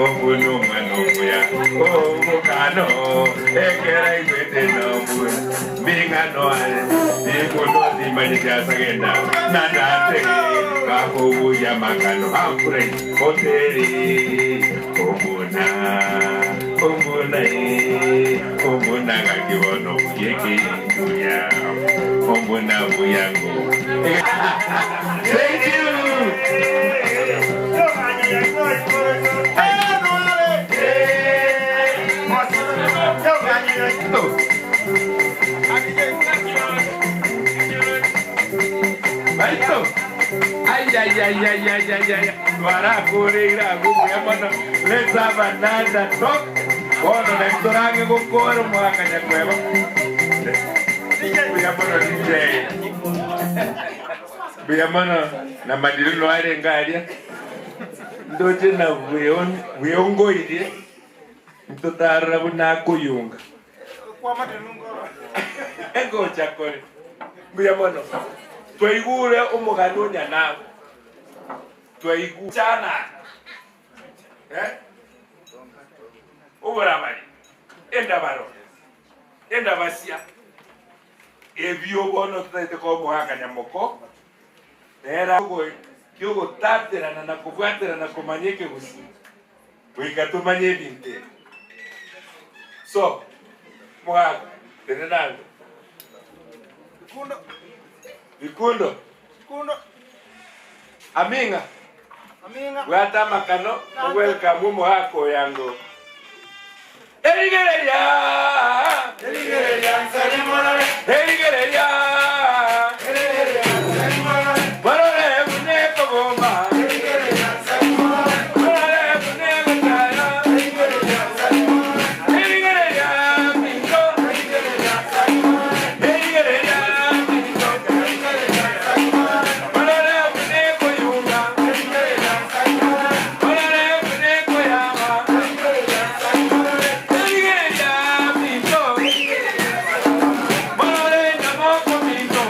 ombuna omwana omuya omukano ekera igwete nombuna ming'ano ale ikuno timanyisiasagenda nanatege kakubuya makano Humphrey hoteri ombuna ombuna e ombuna gakibono yekinduya ombuna buyango. Thank you. Baito. Ay, ay, ay, ay, ay, ay, ay. Twarakureira gubuya mono. Let's have another talk. Bono netorange gukora mwaka nyakweba. Buya mono DJ. Buya mono na madiru no are ngaria. Ndoche na bweongoirie. Ntotarora buna akoyunga. Engocha kore. Mbuya mono. Twaigure omogano o Nyanamba. Twaigure. Chana. Eh? Oborabari. Endabaro. Endabasia. Ebio bono totaete komoa akanyamoko. Nere kiogotaterana na kobwaterana komanya ekegusii. Goika tomanye ebinto ebi. So, omogaka, tenena ango. Bikundo. Bikundo. Bikundo. Aming'a. Aming'a. Bwata amakano, owelcome omogaka oyo ango. Erigereria! Erigereria nsari morore. Erigereria! Erigereria nsari morore. Morore buna ekobomba. Erigereria nsari morore. Morore buna egotara. Erigereria nsari morore. Erigereria minto. Erigereria nsari morore. Erigereria minto. Erigereria nsari morore. Morore buna ekoyunga. Erigereria nsari morore. Morore buna ekoyama. Erigereria nsari morore. Erigereria minto. Morore nyamoko minto.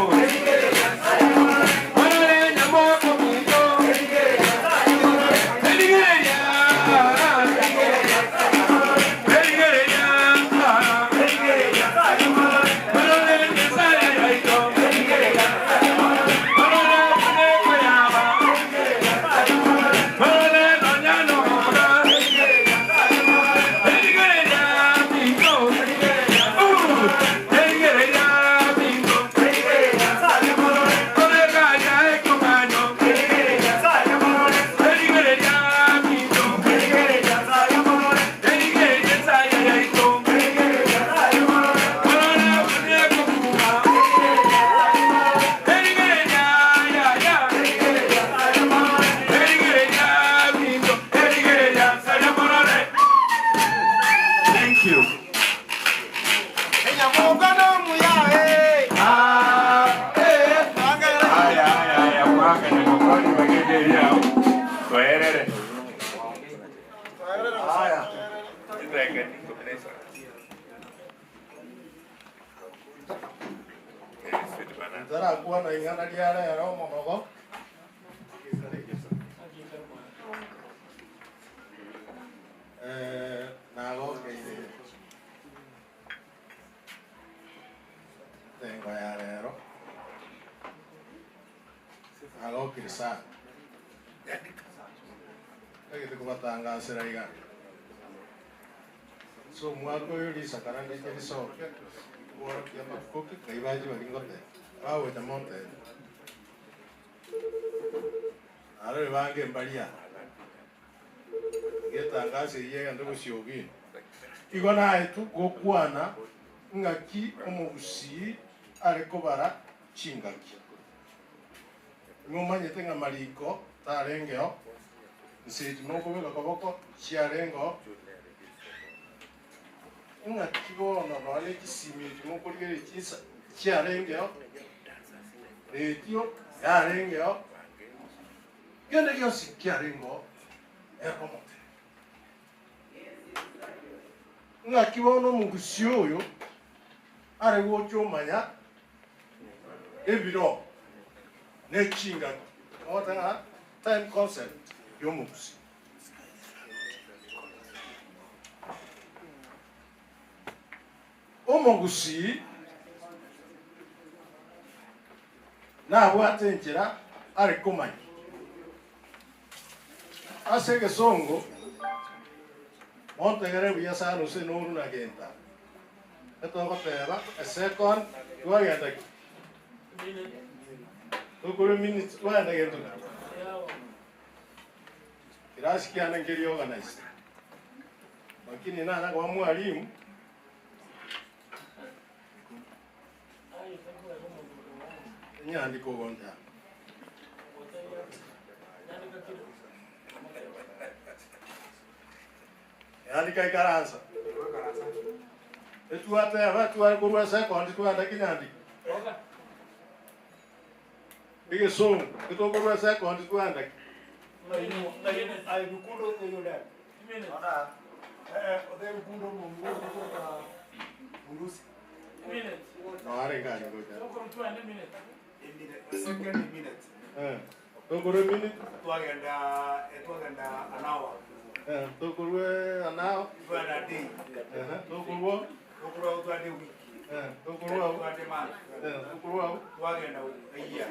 Morore nyamoko minto. Erigereria. Erigereria. Morore nyasaye yaito. Morore buna ekoyama. Morore nonyanoga. Thank you. Aya, aya, aya, mwaka na mokoni bagende yao. Twaerere. Haya. Itweke niko pesa. Ntarakuwa na ing'ana ria rero omonogo Eh, nagokeire tengo ya rero nagokire sana egete kubatangasira iga so omwaka oyo risakara ndike risoke gworokia makuki kaibaji baringote bagocha mountain aro bange mbaria getangasa eyegende gociogi igo naye tugokwana ng'aki omogusii are kobara chingaki ng'omanyete ng'a mariko tarengeo nseti nokobeka koboko chiarengeo ng'aki bono nonye chisimi echi mokorigereria chinsa chiarengeo retio yarengeo kende gionsi kiarengeo ekomote ng'aki bono omogusi oyo are gocha omanya ebiro na echingaki ogoteba ng'a time concept ya omogusi omogusi nabwate enchera are komanya ase egesongo montegere buya sana ase noru nagenta etogoteba a second twagenda ki tokore minutes twagenda gento ki kirasi kiane nkeri organized lakini nana kwa mwalimu enyandiko gonta yandika ikaransa etwateba twakorwa second twanda kinyandiko egesongo getokorwa second twanda ki. Noare ngari ngocha. Eh, tokorwa eminute. Twagenda twagenda an hour. Eh, tokorwa an hour. Twagenda day. Eh, tokorwa. Tokorwa twagenda week. Eh, tokorwa. Twagenda month. Eh, tokorwa. Twagenda a year.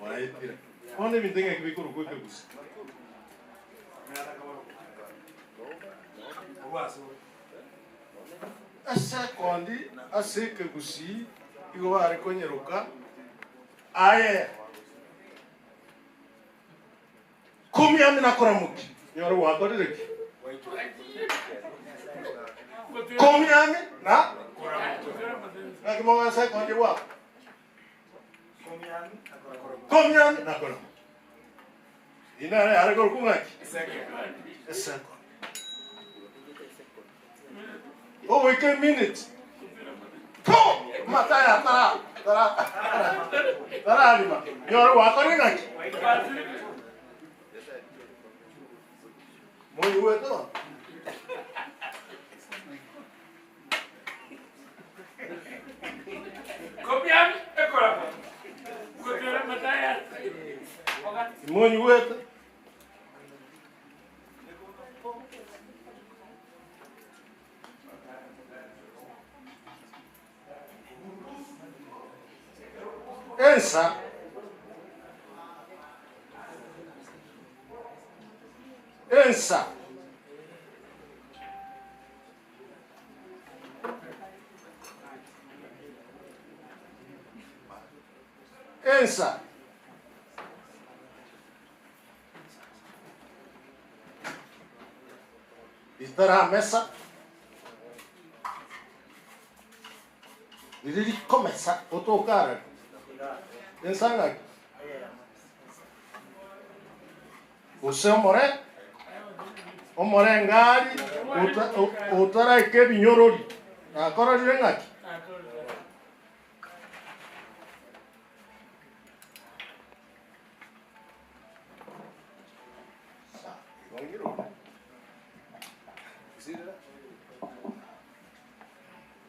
Waitire. Bono ebinto ng'aki bikorokwa ekegusi. Esekondi ase ekegusii igo bare konyeroka aye komiami nakoramoki nyore gwakorire ki? Komiami na naki mogo esekondi gwako komiami nakoramoki inere yare korokwa ng'aki? Esekondi. Ogoika eminute po mataya tara tara tararima nyore gwakorire ng'aki? Moigwete bono? Monyigwete? Ensa ensa ensa ritaramesa riri rikomesa otokarari ensa ng'aki gose omore omorengari ota- o- otaraika ebinyorori nakororire ng'aki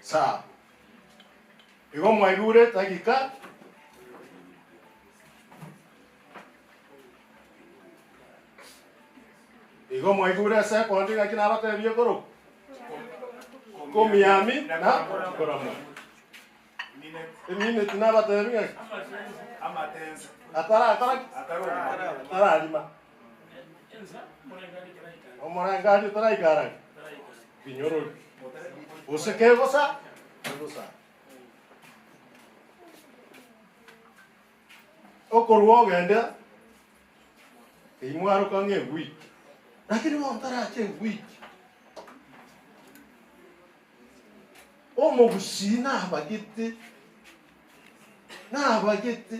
Sawa. Igo mwaigure tagika Igo mwaigure ase ekondi ng'aki nabatebie korokwa komiami na koramwa. Emineti nabatebie ng'aki atarakora ki? Atararima. Omorengari otaraikarari binyorori gose kegosa kegosa. Okorwa ogende keimwaroka ng'a ewiki lakini bono taracha ewiki omogusii nabagete nabagete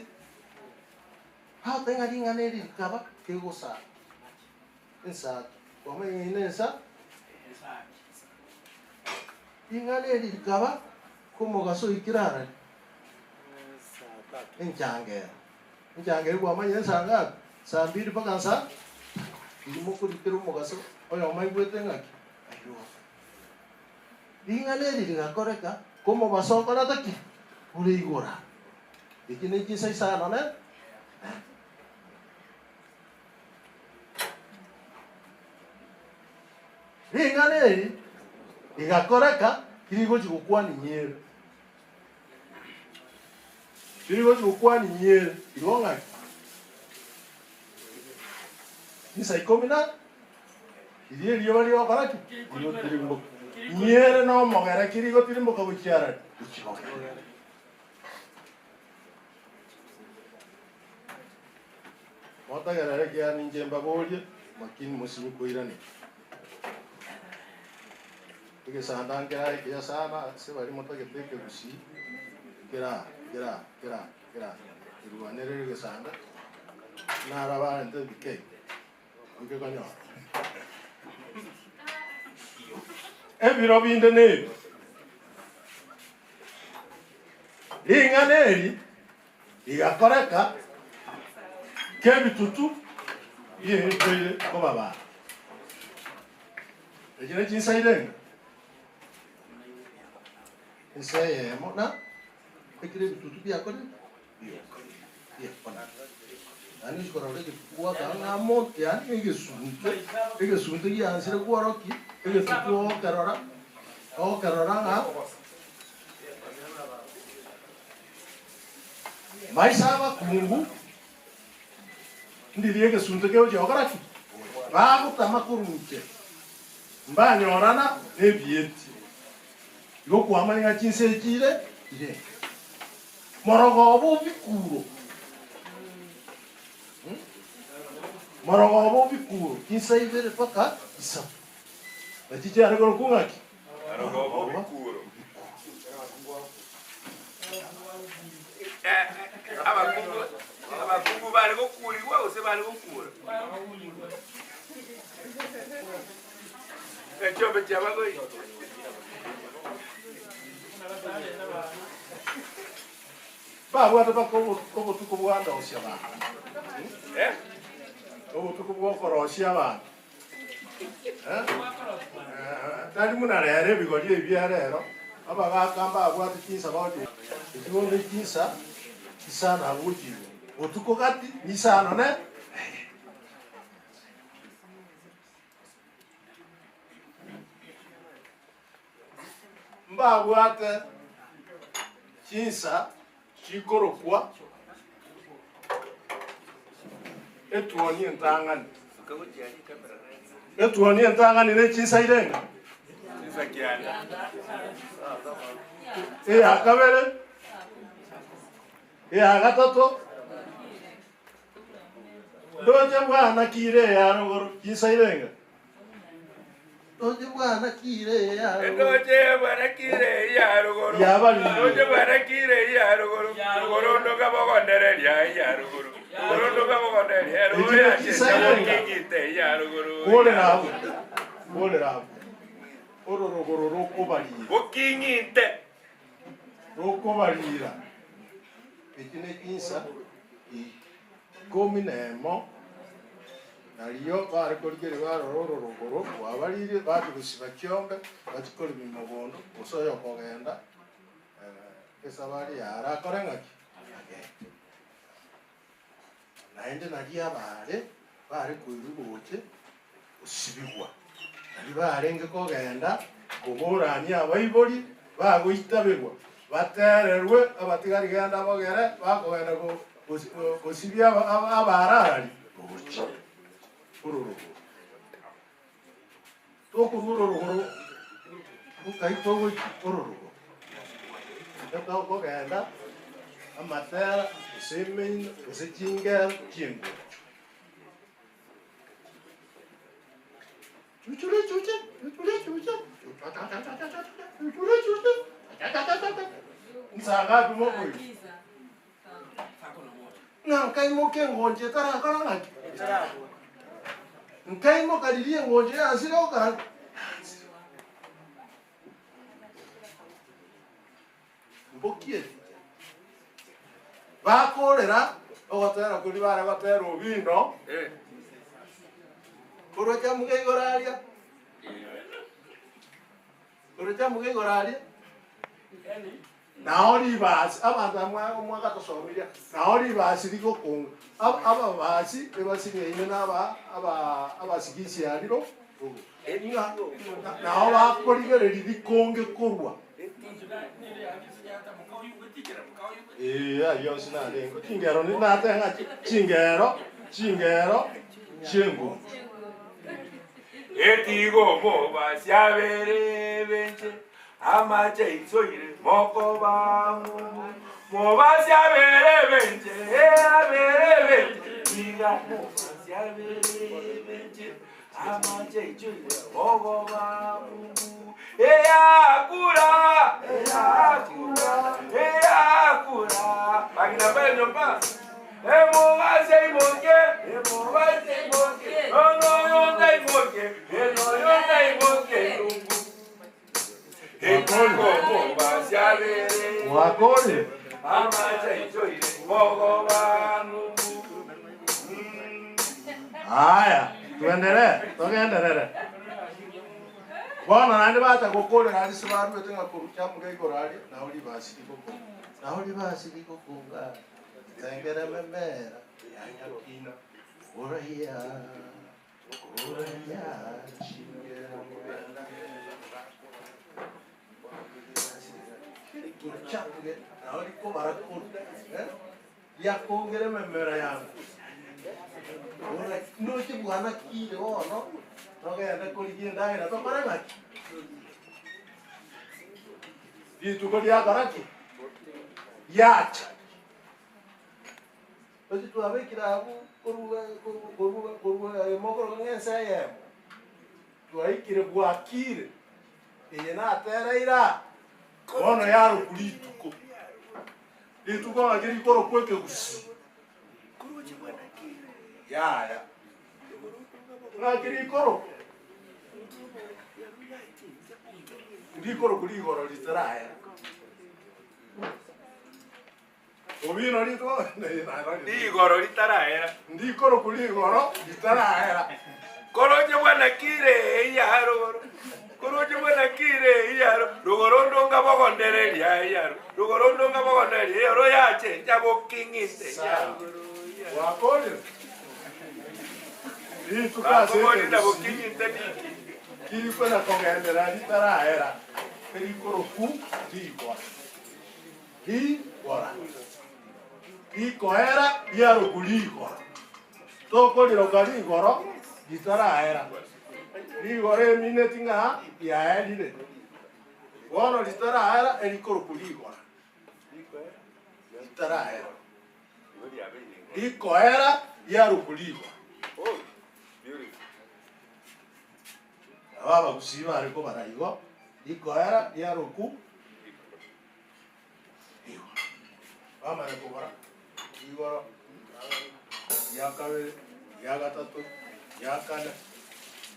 Agote ng'a ring'ana eri rikaba rigosaba ensaki, kwamanya ng'a nensa ring'ana eri rikaba komogaso oikire arari enchangero. Enchangero kwamanya ensa ngapi? Saa mbiri mpaka nsa riria mokorikera omogaso oyomo aigwete ng'aki? Airwe. Ring'ana eri rigakoreka komobaso okorete ki? Ore igoro. Eki ne chinsa isano ne Ring'ana eri rigakoreka tirigochi gokwana inyere. Tirigochi gokwana inyere. Igo ng'aki? Chinsa ikomi na riria erioba rigokora ki? Rigotirimboka. Inyere na omogere ki rigotirimboka gochia arari? Gochia bogere. Motegerere ekiagera ninche mbaborie, makini mosinye koiraneria. Egesanda nkerae ekiya sana ase baria motagete ekegusii, kera kera kera kera erwanerere egesanda, naro abarente ebike oike konyora. Ebiro binde nebi, ring'ana eri rigakoreka kebitutu bi'etoire kobabara. Echi ne chinsa irenge? Ensa eyemo na ekero ebitutu biakorire biakonire. Yaani ochi korora egetutu goaka ng'a amo yaani egesunte, egesunte giansire kworokia egetutu ogokerora, ogokerora ng'a maiso abakungu Ndiria egesunte kegochia gokora ki? Bagotama korwa inche, mbanyorana nebieti. Igo kwamanya ng'a chinsa echi ire ire enke. Morogoba obikuro, morogoba obikuro chinsa ibere mpaka isato. Nachi chiare korokwa ng'aki? Morogoba obikuro. Abakungu bare gokurigwa gose bare gokura? Echiombe chiabagoire. Babwate mpaka obotuko bwa ndosia abanto. Obotuko bwa okorosia abanto. Tari buna rero ebigori ebi bia rero, abagaaka mbabwate chinsa bagochia echi bono ne chinsa isano abwo gochia igoro, botuko gati nisano ne eyemo. Mbabwate chinsa chikorokwa etuoni entang'ani. Etuoni entang'ani ne chinsa irenge? Eya kabere, eya gatato, ndoche bwana kire eya rogoro, chinsa irenge? Ndoche bwana kire eya rogoro. Ndoche bwana kire eya rogoro. Yabarire. Ndoche bwana kire eya rogoro. Rogoro ndoka bogondereria eya rogoro. Rogoro ndoka bogondereria. Rogoro Echire yache chisairenga. kigite eya rogoro. Korera abwo. Korera abwo. Oro rogoro rokobarira. Boking'inte. Rokobarira. Echi ne chinsa ikomi nemo, nario bare korigereria barora ororogoro rwabariire, bachia gosiba chiombe, bachie korema mogondo, gose oyokogenda esabari yare akore ng'aki? Agende. Naende nario abaare bare koirwa gocha gosibigwa, nario barenge kogenda koborania abaibori bagoitaberwa, batererwe abatigari genda bogere, bakogenda gosibia abaare arari roche ororogoro. Tokorwa ororogoro nkai togochia ororogoro, tokogenda amatera gose emeino gose chingero chi'engocho. Chuchure chuche, chuchure chuche, chuchure chuche, nsa ngapi mokoigwa? Ng'a nkaimoka engoncho etarakora ng'aki? Nkaimoka riria engoncho yansire gokora ki? Yansire. Mbokieti. Bakorera ogotera koria bare gotera obino, korwa chiamuga igoro aria, korwa chiamuga igoro aria. Nao ribasi, abanto aba mwagatosomirie, nao ribasi rigokonga, ababasi ebasinyaine na abasigisi ariro, ng'a nao bakorigereria rikonge korwa. Ee, ayio onsi narenge chingero ninate ng'a chingero, chingero chi'engocho. Etigo omobasi abere benche Amache aichoire mokoba ng'umbu, Mobasi abere benche, abere benche, Iga mobasi abere benche, Amache aichoire mokoba ng'umbu, Eyakura, eyakura, eyakura, Bagina benyomba, Emobasi aimoke, emobasi aimoke, Onoyonde aimoke, enoyonde aimoke, Lungu. Mwakorire? Haya, tuendelee, togenderere. Bono naende bacha gokorera aria ase baruete ng'a korwa chiamuga igoro aria, nao ribasi rigokunga, nao ribasi rigokunga, tengere memera ya nyakina, oraiya, oraiya, chingera mogenda. Chamuge, nao rikobara korwa, eh, riakongera ememera yango. Ora ndoche bwana kire bono, togende korigia endagera tokore ng'aki? Rituko riakora ki? Riacha. Ase twabekire abwo korwa korwa korwa mokoroka ng'a ense eyemo, twaikire bwakire, eye natereire aa, bono yarokwa rituko. Rituko ng'aki rikorokwa ekegusii? Yaya, ng'aki rikorokwa? Ndikorokwa rigoro ritarahera. Obino rituko Rigoro ritarahera. Ndikorokwa rigoro ritarahera. Koroche bwana kire iya rogoro. Koroche bwana kire iya rogoro ndonga bogondereria iya rogoro ndonga bogondereria iya ro yache njaboking'ite iya rogoro. Wakorire? Rituko ase Bakobori ekegusii naboking'ite niki. kirikona kogenderera ritarahera, erikorokwa rigoro. Rigora. Rikoera riarokwa rigoro. Tokoriroka rigoro ritarahera. Rigoro emineti ng'a riaerire. Bono ritarahera erikorokwa rigora. Ritarahera. Rikoera riarokwa rigora. Nabo abagusii bare kobara igo, rikoera riarokwa Igoro. Bamanya kobora, Igoro, ria kabere, ria gatato, ria kane,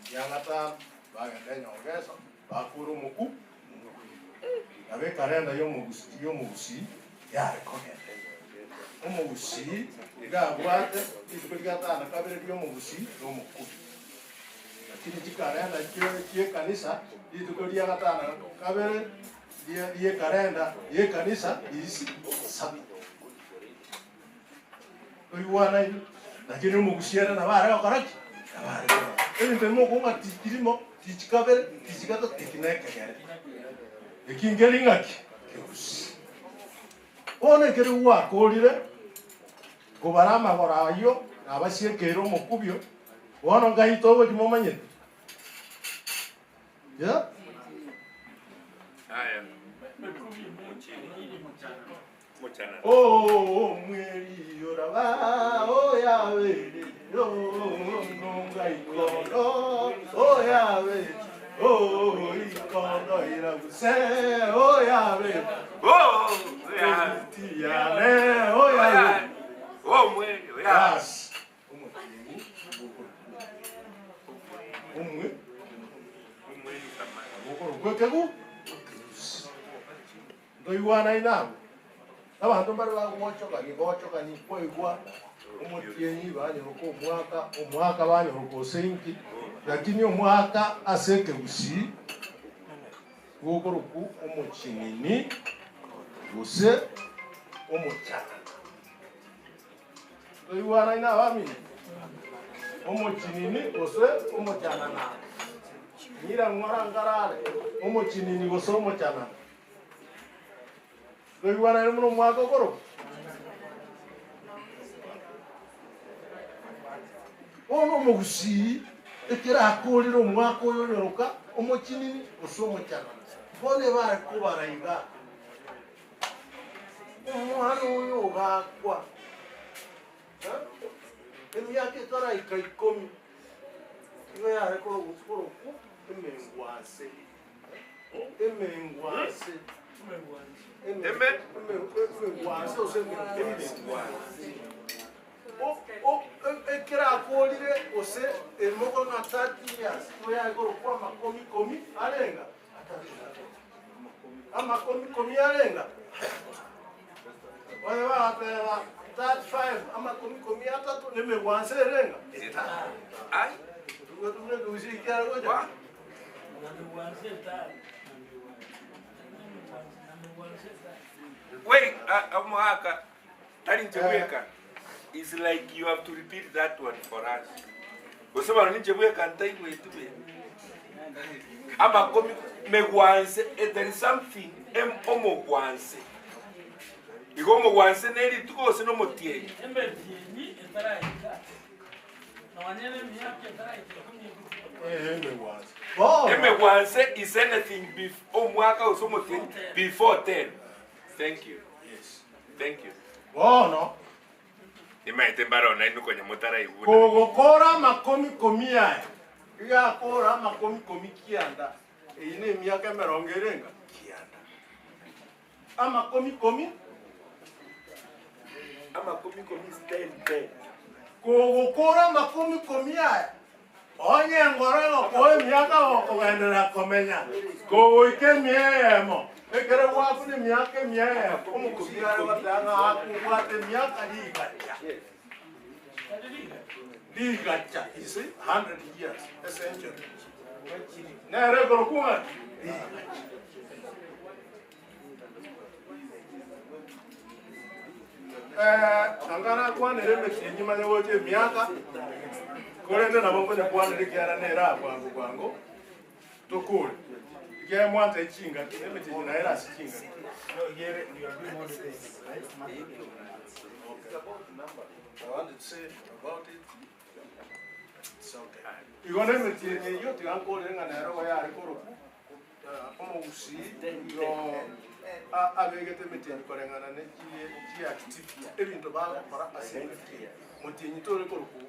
ria gatano, bagenda enyongeso, bakora omoku, nabo ekarenda y'omogusi y'omogusii yare kogenda enyongeso. Omogusii iga abwate rituko ria gatano na kabere ri'omogusii na omokubi. Lakini chikarenda chi'ekanisa, rituko ria gatano na kabere ri'ekarenda y'ekanisa is Sabbath. Toigwana inwe? Lakini omogusi ere nabo are gokora ki? Nabo are gokora. Ebinto ebi mokong'a tichirimo, tichikabere, tichigato, eki nekegere. Eki nkeri ng'aki? Kegusi. Bono ekero gwakorire kobara amagoro ayio, nabasiekeire omokubio, bono nkai togochia momanyete? Yeah? Aya. Mochana. Oh, mweri oraba, oh, yawe, oh, nonga ikondo, oh, yawe, oh, ikondo irabuse, oh, yawe, Oh, ya. tiyane, oh, yawe. Oh, mweri. Ya. Yes. Omwe, ogokoro ntoigwana inabo abanto mbare bagochokani gochokani kwaigwa omotienyi banyoroka omwaka omwaka banyoroka osenki lakini omwaka ase ekegusii gokoroku omochinini gose omochana ntoigwana inabo amina omochinini gose omochanana nyira ng'ora nkarare omochinini gose omochanana ntoigwana ere muno omwaka okoroka bono omogusii ekero akorire omwaka oyo onyoroka omochinini gose omochanana bono ebare kobara iga omwana oyo ogakwa emiaka etaraika ikomi igo yare korokwa emengwase emengwase emengwase gose emengwase ekero akorire gose emoko ng'a 30 years igo yare korokwa amakomi komi arenga amakomi komi arenga oyo bagateba 35 amakomi komi atatu nemegwanse erenga Ai. gocha. Wait, omogaka, tari inche bweka. It's like you have to repeat that one for us. Gose bono ninche bweka ntaigweti buya. Amakomi megwanse, eh, there is something em, omogwanse. Igo omogwanse ne rituko gose na omotienyi. Emetienyi etaraika nonye na emiaka etaraika ikomi Emegwanse is anything bef omwaka gose omotienyi before 10. Thank you. Yes. Thank you. Bono Nimaete mbare nainwe konya motaraiguna. Kogokora amakomi komi aya, iga akora amakomi komi kianda, eyi na emiaka emerongo erenga kianda. Amakomi komi Amakomi komi is 10 10. Kogokora amakomi komi aya, onye engoro egokoa emiaka gokogenderera komenya, kogoika emia eyemo, ekere gwakuna emiaka emia eyemo, omokusi are goteba ng'a akobwate emiaka rigacha. Rigacha, you see, 100 years, a century. Nere ekorokwa ng'a rigacha. Eh, anga nakwanire emetienyi manye gocha emiaka, korende nabo nkonyakwanera ekiara nere aa bwango bwango, tokore. Ekiagera mwante chingaki, emetienyi naye ere ase chingaki. Igo na emetienyi eyio tiga nkorere ng'a nere igo yare korokwa omogusii igo abegete emetienyi koreng'ana ne chiactivity ebinto bagokora ase emetienyi. Motienyi tore korokwa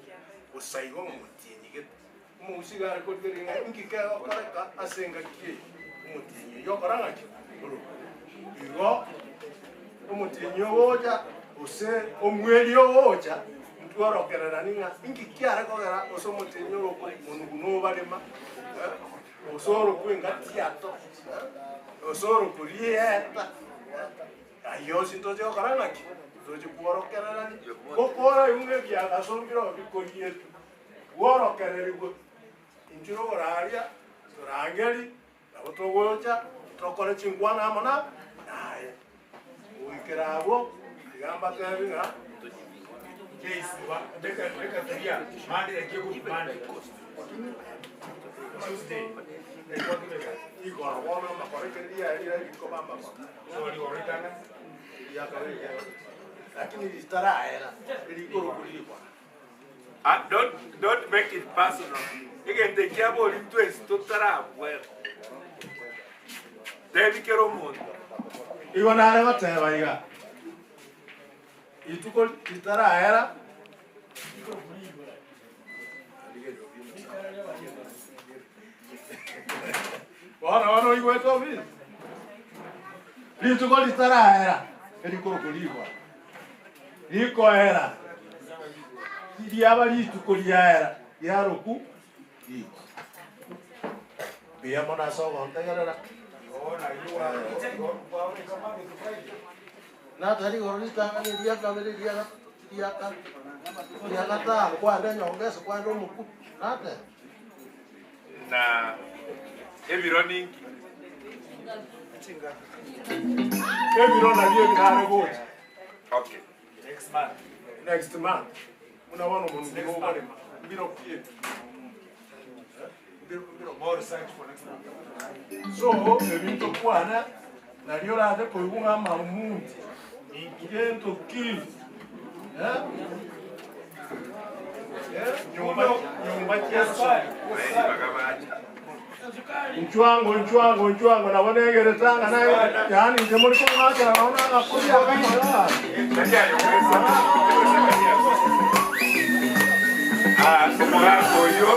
bosa igo ng'a motienyi gete. Omogusii iga are korigereria ng'a inki kegokoreka ase engaki eye, omotienyi oyio okora ng'aki? Orokwa. Igo omotienyi ogocha gose omweri ogocha, ntworokererani ng'a inki kiare kogera gose omotienyi orokwa monugu nobarema, gose orokwa engati yato, gose orokwa rieta, ayio onsi ntoche gokora ng'aki? Ntoche kworokererani, gokora igo ng'a ebiagaso mbire oo bikorietwe, bworokererigwe, inchuo rogoraria, torangeri, nabo togocha tokore chinkwana amo na naye. Goikera abwo, tiga mbatebi ng'a Igoro bono amakoro ekero riaerire rikoba amakoro. Riakabere riaerire. Lakini ritaraera, erikoro rigoro. Ah, don't, don't make it personal. Egento ekia bori ntwensi totarabwera. Tebi kera omonto. Igo nare goteba iga, rituko ritaraera, bono bono oigwete obi, rituko ritaraera, erikoroku rigoro, rikoera, riaba rituko riaera, riaroku rigoro. Mbuya mono ase ogontegerera. Natari igoro ritang'ani, eria kabere, eria gatato, eria kane, eria gatano, kwande enyongeso, kwande omokubio, nateba. Na ebiro ninki? Ebiro nabio ebirare gocha. Okay. Next month. Buna bono omonto nigo okorema, mbiro ki ebi? Mbiro, mbiro. So, ebinto kwana, nario orache koigwa ng'a amamundi, ngento ki? Eh? Eh, nyomba, nyomba chiasukari. Nchwango, nchwango, nchwango, nabo negerete anga naye, yaani inche muri kong'akera nabo nagakoria akamara. Ah, omogaka oyio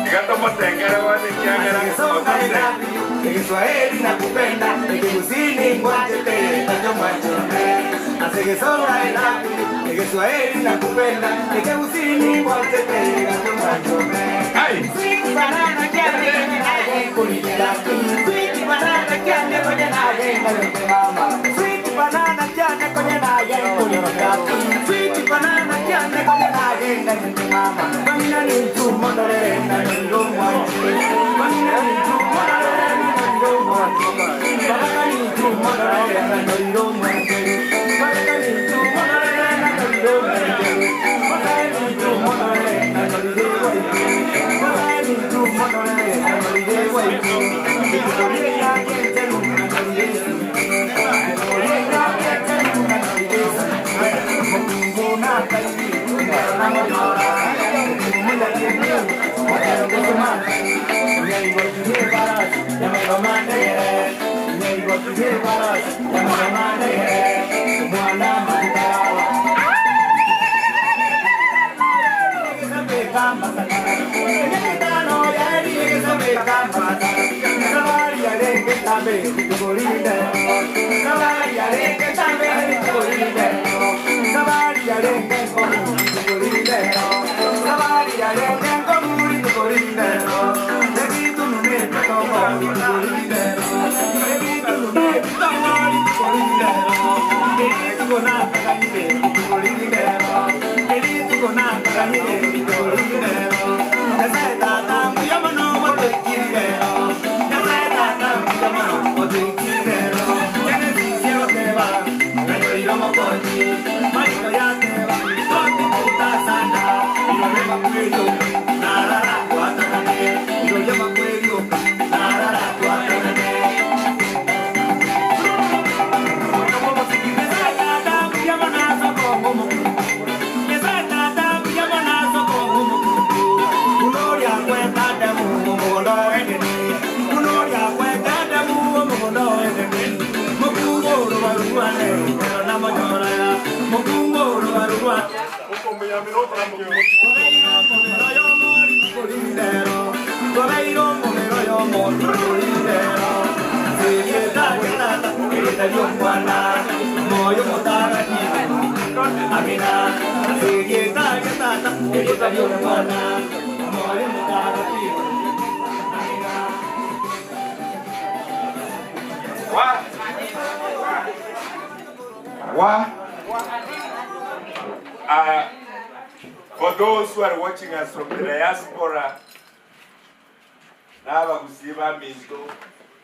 iga tomotengere bono ekiagera otose. Kiswahili nakupenda, Ekegusii ngwachete, Kiswahili nakupenda, Ekegusii ngwachete, Sweet banana kyane naye kulila, sweet banana kyane kwenye naye mama, sweet banana kyane kwenye naye kulila, sweet banana kyane kwenye naye mama. Bangina ni mtu mondore na ndo mwanchi, bangina ni mtu Wa. For those who are watching us from the diaspora, n'abagusi ba minto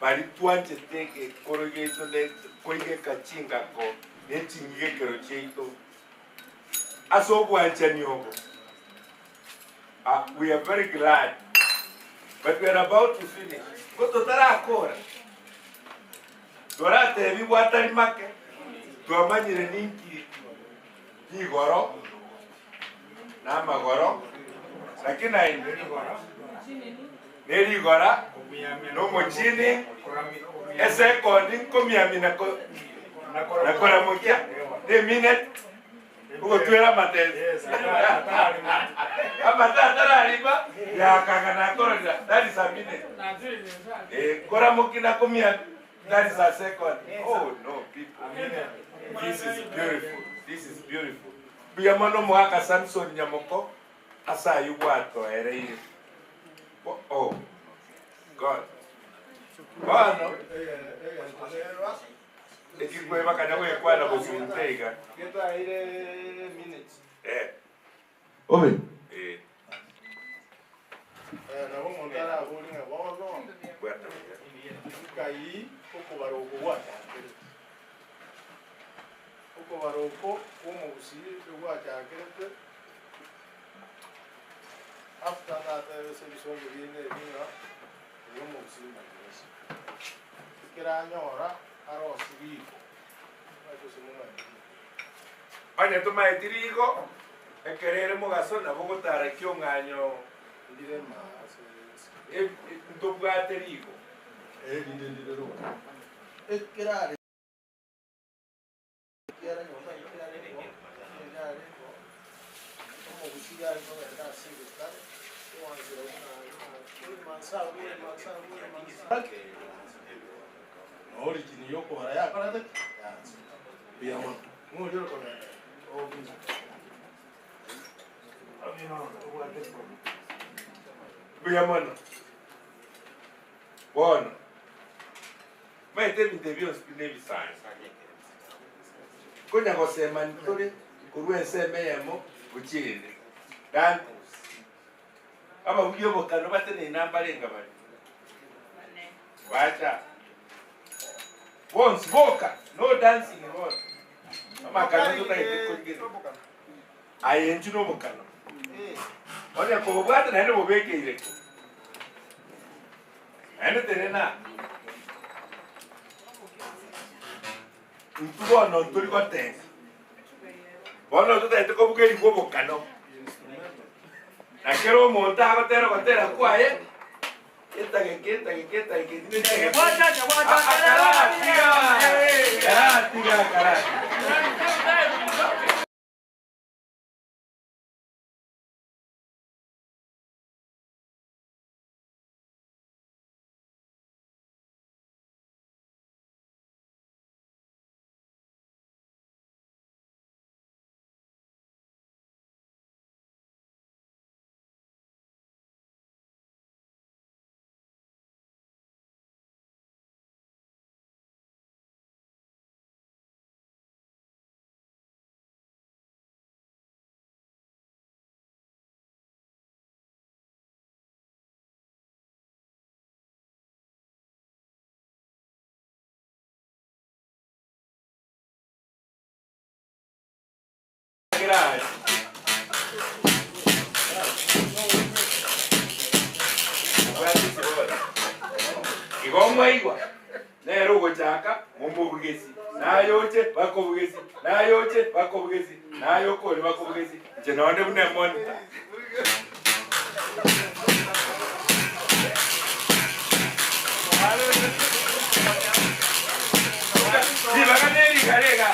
bari twanchete gekoro gieto ne koigeka chingako neching'igekero chiaito ase obwanchani obo. We are very glad, but we are about to finish. Ko totarakora toratebi bwatari make twamanyire ninki rigoro n'amagoro lakini naende nerigora n'omochini esekondi nkomiamina nakoramokia neminute ogotwera amatezi amate atararima yakaga nakororera that is a minute. Koramoki nakomia that is a second. Oh no, people, this is beautiful, this is beautiful. Buya mono mwaka Samson Nyamoko asayi gwatoereire. Oh God, bono ekikweba kana gwekwana gosunteiga obe nabo omonto arabori ng'a bono nkai okobara oko gwachakerete okobara oko kwa omogusii gwachakerete after natebese ebisongo binde ebi ng'a oyo omogusii manyerese ekero arosi riko onye tomaeti rigo ekerere mogaso nabo gotara kiong'anyo ntobwate rigo. Ekerare origin yokobara yakorete yanse buya mono ng'ori okogenda buya mono bono maete ebinto ebionsi bine ebisae konya gosema ntore korwa ensemo eyemo gochia ende dante ababugi obokano batene enamba renga bari bacha. Bonsi boka, no dancing bono. Amakano totagete korigereria. Aye inchu na obokano. Onye kobobwate naende bobekeire. Naende tenena. Intwe bono ntori gotenga. Bono totagete kobugerigwa obokano. Na kera omonto agotera ogotera kwaye, etageka etageka etageka etageka etageka. Karatiga! Karatiga, karatiga. Igo mwaigwa, nere ogochaka momobugesi, nayoche bakobugesi, nayoche bakobugesi, nayokore bakobugesi, inche nonde buna emonita. Ribaga nerigare iga.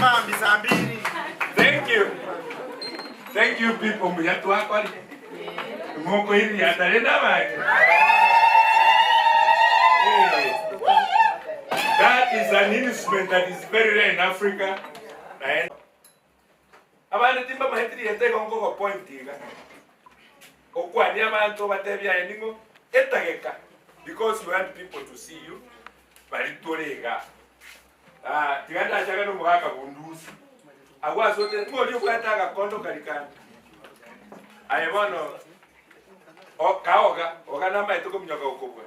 Mambi saa mbili. Thank you. Thank you people mbuya twakori. Moko iri yatarenda bange. Hey. That is an instrument that is very rare in Africa. Abana timba mahetiri yete gongo go point iga. Okwani abantu batebia eningo etageka because you want people to see you bari torega. Ah, tiganda chaga no mugaka bundusi. Agwa sote ngori obwata agakondo karikana. Aye bono o kaoga oga namba etuko minyoka okobwa.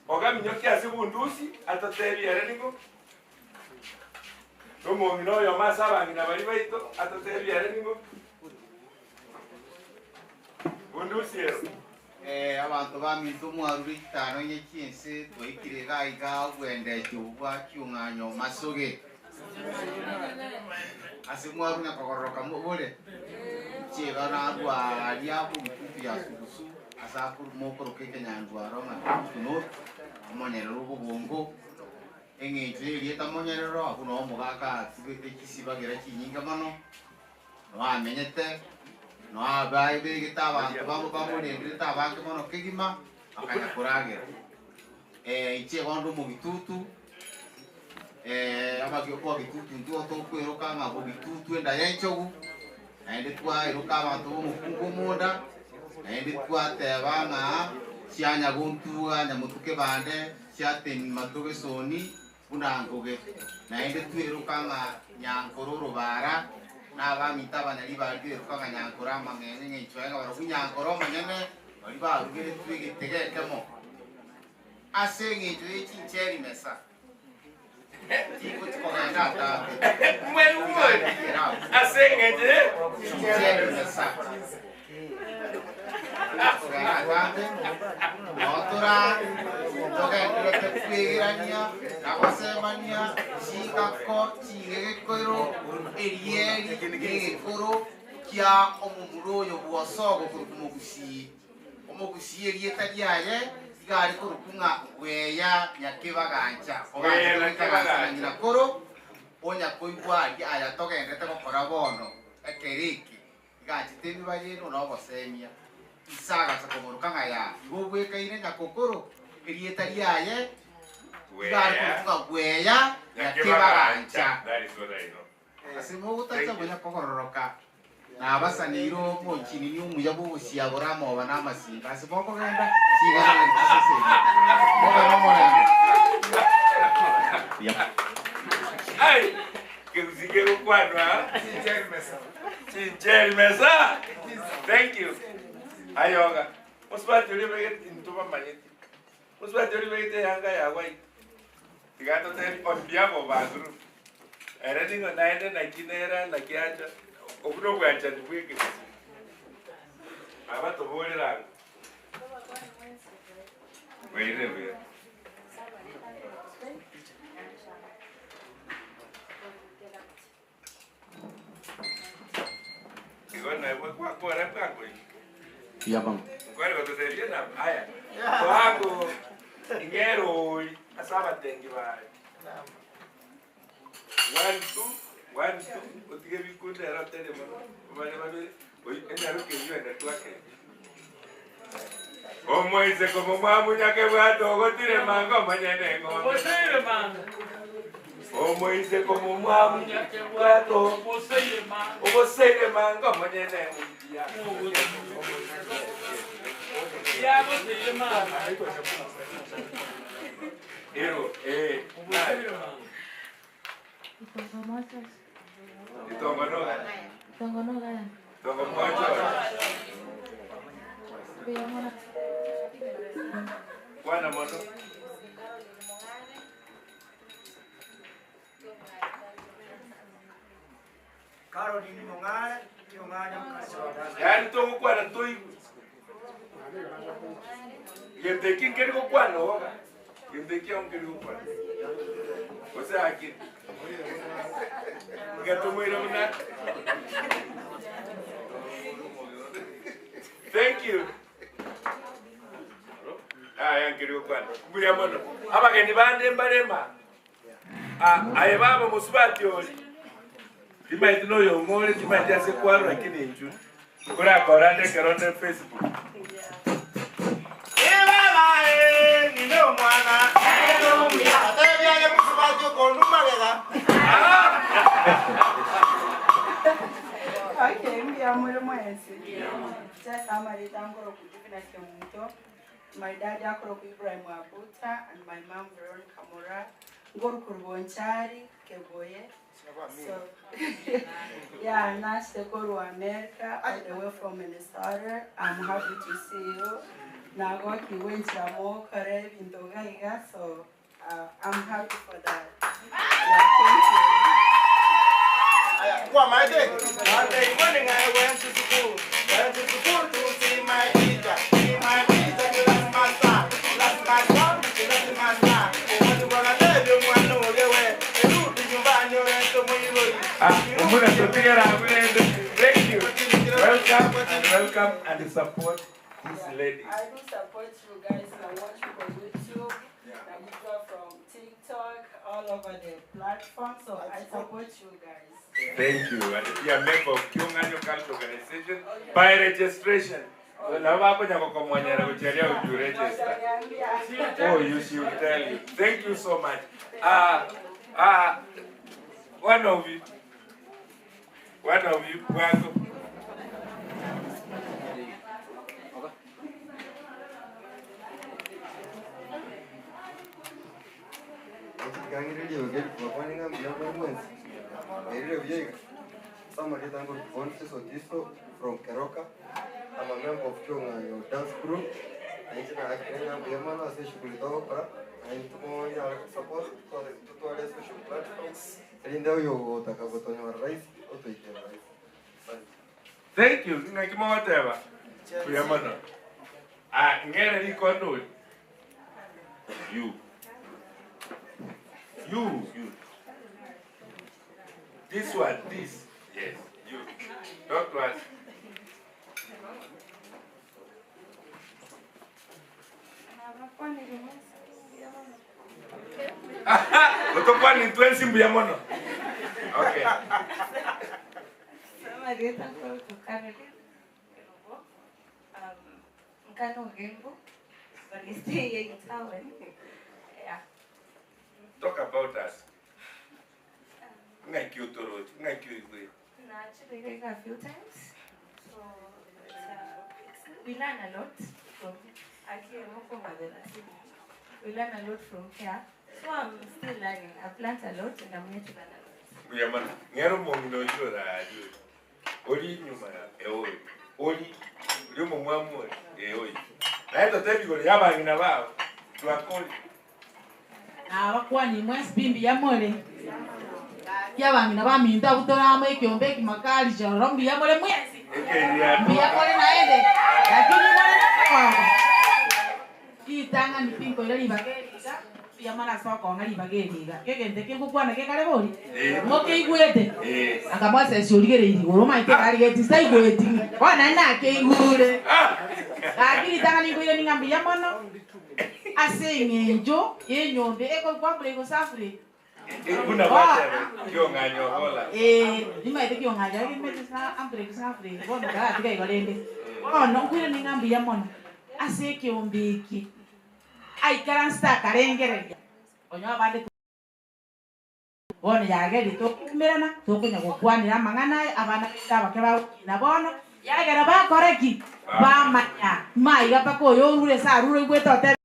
Oga minyoki ase bundusi atatebia ere ningo nomong'ina oyo mase abang'ina bari baito atatebia ere ningo bundusi ero. Eh, abanto baminto mwarure chitano inye chiense twaikire iga iga obwendechi obu bwa chiung'anyo masoge ase mwarunya kogororoka bore chiga narwa aria bobitutu ya sugusu ase akoru mokoroka ekenyandwaro ng'a Kitutu North omonyerero obobongo eng'encho ya erieta monyerero abwo noo omogaka atugete chisibagera chinyinge mono noamenyete noo abaebegete abanto bamo bamorenderete abange mono kegima bakanya koragera. Inche igo onde omogitutu, abagio bogitutu intwe igo tokweroka ng'a bogitutu enda ya enchogu, naende twaeroka abanto b'omokungu omonda, naende twateba ng'a chianya gontuga nyamotuke bande, chiatemi mato gesoni buna ngoge, naende tweroka ng'a nyankore orobara, na abaminto abanyaribari tweroka ng'a nyankore amang'eng'e ng'encho yaye ng'a barabwo nyankore omonyene baria barugeretwe egetega ekemo. Ase engencho ye chincheri mesa, tingochi kogenda atambe. Ase engencho ye chincheri mesa, tingochi kogenda atambe. Noo tora togenderete kwegerania na gosemania chingako ching'egekero, erieri negekoro kia omomura oyo bw'Osogo korokwa Mogusii. Omogusii erieta riaye iga are korokwa ng'a Bweya Nyakebagancha, oganchete goikaransa na ng'ina koro, onya koigwa aria aya togenderete gokora bono ekero eke, iga achete emibayeeno na obosemia. Ise agacha komoroka ng'a yaa, igo obwekaine nyakokoro, erieta riaye iga are korokwa ng'a Bweya Nyakebagancha. Ase mogotacha konya kogororoka, nabasaneire omochinini omuya bw'ogosiabora amoba na amasimba ase mokogenda chigana na chiseseni. Mobe nomorembe. Ai, kegusii kegokwanwa chincheri mesa. Thank you. Ayoga. Mosubati oria obegete intwe bamanyeti. Mosubati oria obegete eyanga ya white. Tiga totebi on behalf of our group. Ere nigo naende naki nere naki acha. Obwo nobwanchani bw'ekegusii. Aba toborere ango. Bwairire buya. Igo naye gwakora bwango iga. Yabam. Nkware gototebia na aya. Twago ing'erori ase abatengi baye. One two, one two, otige bikunda ero otere mono. Bare babere, oi enyaroke eywo ende twake. Omoiseke omomwamu nyakebwate ogotire manga omonyene eng'ombe. Oboseire manga. Omoiseke omomwamu nyakebwate Oboseire manga. oboseire manga omonyene eng'ombe. Yaboseire manga. Ero, eh. Oboseire manga. Itongo Moses. Itongo noga. Itongo noga. Itongo mocho. Mbuya mono. Kwana mono. Caroline Mong'are, Kiong'anya mkazi wa Gaza. Yaani togokwana toigwe. Gento eki nkeri gokwana oga. Gento eki ao nkeri gokwana. Gose akire. Iga tomoire buna. Thank you. Aya nkeri gokwana. Mbuya mono. Abageni bande mbarema. Ah, aye baba mosubati ori. Timaeti noyong'o ore, timaeti ase kwarwa lakini inchu nkorakora nde ekero nde Facebook. Okay, mbuya muri mwensi. Just amarita ngoro kujivina kemuto. My dad akoro ku Ibrahim Abuta and my mom Veronica Mora. Ngoro kurubonchari Keboye. So yeah, Nash to America all the way from Minnesota. I'm happy to see you. Nagoki wenchira mo kare bintu gaiga so I'm happy for that. Yeah, thank you. Kwa my day. Monday morning I went to school. Went to school to see my teacher. See my teacher, class master. Class master, class master. What you wanna tell you, mwana ulewe. Rudi nyumbani uende muiroi. Ah, omuna totigera abulende. Thank you. Welcome and welcome and support this lady. I do support you guys. I watch you on YouTube. I go from TikTok, all over the platform. So I support you guys. Thank you. And be a member of Kyung'anyo Culture Organization by registration. Na wako nyako komwanyera kucheria uju register. Oh, you should tell you. Thank you so much. One of you. One of you, Bwango. Somebody thank Boniface Otiso from Keroka. I'm a member of Kyung'anyo dance crew. Nainchi na akirenya mbuyamano ase shughuli togokora naintumonya support tutware social platforms erinde oyo ogotaka gotonyora rahisi otoikera rahisi. Thank you. Ng'aki mogoteba. Buya mono. Ah, ng'ere rikondo ori. You. You, you. This one, this. Yes, you. Talk to us. Otokwani ntwensi mbuya mono. Okay. Marieta kutoka Nkano Gembo, but we stay here in town. Yeah. Talk about us. Ng'aki otorochi, ng'aki oigwe. No, actually, like a few times. So we learn a lot from here. We learn a lot from here. So I'm still learning. I've learned a lot and I'm yet to learn a lot. Mbuya mono. Ng'ero omong'ina oyio orari. Ori nyuma eoyo. Ori ori omomwamu ori eoyo. Naye totebi igoro ya abang'ina bao. Twakori. Abakwani mwesi bimbi yamole kiabang'ina baminto abutoramo ekiombe ekimakali chororo mbuya more mwesi mbuya more naende lakini more nakogo itang'ani pinkoira ribaga eriga mbuya mono ase okong'a ribaga eriga kegente kegokwana kekare bori mokeigwete akamwasesi origereiri igoro omaete karigeti saigweti bono naende nakeigure lakini itang'ani nkoire ning'a mbuya mono ase eng'encho yenyombe ekokwambura egosafuri Buna gwateba kiong'anyo bola. Nimaete kiong'anyo lakini sa ambure egosafuri bono karatiga igo rende bono nkwire ning'a mbuya mono ase ekiombe eki aikaranse akarengereria onye abande bono yageri tokumerana tokonya gokwanera amang'ana aya abana baito abake bagokina bono yagera bakora ki bamanya maiga mpaka oyo orure ase arure oigwete ote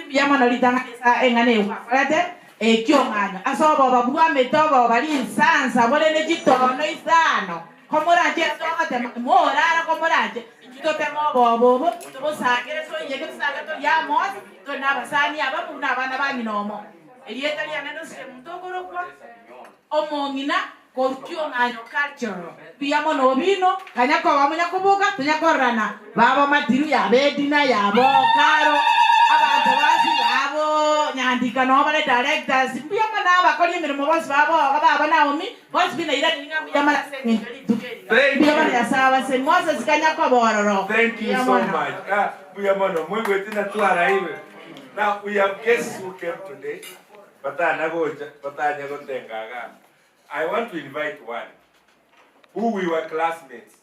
mbuya mono ritang'anisa eng'ana egwakorete ekiong'anyo ase oboba bwamete oboba rinsansa borene chitono isano komoranche togotema morara komoranche inchu totema oboba obo tobosangere toiyeke tosange toria amosi tori na abasani abamu na abana bang'ina omo erieta riane nosire muntu okorokwa omong'ina korukiong'anyo cultural mbuya mono obino kanyakoba monyakoboka tonyakororana babo matiru yabedina yabo karo abantu basi babo nyandika no bare directors mbuya mono abakori emirimo bonsi babo baba Naomi bonsi binaira ninga mbuya mono ase eng'encho rituko eriga mbuya mono yasaba se Moses kanyakobororo Thank you so much. Ah, mbuya mono mwigwete na twaraiwe. Now we have guests who came today. Batana gocha, batanya gotenga igaa. I want to invite one who we were classmates.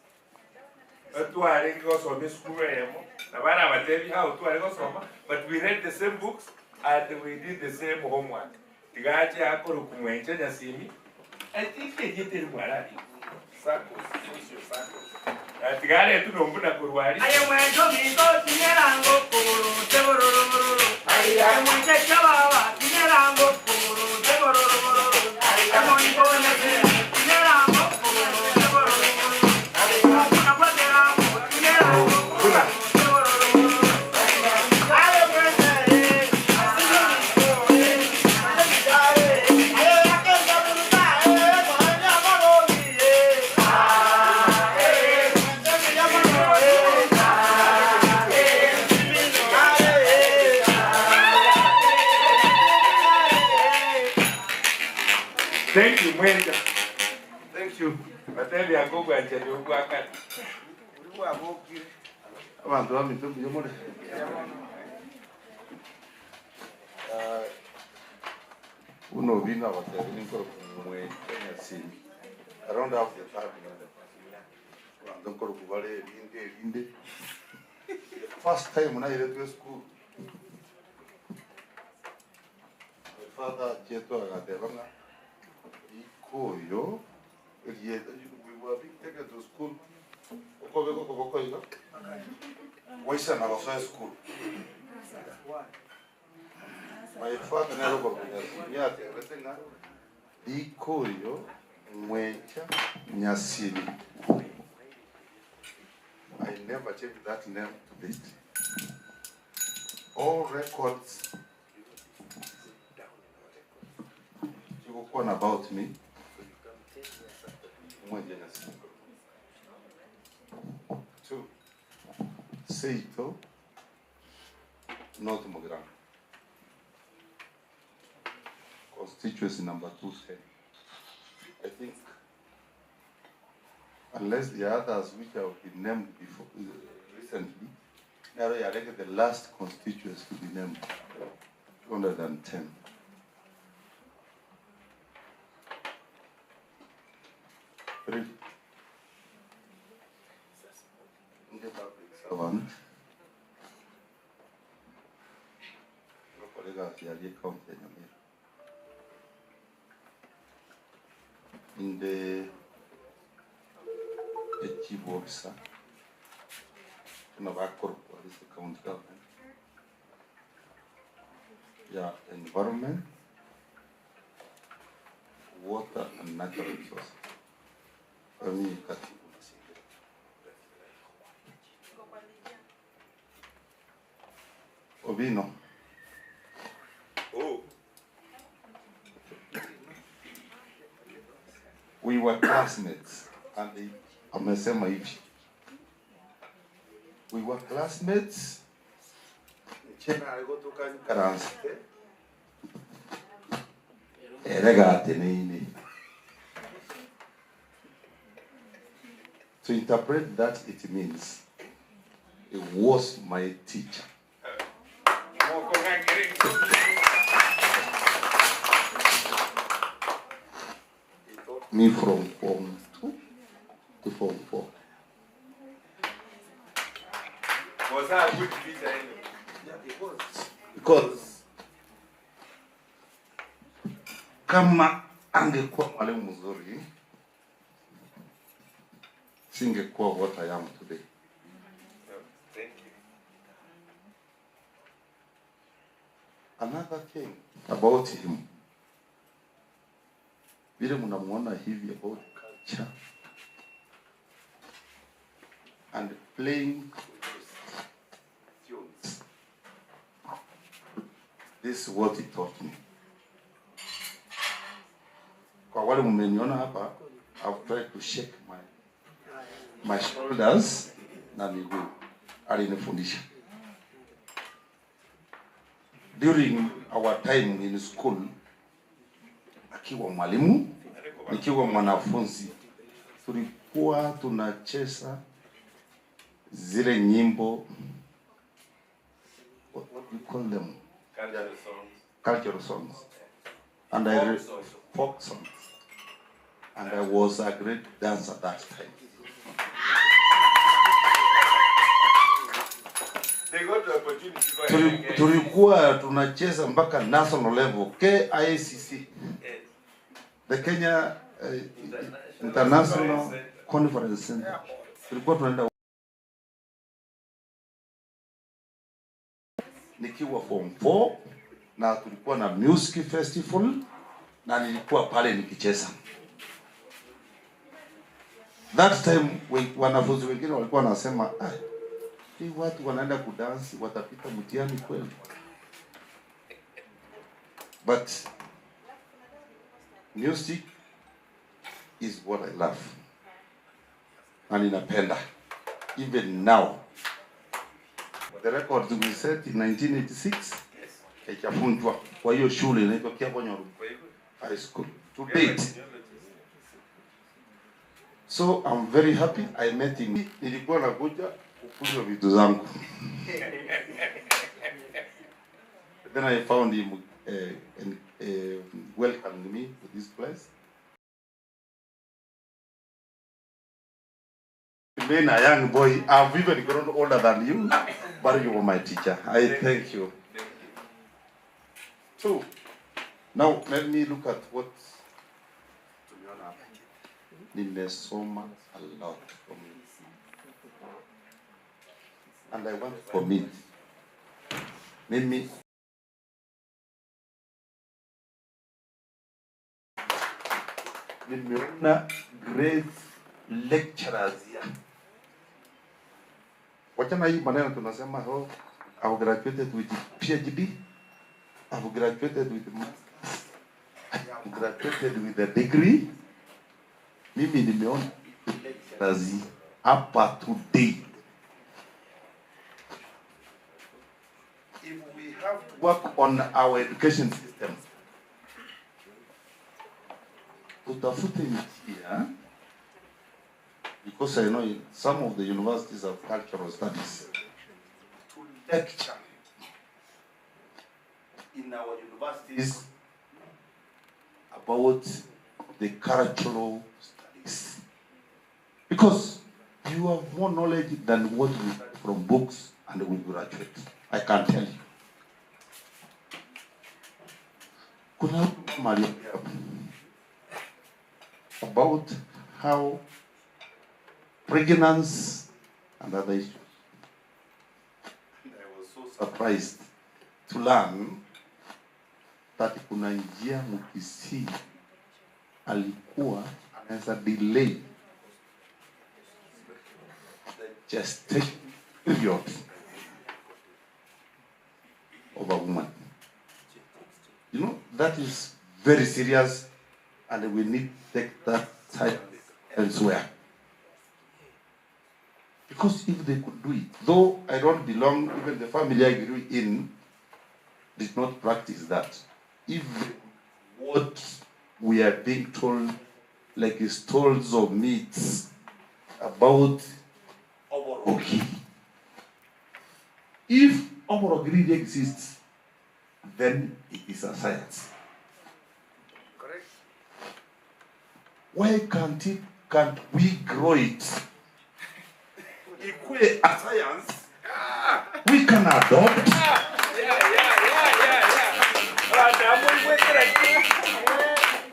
Twarenge gosoma esukuru eyemo, nabo arabatebi how tware gosoma, but we read the same books and we did the same homework. Tiga ache akorokwa Mwencha Nyasimi, I think erieta eri mwararike, Saccos, social saccos. Tiga aretwe nombu na korwa aria. Aye mwencho minto tinyerango kogoro tebororo bororo Aye mwenche chababa tinyerango kogoro tebororo bororo Aye monto nyase tinyerango kogoro tebororo bororo Aye nakwaterango tinyerango kogoro tebororo bororo Aye mwenche asinyo minto aye akenda buruta aye morogi Thank you, Mwencha. Thank you. Batebi akogwanchani ogwakana. Abantu baminto mbuya more. Uno bino abatebi ninkoro kumwencha Nyasimi. I don't have the third name. Abanto nkoro kubare erinde erinde. The first time nairetwe school. My father achietwe agateba ng'a ikoyo erieta we were being taken to school okobeka okoboko iga waisana gosoa eschool. My father nere okorokwa Nyasimi atebete ng'a rikoyo mwencha Nyasimi. I never changed that name to date. All records chigokwana about me mwencha Nyasimi. Two, Seito, North Mugirango. Constituency number 210. I think, unless the others which have been named before recently, Naro Yareke, the last constituency to be named, 210. Three. Ndi public servant. Kolega Kiarie County ya Nyamira. Inde a chief officer kuna this county government ya environment, water and natural resources. Ami katibu mazingira. Obino. Oh. We were classmates and he, amesema hivi. We were classmates. Chena aligotoka karanste. Erega ateneine. To interpret that, it means it was my teacher. Me from form 2 to form 4. Was that a good teacher anyway? Yeah, it was. Because kama angekuwa mwalimu mzuri, singekuwa what I am today. Thank you. Another thing about him, vile mnamuona hivi about culture and playing tunes. This is what he taught me. Kwa wale mmeniona hapa, I've tried to shake my shoulders na miguu. Alinifundisha. During our time in school, akiwa mwalimu, nikiwa mwanafunzi, tulikuwa tunacheza zile nyimbo, what do you call them? Cultural songs. Cultural songs. And I re- folk songs. And I was a great dancer that time. They got the opportunity. Tulikuwa tunacheza mpaka national level KICC, the Kenya International Conference Center. Tulikuwa tunaenda nikiwa form 4 na tulikuwa na music festival na nilikuwa pale nikicheza. That time wanafunzi wengine walikuwa wanasema, ah, hii watu wanaenda kudansi watapita mtihani kweli? But music is what I love na ninapenda even now. The record we set in 1986 haijavunjwa kwa hiyo shule inaitwa Kiabonyoru High School to date. So I'm very happy I met him. Nilikuwa nakuja kukunywa vitu zangu. Then I found him and welcomed me to this place. Remain a young boy. I've even grown older than you, but you were my teacher. I thank you. Two. Now let me look at what tumeona hapa. Nimesoma a lot from you. And I want to commit. Mimi nimeona great lecturers here. Wachana hii maneno tunasema, oh, I've graduated with PhD, I've graduated with masters, I have graduated with a degree. Mimi nimeona lecturers hapa today. If we have to work on our education system, tutafute njia, because I know in some of the universities have cultural studies, to lecture in our universities about the cultural studies. Because you have more knowledge than what we get from books and we graduate. I can tell you. Kuna mama aliongea about how pregnancy and other issues. And I was so surprised to learn that kuna njia Mkisii alikuwa anaweza delay the gestation period of a woman. That is very serious, and we need to take that side elsewhere. Because if they could do it, though I don't belong, even the family I grew in did not practice that. If what we are being told, like stories of myths about Oborogi, if Oborogi really exists, then it is a science. Correct. Why can't we grow it? Ikue a science we can adopt.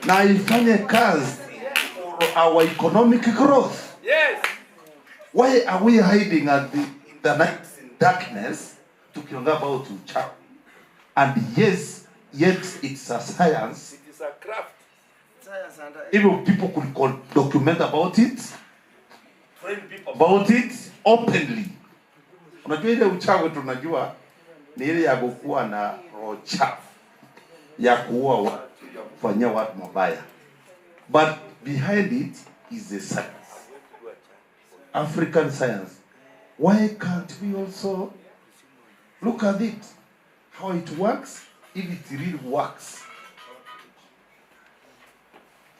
Na ifanye kazi for our economic growth. Yes. Why are we hiding at the, in the night in darkness tukiongea about uchawi? And yes, yet it's a science. It is a craft. Even people could document about it, train people about it openly. Unajua ile uchawi tunajua ni ile ya kukuwa na roho chafu, ya kuua watu, ya kufanyia watu mabaya. But behind it is a science. African science. Why can't we also look at it? How it works, if it really works.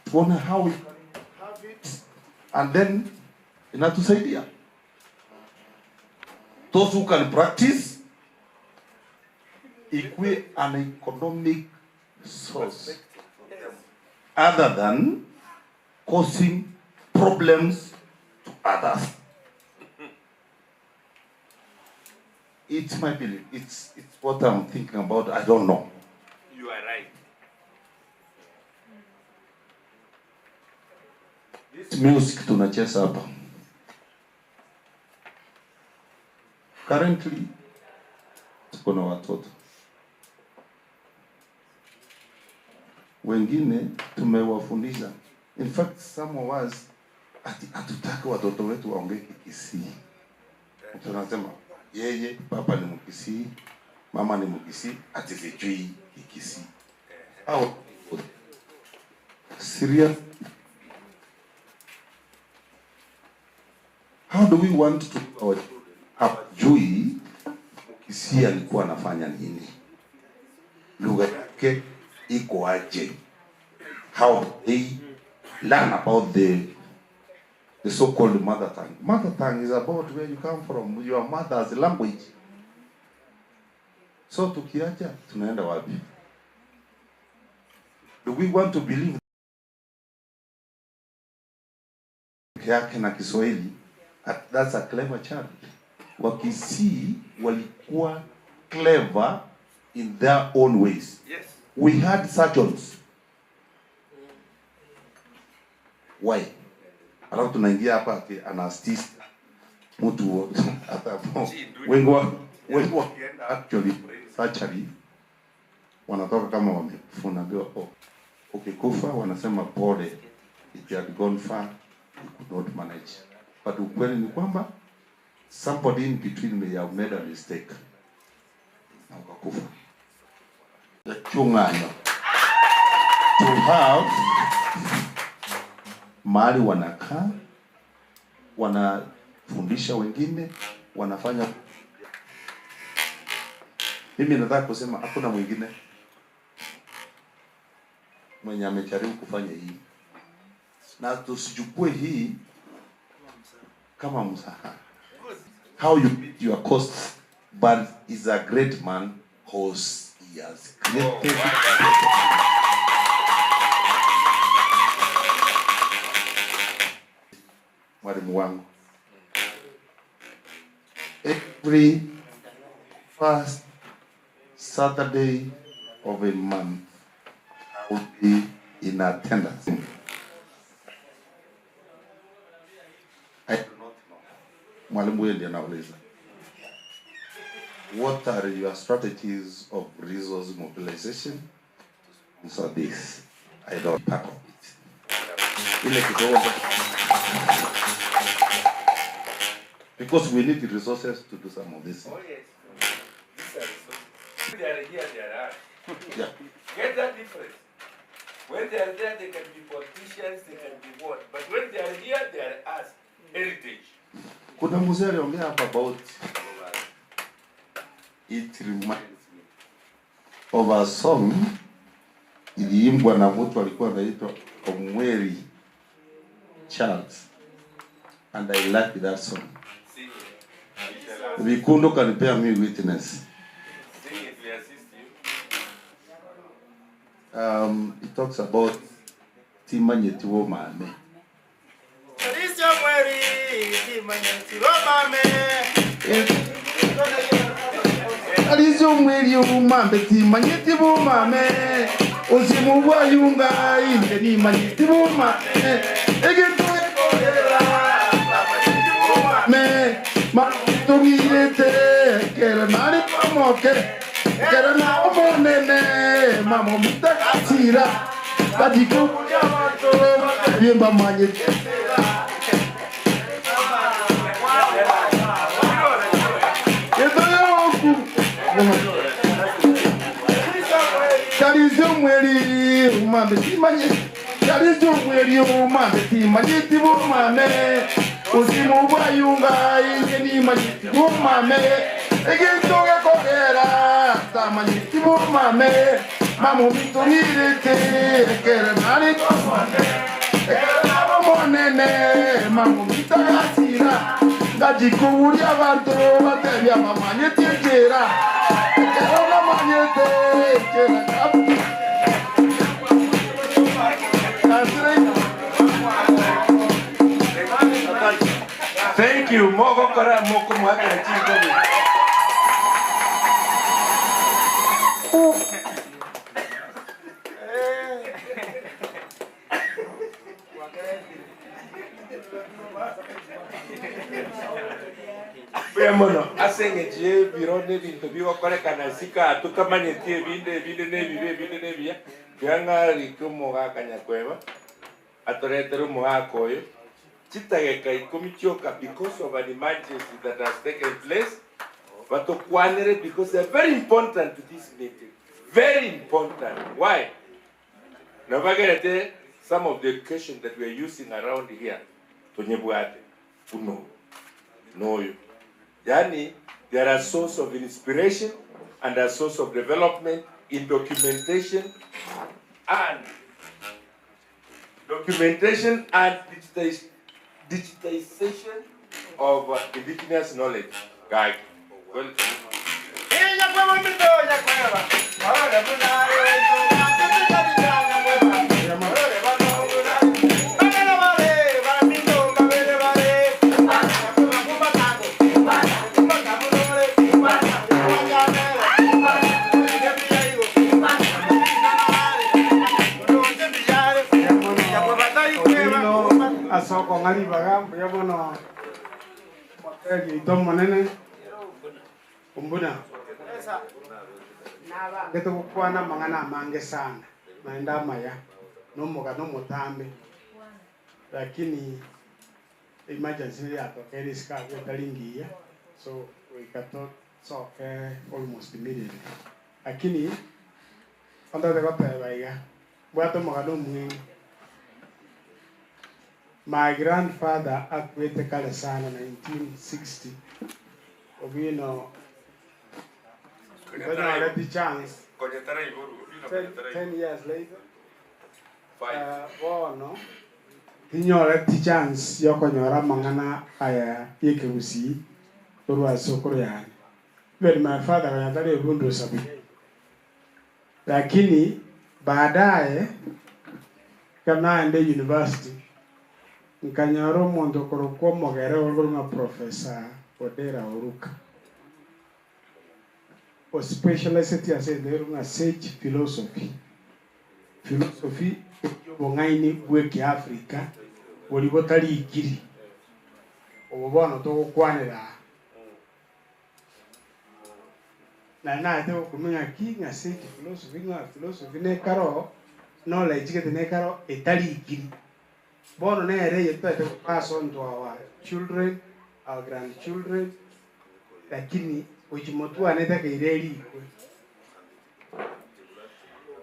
Tuone how we have it, and then inatusaidia. Those who can practice, ikue an economic source. other than causing problems to others. It's my belief. It's, it's what I'm thinking about. I don't know. You are right. This music tunacheza hapa. Currently tuko na watoto wengine tumewafundisha. In fact some of us ati hatutaki watoto wetu waongee Kikisii. Mtu anasema yeye baba ni Mkisii, mama ni Mkisii, ati sijui Kikisii. Au serious How do we want to our children hawajui Mkisii alikuwa anafanya nini, lugha yake iko aje, how do they learn about the so-called mother tongue. Mother tongue is about where you come from, your mother's language. So tukiacha tunaenda wapi? Do we want to believe peke yake na Kiswahili? That's a clever child. Wakisii walikuwa clever in their own ways. Yes. We had surgeons. Why? Alafu tunaingia hapa ati anesthetist mtu hata wengi wa wengi wakienda actually brain surgery wanatoka kama wamefunabiwa. Oh, ukikufa wanasema pole, it had gone far, you could not manage. But ukweli ni kwamba somebody in between may have made a mistake na ukakufa. The chung'anyo to have mahali wanakaa wanafundisha wengine wanafanya. Mimi nataka kusema hakuna mwingine mwenye amejaribu kufanya hii, na tusichukue hii kama msaha. How you meet your costs, but is a great man whose he has created. Mwalimu wangu every first Saturday of a month I will be in attendance. I do not know. Mwalimu huyo ndiye anauliza. What are your strategies of resource mobilization to sponsor this? I don't part of it. Ile kidogo because we need the resources to do some of this. Oh yes. These are resources. They are here, they are us. Yeah. Get that difference. When they are there, they can be politicians, they can be what. But when they are here, they are us. Heritage. Kuna mzee aliongea hapa about it reminds me of a song iliimbwa na mtu alikuwa anaitwa Omweri Charles and I like that song. Sing it. Vikundo can bear me witness. Sing it, we assist you. It talks about Timanyeti mame. Alizo mweri umambe timanyeti bumame uzimu bwayunga inde nimanyeti bumame egintu ekorera me matungirete kere nari pamoke kere na omonene mamo mutakatira batikubulia bantu byemba manyeti. Kalizo mweri umambe timanye kalizo mweri umambe timanye tibumame uzimu bwayunga inge nimanye tibumame egintu gekorera tamanye tibumame mamu mitungirete kere nari monene mamu mitagatira ngajikuburia abantu batebya mamanye tiekera ekero mamanyete kera. you. Mogokora mokomwakera chinkobi. Mbuya mono ase eng'encho ya ebiro na ebinto bigokorekana sika totamanyeti ebinde ebinde na ebibe ebinde na ebiya, tiga ng'arike omogaka nyakweba atoretere omogaka oyo chitageka ikomi chioka because of an emergency that has taken place batokwanere because they are very important to this meeting very important why nabagerete some of the education that we are using around here tonyebwate buna oyo na oyo yaani they are a source of inspiration and a source of development in documentation and documentation and digitize, digitization of indigenous knowledge. Gaki. Welcome. Odino asoko ng'ari baga mbuya mono ito monene ombuna getogokwana amang'ana amange sana naende amaya nomoga nomotambe lakini emergency yatokere isika etari ngiya so ikatosoke almost immediately lakini ontote goteba iga bwate omogano omweng'e. My grandfather akwete kare sana 1960 Obino ntonyore chance 10 years later bono tinyoreti chance yokonyora amang'ana aya yekegusii korwa ase okoro yane. Even my father konyatari ebundusa buya lakini baadaye kanaende university nkanyora omonto okorokwa omogere orkorwa Professor Odera Oruka ospecialized ase ende ng'a sage philosophy philosophy obong'aini bwa ekiafrika bori botari ikiri obo bono togokwanera aa. Nari naete gokumenya ki ng'a sage philosophy ng'a philosophy nekaro knowledge gete nekaro etari ikiri. Bono nere eye totaete go pass on to our children, our grandchildren, lakini gochia motwane etakeire erikwe.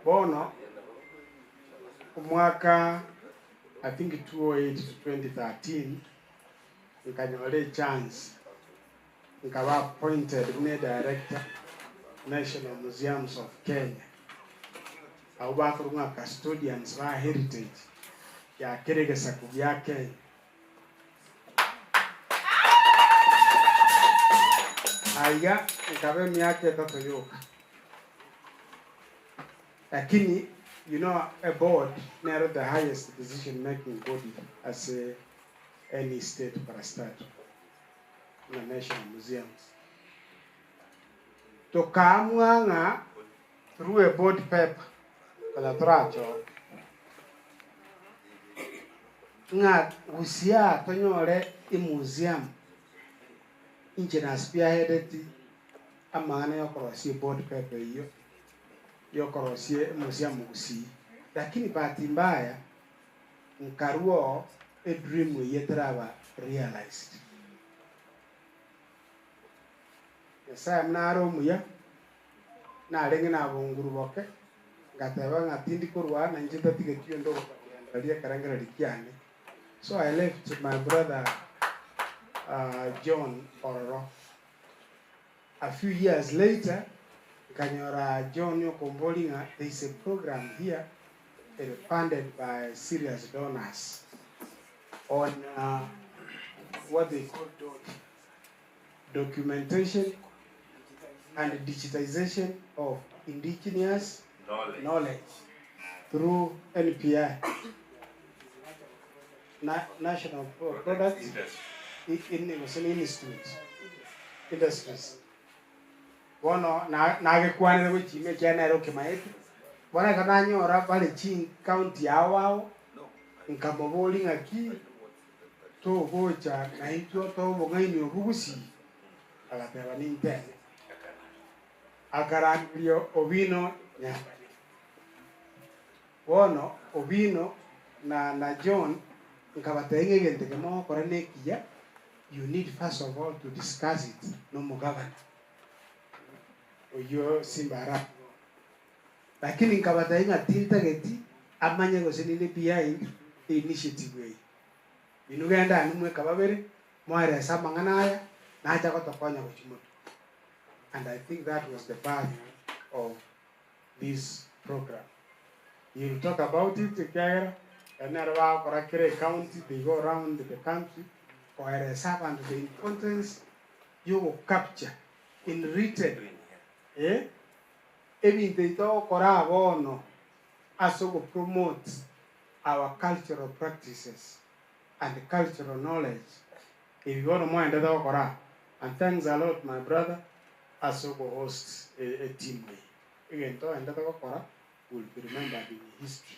Bono omwaka I think 2008 to 2013 nkanyora echance nkaba appointed buna edirector National Museums of Kenya. Abwo bakorwa ng'a custodians ba heritage ya kera egesaku gia Kenya. Aiga nkaba emiaka etato yoka. Lakini you know a board nero the highest decision making body ase any state parastatal buna National Museums. Tokaamua ng'a through a board paper konya torachoke ng'a gusii aa tonyore emuseum inche na spearheaded amang'ana ya okorosia eboard paper eyio ya okorosia emuseum gusii. Lakini bahati mbaya nkarwa oo edream eyio etaraba realized. Nyasaye buna are omuya, narenge nabonguru boke, ngateba ng'a tindi korwa aa nainche ntatigeti onde ogocha kogendereria ekerengererio kiane. So I left my brother John ororo. A few years later, nkanyora John okomboria ng'a there is a program here ere funded by serious donors on what they call DOT, documentation and digitization of indigenous Knowledge. knowledge through NPI, National Products Industry. In gose na institute, industries. Bono na nagekwanire gochia ime ekiagera nere okemaete, bono ekero nanyora bare chincounty ao ao, nkamoboria ng'aki togocha naintwe otoe obong'aini obwo gusii, agateba ninteme. Akarangeria Obino Nyambane. Bono Obino na na John nkabatebia ng'a egento eke mogokora nekiya, you need first of all to discuss it na omogavana oyio Simba Arati bono. Lakini nkabatebia ng'a tintageti amanye gose ninde behind einitiative eye. Inwe genda inwe mweka babere, moerese amang'ana aya, nacha gotokonya gochia motwe. And I think that was the birth of this program. He will talk about it ekiagera ere nere bagokora kera ecounty, they go round the country koeresa abanto the importance yogocapture in written eh, ebinto ebi togokora bono ase ogopromote our cultural practices and cultural knowledge ebi bono mwaendete gokora and thanks a lot my brother ase ogohost eteam eye. Egento oendete gokora will be remembered in history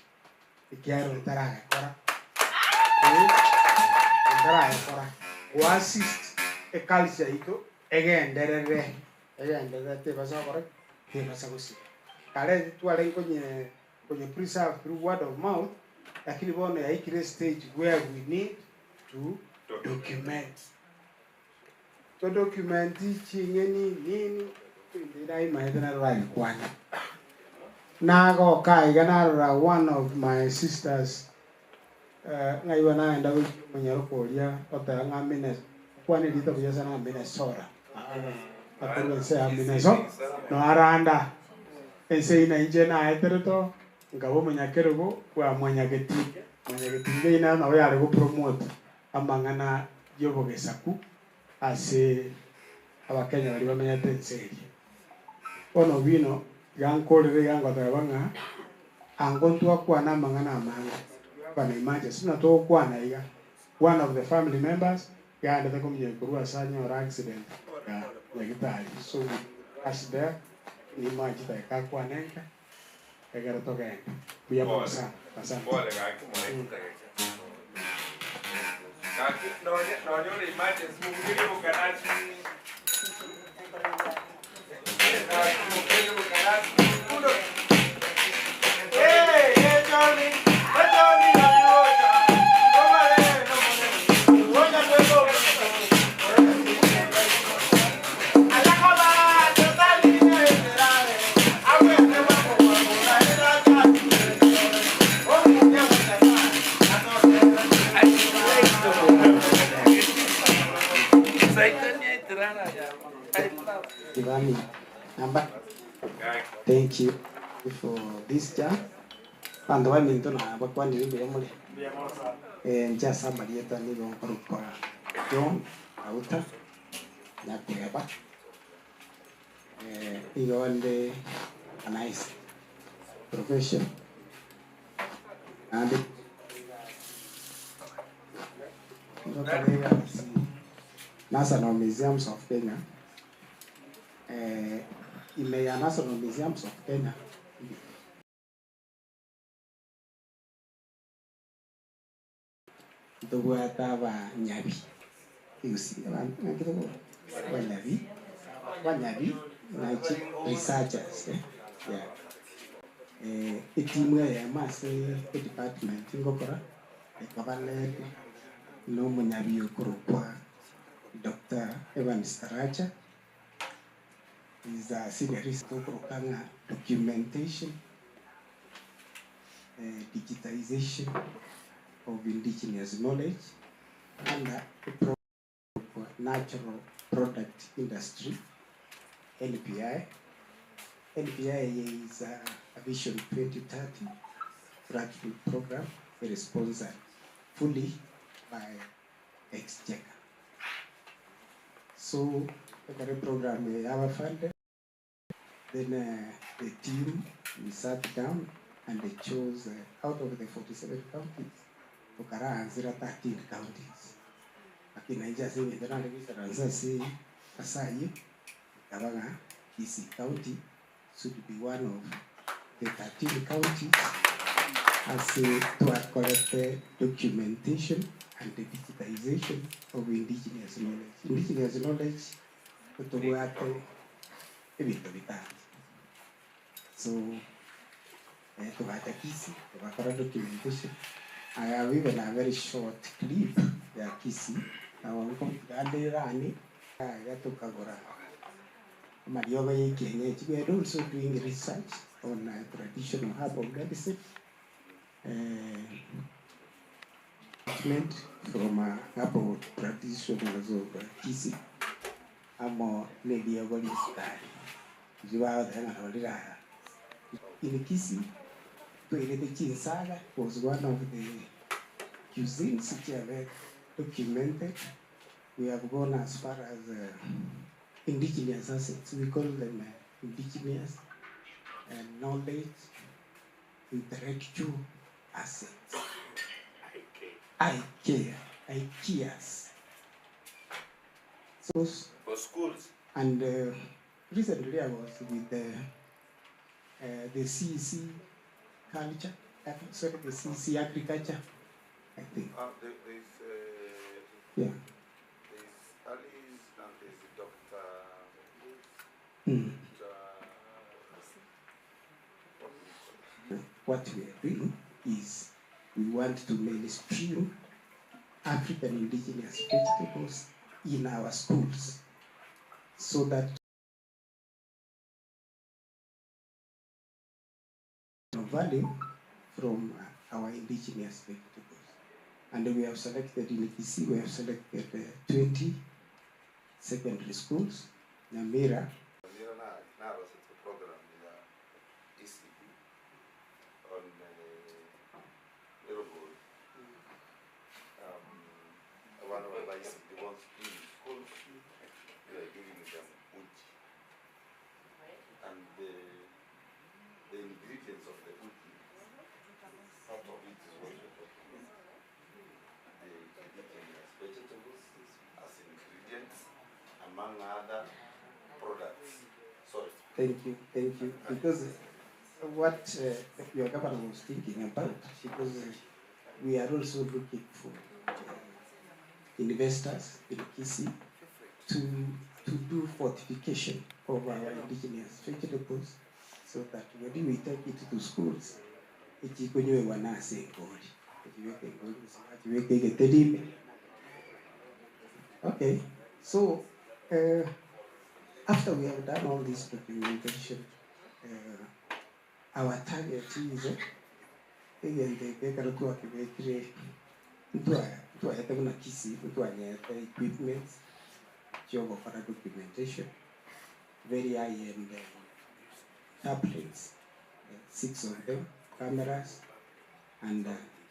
ekiagera otaragekora eh, otaragekora goassist eculture yaito egenderere egenderere tebasa gokora ki? Tebasa gosira. Kare titwarenge konye konye preserve through word of mouth lakini bono yaikire estage where we need to document. To document ching'eni nini ebinto ebi naimaete naro ragekwane. Nagoka iga narora one of my sisters ng'ai bono nagenda gochia omonyaroka oria oteba ng'a mine okwane erieta buya sana ng'a Minnesota akorwa ense ya Minnesota noaranda ense eyio nainche naeterete oo nkaba omonyakerogo bwa mwanyagetinge, mwanyagetinge eyio nero nabo yare gopromote amang'ana y'obogesaku ase Abakenya baria bamenyete ense eria. Bono Owino iga nkorire iga ngoteba ng'a ango ntwakwana amang'ana amange, we have an emergency buna togokwana iga, one of the family members yaendete kominyokia korwa ase anyore accident ya nyagitari so we rush there lakini imagine chidakika akwane enke Ekero togende. Mbuya mono sana. Asante. Pole gaki moe chidageka. Gaki nonye nonye ore emergency mobugerie obokarasi. Gaki mobugerie obokarasi. Kundo. Hey, hey Johnny, hey Johnny nabiwocha. Omare no monene. Onya kwebo. Ivani, number. Thank you for this chance. Banto baminto na bakwanire mbuya more. Eh, inche ase amarieta nigo nkorokwa John Auta Nyakeba. Eh, igo nde an ice profession naende ngokora egasi National Museums of Kenya, eh, ime ya National Museums of Kenya. Ntobwate abanyabi, gose abanto ng'aki tokobara? Abanyabi, abanyabi nachi researchers eh, yeah. Etimu eyemo ase edepartment ngokora, ekaba led na omonyabi okorokwa Doctor Evans Taracha, is a senior researcher tokoroka ng'a documentation. Digitization of Indigenous Knowledge under a Natural Product Industry, NPI. NPI eye is a Vision 2030 flagship program ere sponsored fully by Exchequer. So ekero eprogram eye yaba funded, Then the team we sat down and they chose out of the 47 counties tokaraanzera 13 counties. Lakini nainche ase eng'encho nare goisaransa ase ase ayio, nkaba ng'a Kisii County should be one of the 13 counties ase twakorete documentation and digitization of indigenous knowledge. Indigenous knowledge ntobwate ebinto bitange. So togacha Kisii togakora documentation. I have even a very short clip ya Kisii nabo nkotiga run iga tokagora amariogo ya ekienyeji. We are also doing research on traditional herbal medicine treatment from herbal traditionals of Kisii amo na eriogo ria esukari. Riria bagoteba ng'a nabo rira in Kisii twairete chinsaga was one of the cuisines chiabe documented. We have gone as far as indigenous assets. We call them indigenous knowledge intellectual assets. IKEA, IKEAs. So, For schools. And recently I was with the CEC culture, sorry, the CEC agriculture, I think. There's, Yeah. There's Alice and there's Dr. What we are doing is we want to mainstream African indigenous vegetables in our schools so that value from our indigenous vegetables. And we have selected in Kisii, we have selected 20 secondary schools, Nyamira. Nyamira na na program ya ECD on Erogori. One of the ECD wants in schools, we are giving them uji. And the ingredients of the uji, part of it is what we're talking about. The indigenous vegetables as ingredients, among other products. Sorry. Thank you, thank you. Because what your governor was thinking about, because we are also looking for investors in Kisii to do fortification of our indigenous vegetables so that when we take it to schools, ichikunywe wanase ngori. Ichiweke ngori, ichiweke geterime. Okay, so after we have done all this documentation, our target is egende kekero twakibekire ntwaete buna Kisii ntwanyete equipment chiogokora documentation, very high end tablets, 6 of them, cameras, and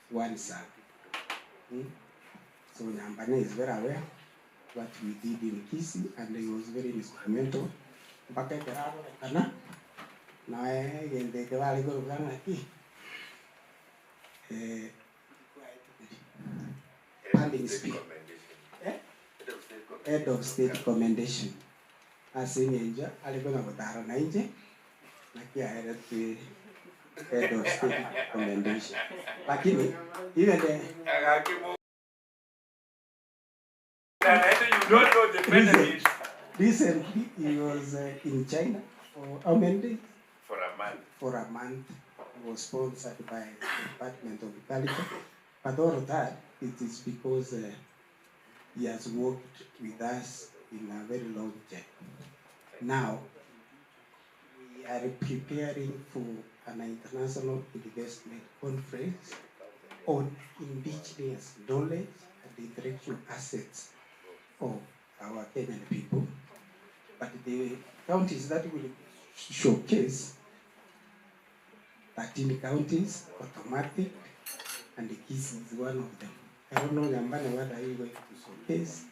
one server. So Nyambane is very aware what we did in Kisii, and he was very instrumental. Mpaka ekerarorekana naye egento eke bare koruga ng'aki funding speed. Head of state commendation. Ase eng'encho are kona gotara na inche naki aeretwe head of state commendation. Lakini even the You don't know the benefits. Recently, he was in China for how many days? For a month. For a month. He was sponsored by the Department of Culture. But all of that, it is because he has worked with us in a very long time. Now, we are preparing for an international investment conference on indigenous knowledge and intellectual assets of our Kenyan people. But the counties that will showcase, 13 counties, automatic, and the Kisii is one of them. I don't know, Nyambane, what are you going to showcase?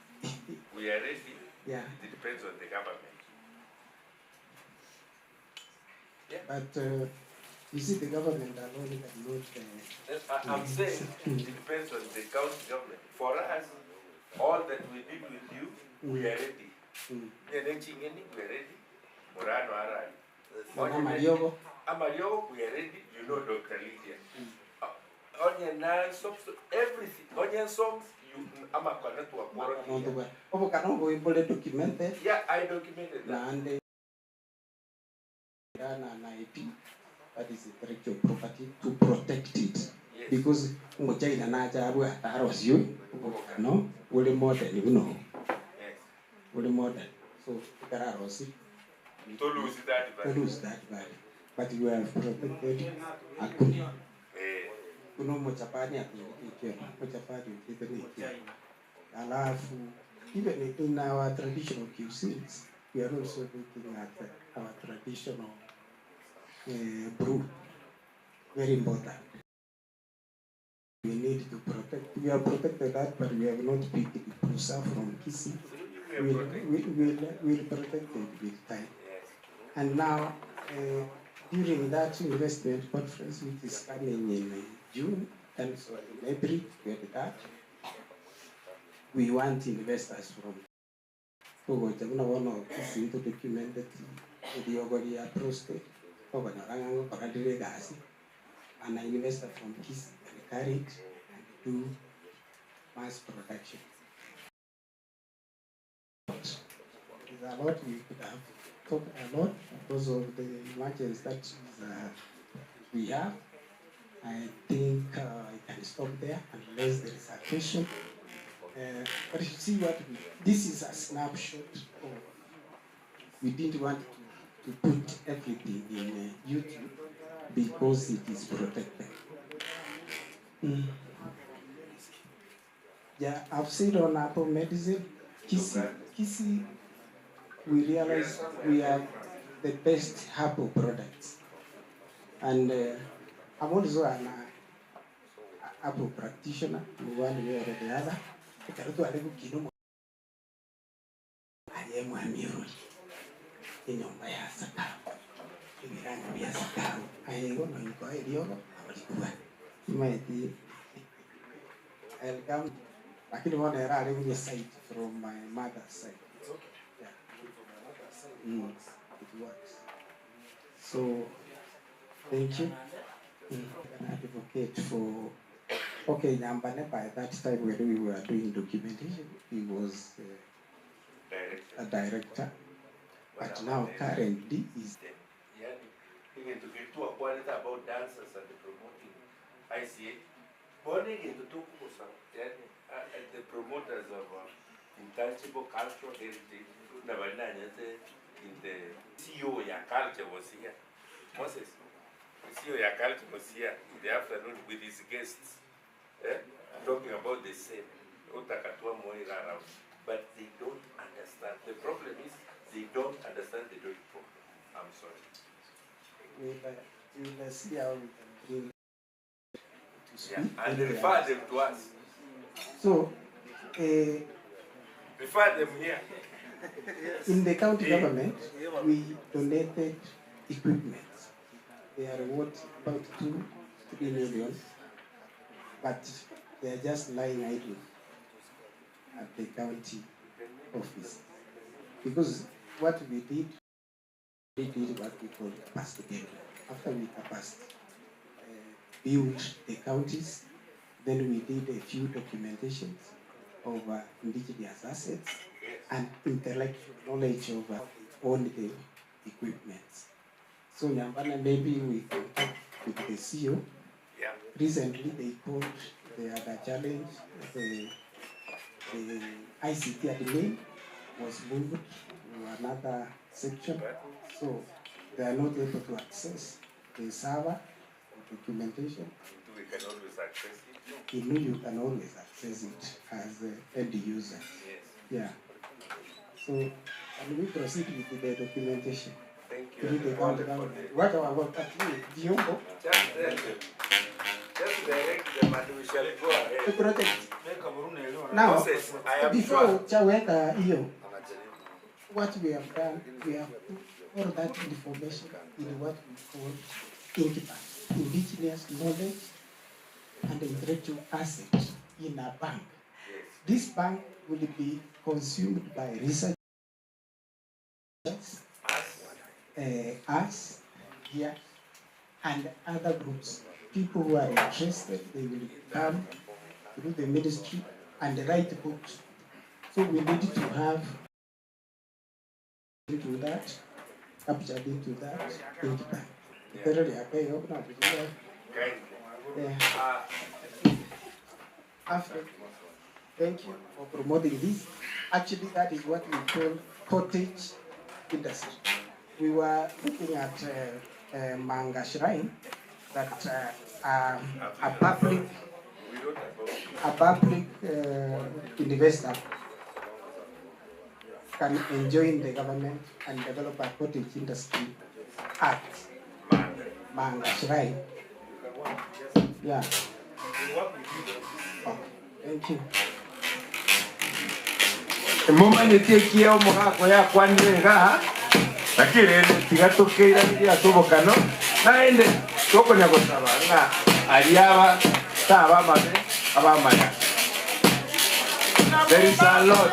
We are ready. Yeah. It depends on the government. Yeah. But you see, the government alone cannot. I'm saying it depends on the county government. For us, All that we did with you, we are ready. Onye ne ching'eni, we are ready. Murano arari. Onye amariogo. Amariogo, we are ready. You know Dr. Lydia. Onye na sops, everything. Onye songs, you amakwana tuwakoro. Obokano oboimbore documented. Yeah, I documented that. Naande na IP, that is intellectual property, to protect it. Yes. Because omochaina nacha abwate arosio obokano bore modern buno. Yes. Bore modern. So ekararosi To lose that to value. lose that value. But you have protected akune. Eh. Kuno mochapani atuikiona, mochapani ukiona. Alafu even in our traditional cuisines, we are also looking at our traditional brew. Very important. We need to protect. We have protected that, but we have not picked the Pusa from Kisii. We'll protect it with time. And now, during that investment conference, which is coming in June, and so in April, we had that. We want investors from kogocha buna bono Kisii nto documented eriogo ria prostate okonyora ng'a ngokora rire egasi an investor from Kisii can carry it and do mass production. There's a lot we could have talked a lot because of the emergency that is, we have. I think I can stop there unless there is a question. But you see what we, this is a snapshot of, we didn't want to put everything in YouTube because it is protected. Yeah, I've said on Apple Medicine, Kisii, we realize we have the best herbal products. And I'm also an herbal practitioner in one way or the other. Ekero tware gokina aye mwami orori enyomba ya Sakawa ebiranga bya Sakawa aye bono nko eriogo abarikubwa imaeti I'll come lakini bona era ari kwenye side from my mother's side. Yeah. It works. So thank you. I can advocate for okay, Nyambane by that time when we were doing documentation, he was a director, but now currently is Yani, to about dancers and the promoting ICA. Born into yani, the promoters of intangible cultural heritage. In the CEO ya culture was here. Moses, the CEO ya culture was here in the afternoon with his guests, talking about the same. But they don't understand. The problem is they don't understand the Doi problem. I'm sorry. We'll see how we can bring to speak. Yeah, and refer them to us. So, refer them here. In the county government, we donated equipment. They are worth about 2-3 million, but they are just lying idle at the county office. Because what we did, we did what we call capacity building. After we capacity built the counties, then we did a few documentations of indigenous assets and intellectual knowledge of all the equipment. So Nyambane, maybe we can talk with the CEO. Yeah. Recently, they called the other challenge, the ICT admin was moved to another section, so they are not able to access the server or documentation. We can always access it. You know you can always access it as an end user. Yes. Yeah. So, can we proceed with the documentation? Thank you. Through the county government. What our work at Jumbo? Just tell them. Just direct them and we shall go ahead. The project. Now, Moses, I am before sure. Chaweka hiyo, what we have done, we have put all that information in what we call INKBANK, Indigenous Knowledge and Intellectual Asset in a bank. Yes. This bank will be consumed by researchers, us here, and other groups. People who are interested, they will come through the ministry and write books. So we need to have into that, captured into that think tank. Yeah. Alfred, thank you for promoting this. Actually, that is what we call cottage industry. We were looking at Manga Shrine, that a public, a public investor can enjoin the government and develop a cottage industry at Manga Shrine. Yeah. Okay. Thank you. Momanyeti ekie omogaka oyo akwanire igaa, naki rende tiga tokeiranerie ase obokano, naende tokonya gosaba ng'a aria aba taba amabe abe amaya. There is a lot.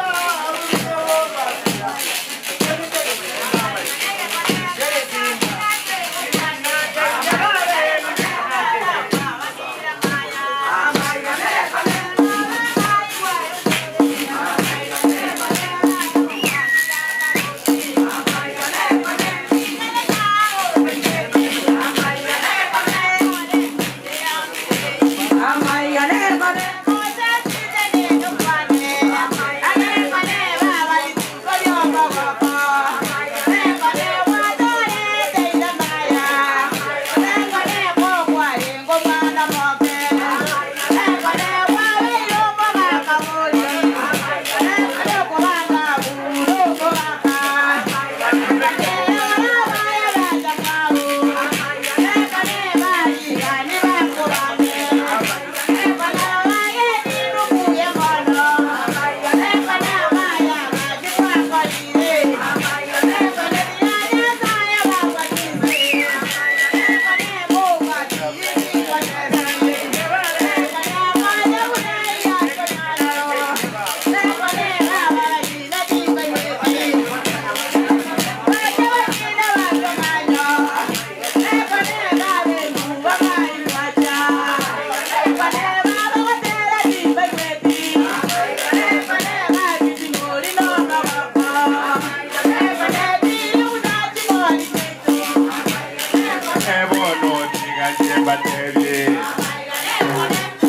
Ebono tigache batebie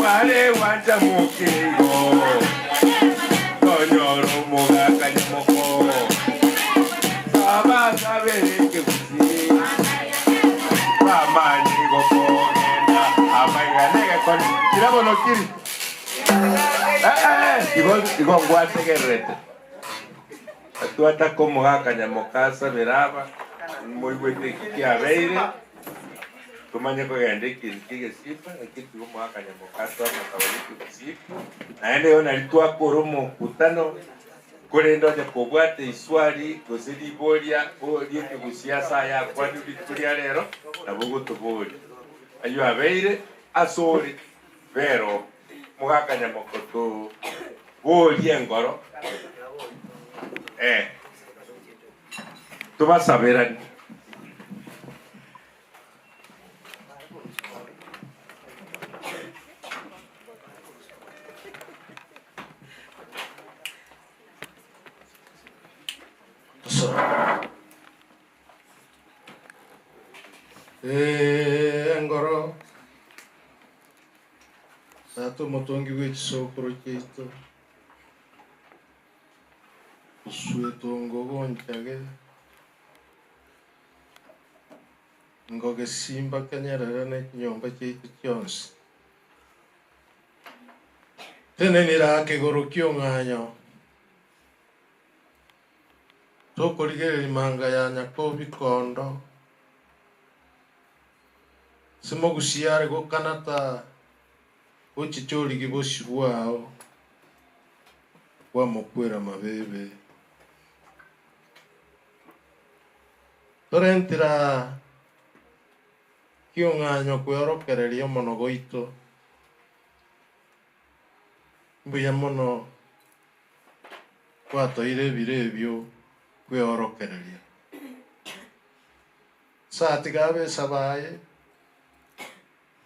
wale wanja mukeigo tonyoro omogaka nyamoko saba sabereke busi bamanyi gokogenda amaiga negekoni kirabono kiri igo igo ngwategererete atwataka omogaka nyamoka asabere aba moigwete kiabeire tumanye kogenda ekintu kegesipa lakini tigo omogaka nyamoka atwamakaba gekegesipa naende yo nari twakora omokutano korende onye kobwate iswali gose riboria riekegusia ase ayakwani rituko ria rero nabo gotoboria ayo abeire ase ore bero mogaka nyamoko toborie engoro tubasaberani. Engoro tata omotongi bwa ekisokoro kiaito oswetongo gonchage ngogesimba kenyerere na ekinyomba kiaito kionsi tenenera kegoro kiong'anyo tokorigereria manga ya nyakobi kondo simogusiare gokanata gochichorigi bosi bwao bwamokwera mabebe torentera kiong'anyo kweorokereria omono goito mbuya mono Gwatoire ebiro ebio kweorokereria. Ase atiga abesa baye,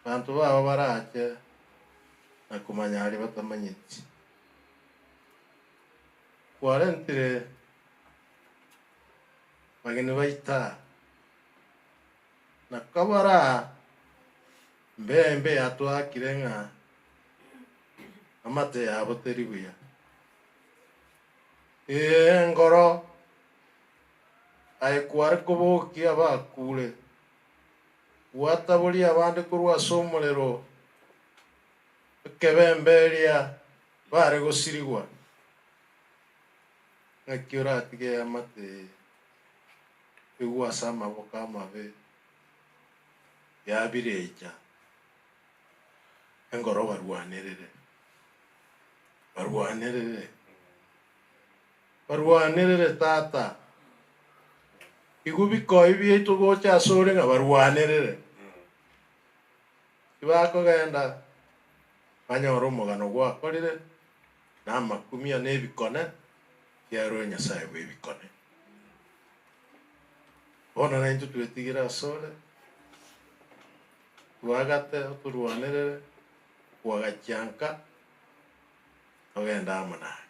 banto babo barache na komanya aria batamanyeti. Kwarentire bageni baita na kabara mbembe yatwakire ng'a amate yabo teri buya. Ee ngoro aye kware kobokia bakure gwatabori abande korwa ase omorero ekebembe eria bare gosirigwa ng'aki oratige amate egwa ase amaboko amabe yabirecha engoro barwanerere barwanerere barwanerere tata igu bikoi biaitu gocha ase ore ng'a barwanerere. Tibakogenda banyore omogano gwakorire na amakumia na ebikone kiarwe Nyasaye bwa ebikone. Bono naintwe twetigire ase ore twagate otorwanerere kwagachianka togenda amo naye.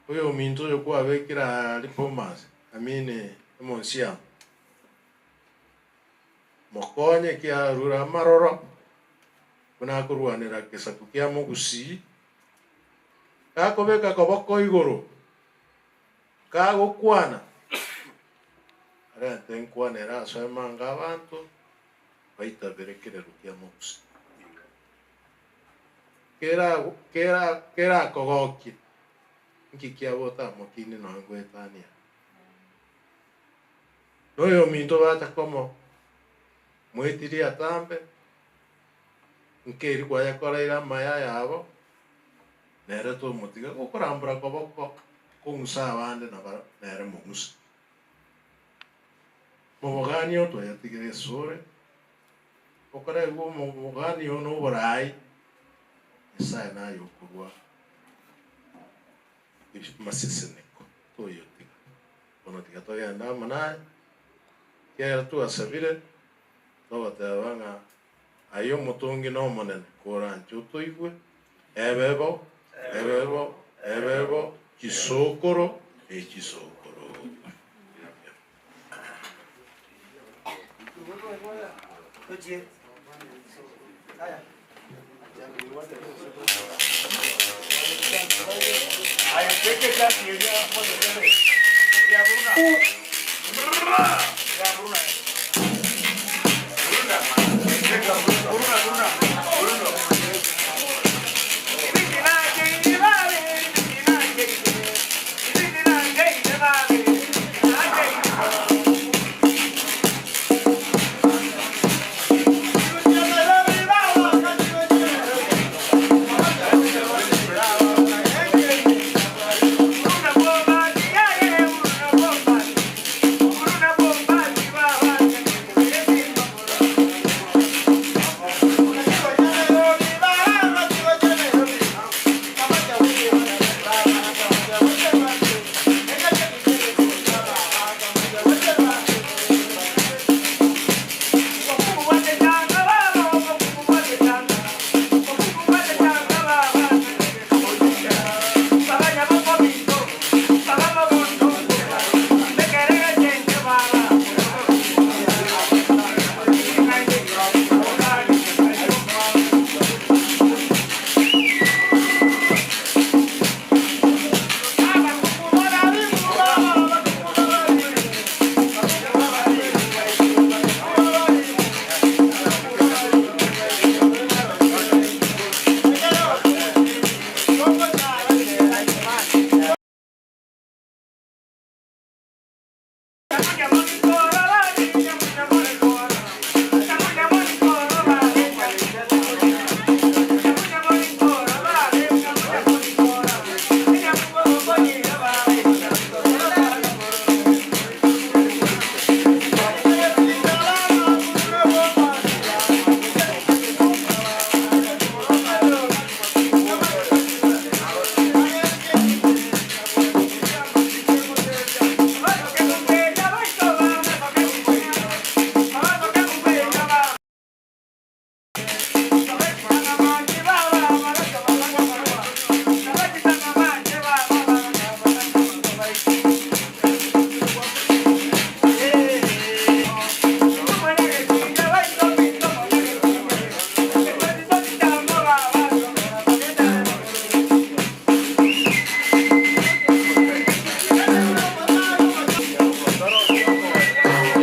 Oyo ominto oyo kwabekire ari Bomas, I mean emonsiamu mokonye kiarura amaroro buna akorwanera kesaku kia mogusii gakobeka koboko igoro kagokwana arente nkwanera ase emanga abanto baitabere kerero kia mogusii kera kera kerakogokia nki kiabota mokini noe ngwetania noyo ominto bacha komo mwetirie atambe nkeri kwayakoreire amaya yabo nere tomotiga gokorambura koboko kong'usa abande naba nere mong'usa mobogani otwayatigire esore okoregwa omobogani ono oborai Nyasaye naye okorwa maseseneko toyotiga bono tiga togenda amo naye kiagera twasabire togoteba ng'a aye omotongi na omonene koranche otoigwe ebebo ebebo ebebo chisokoro echisokoro. Aya,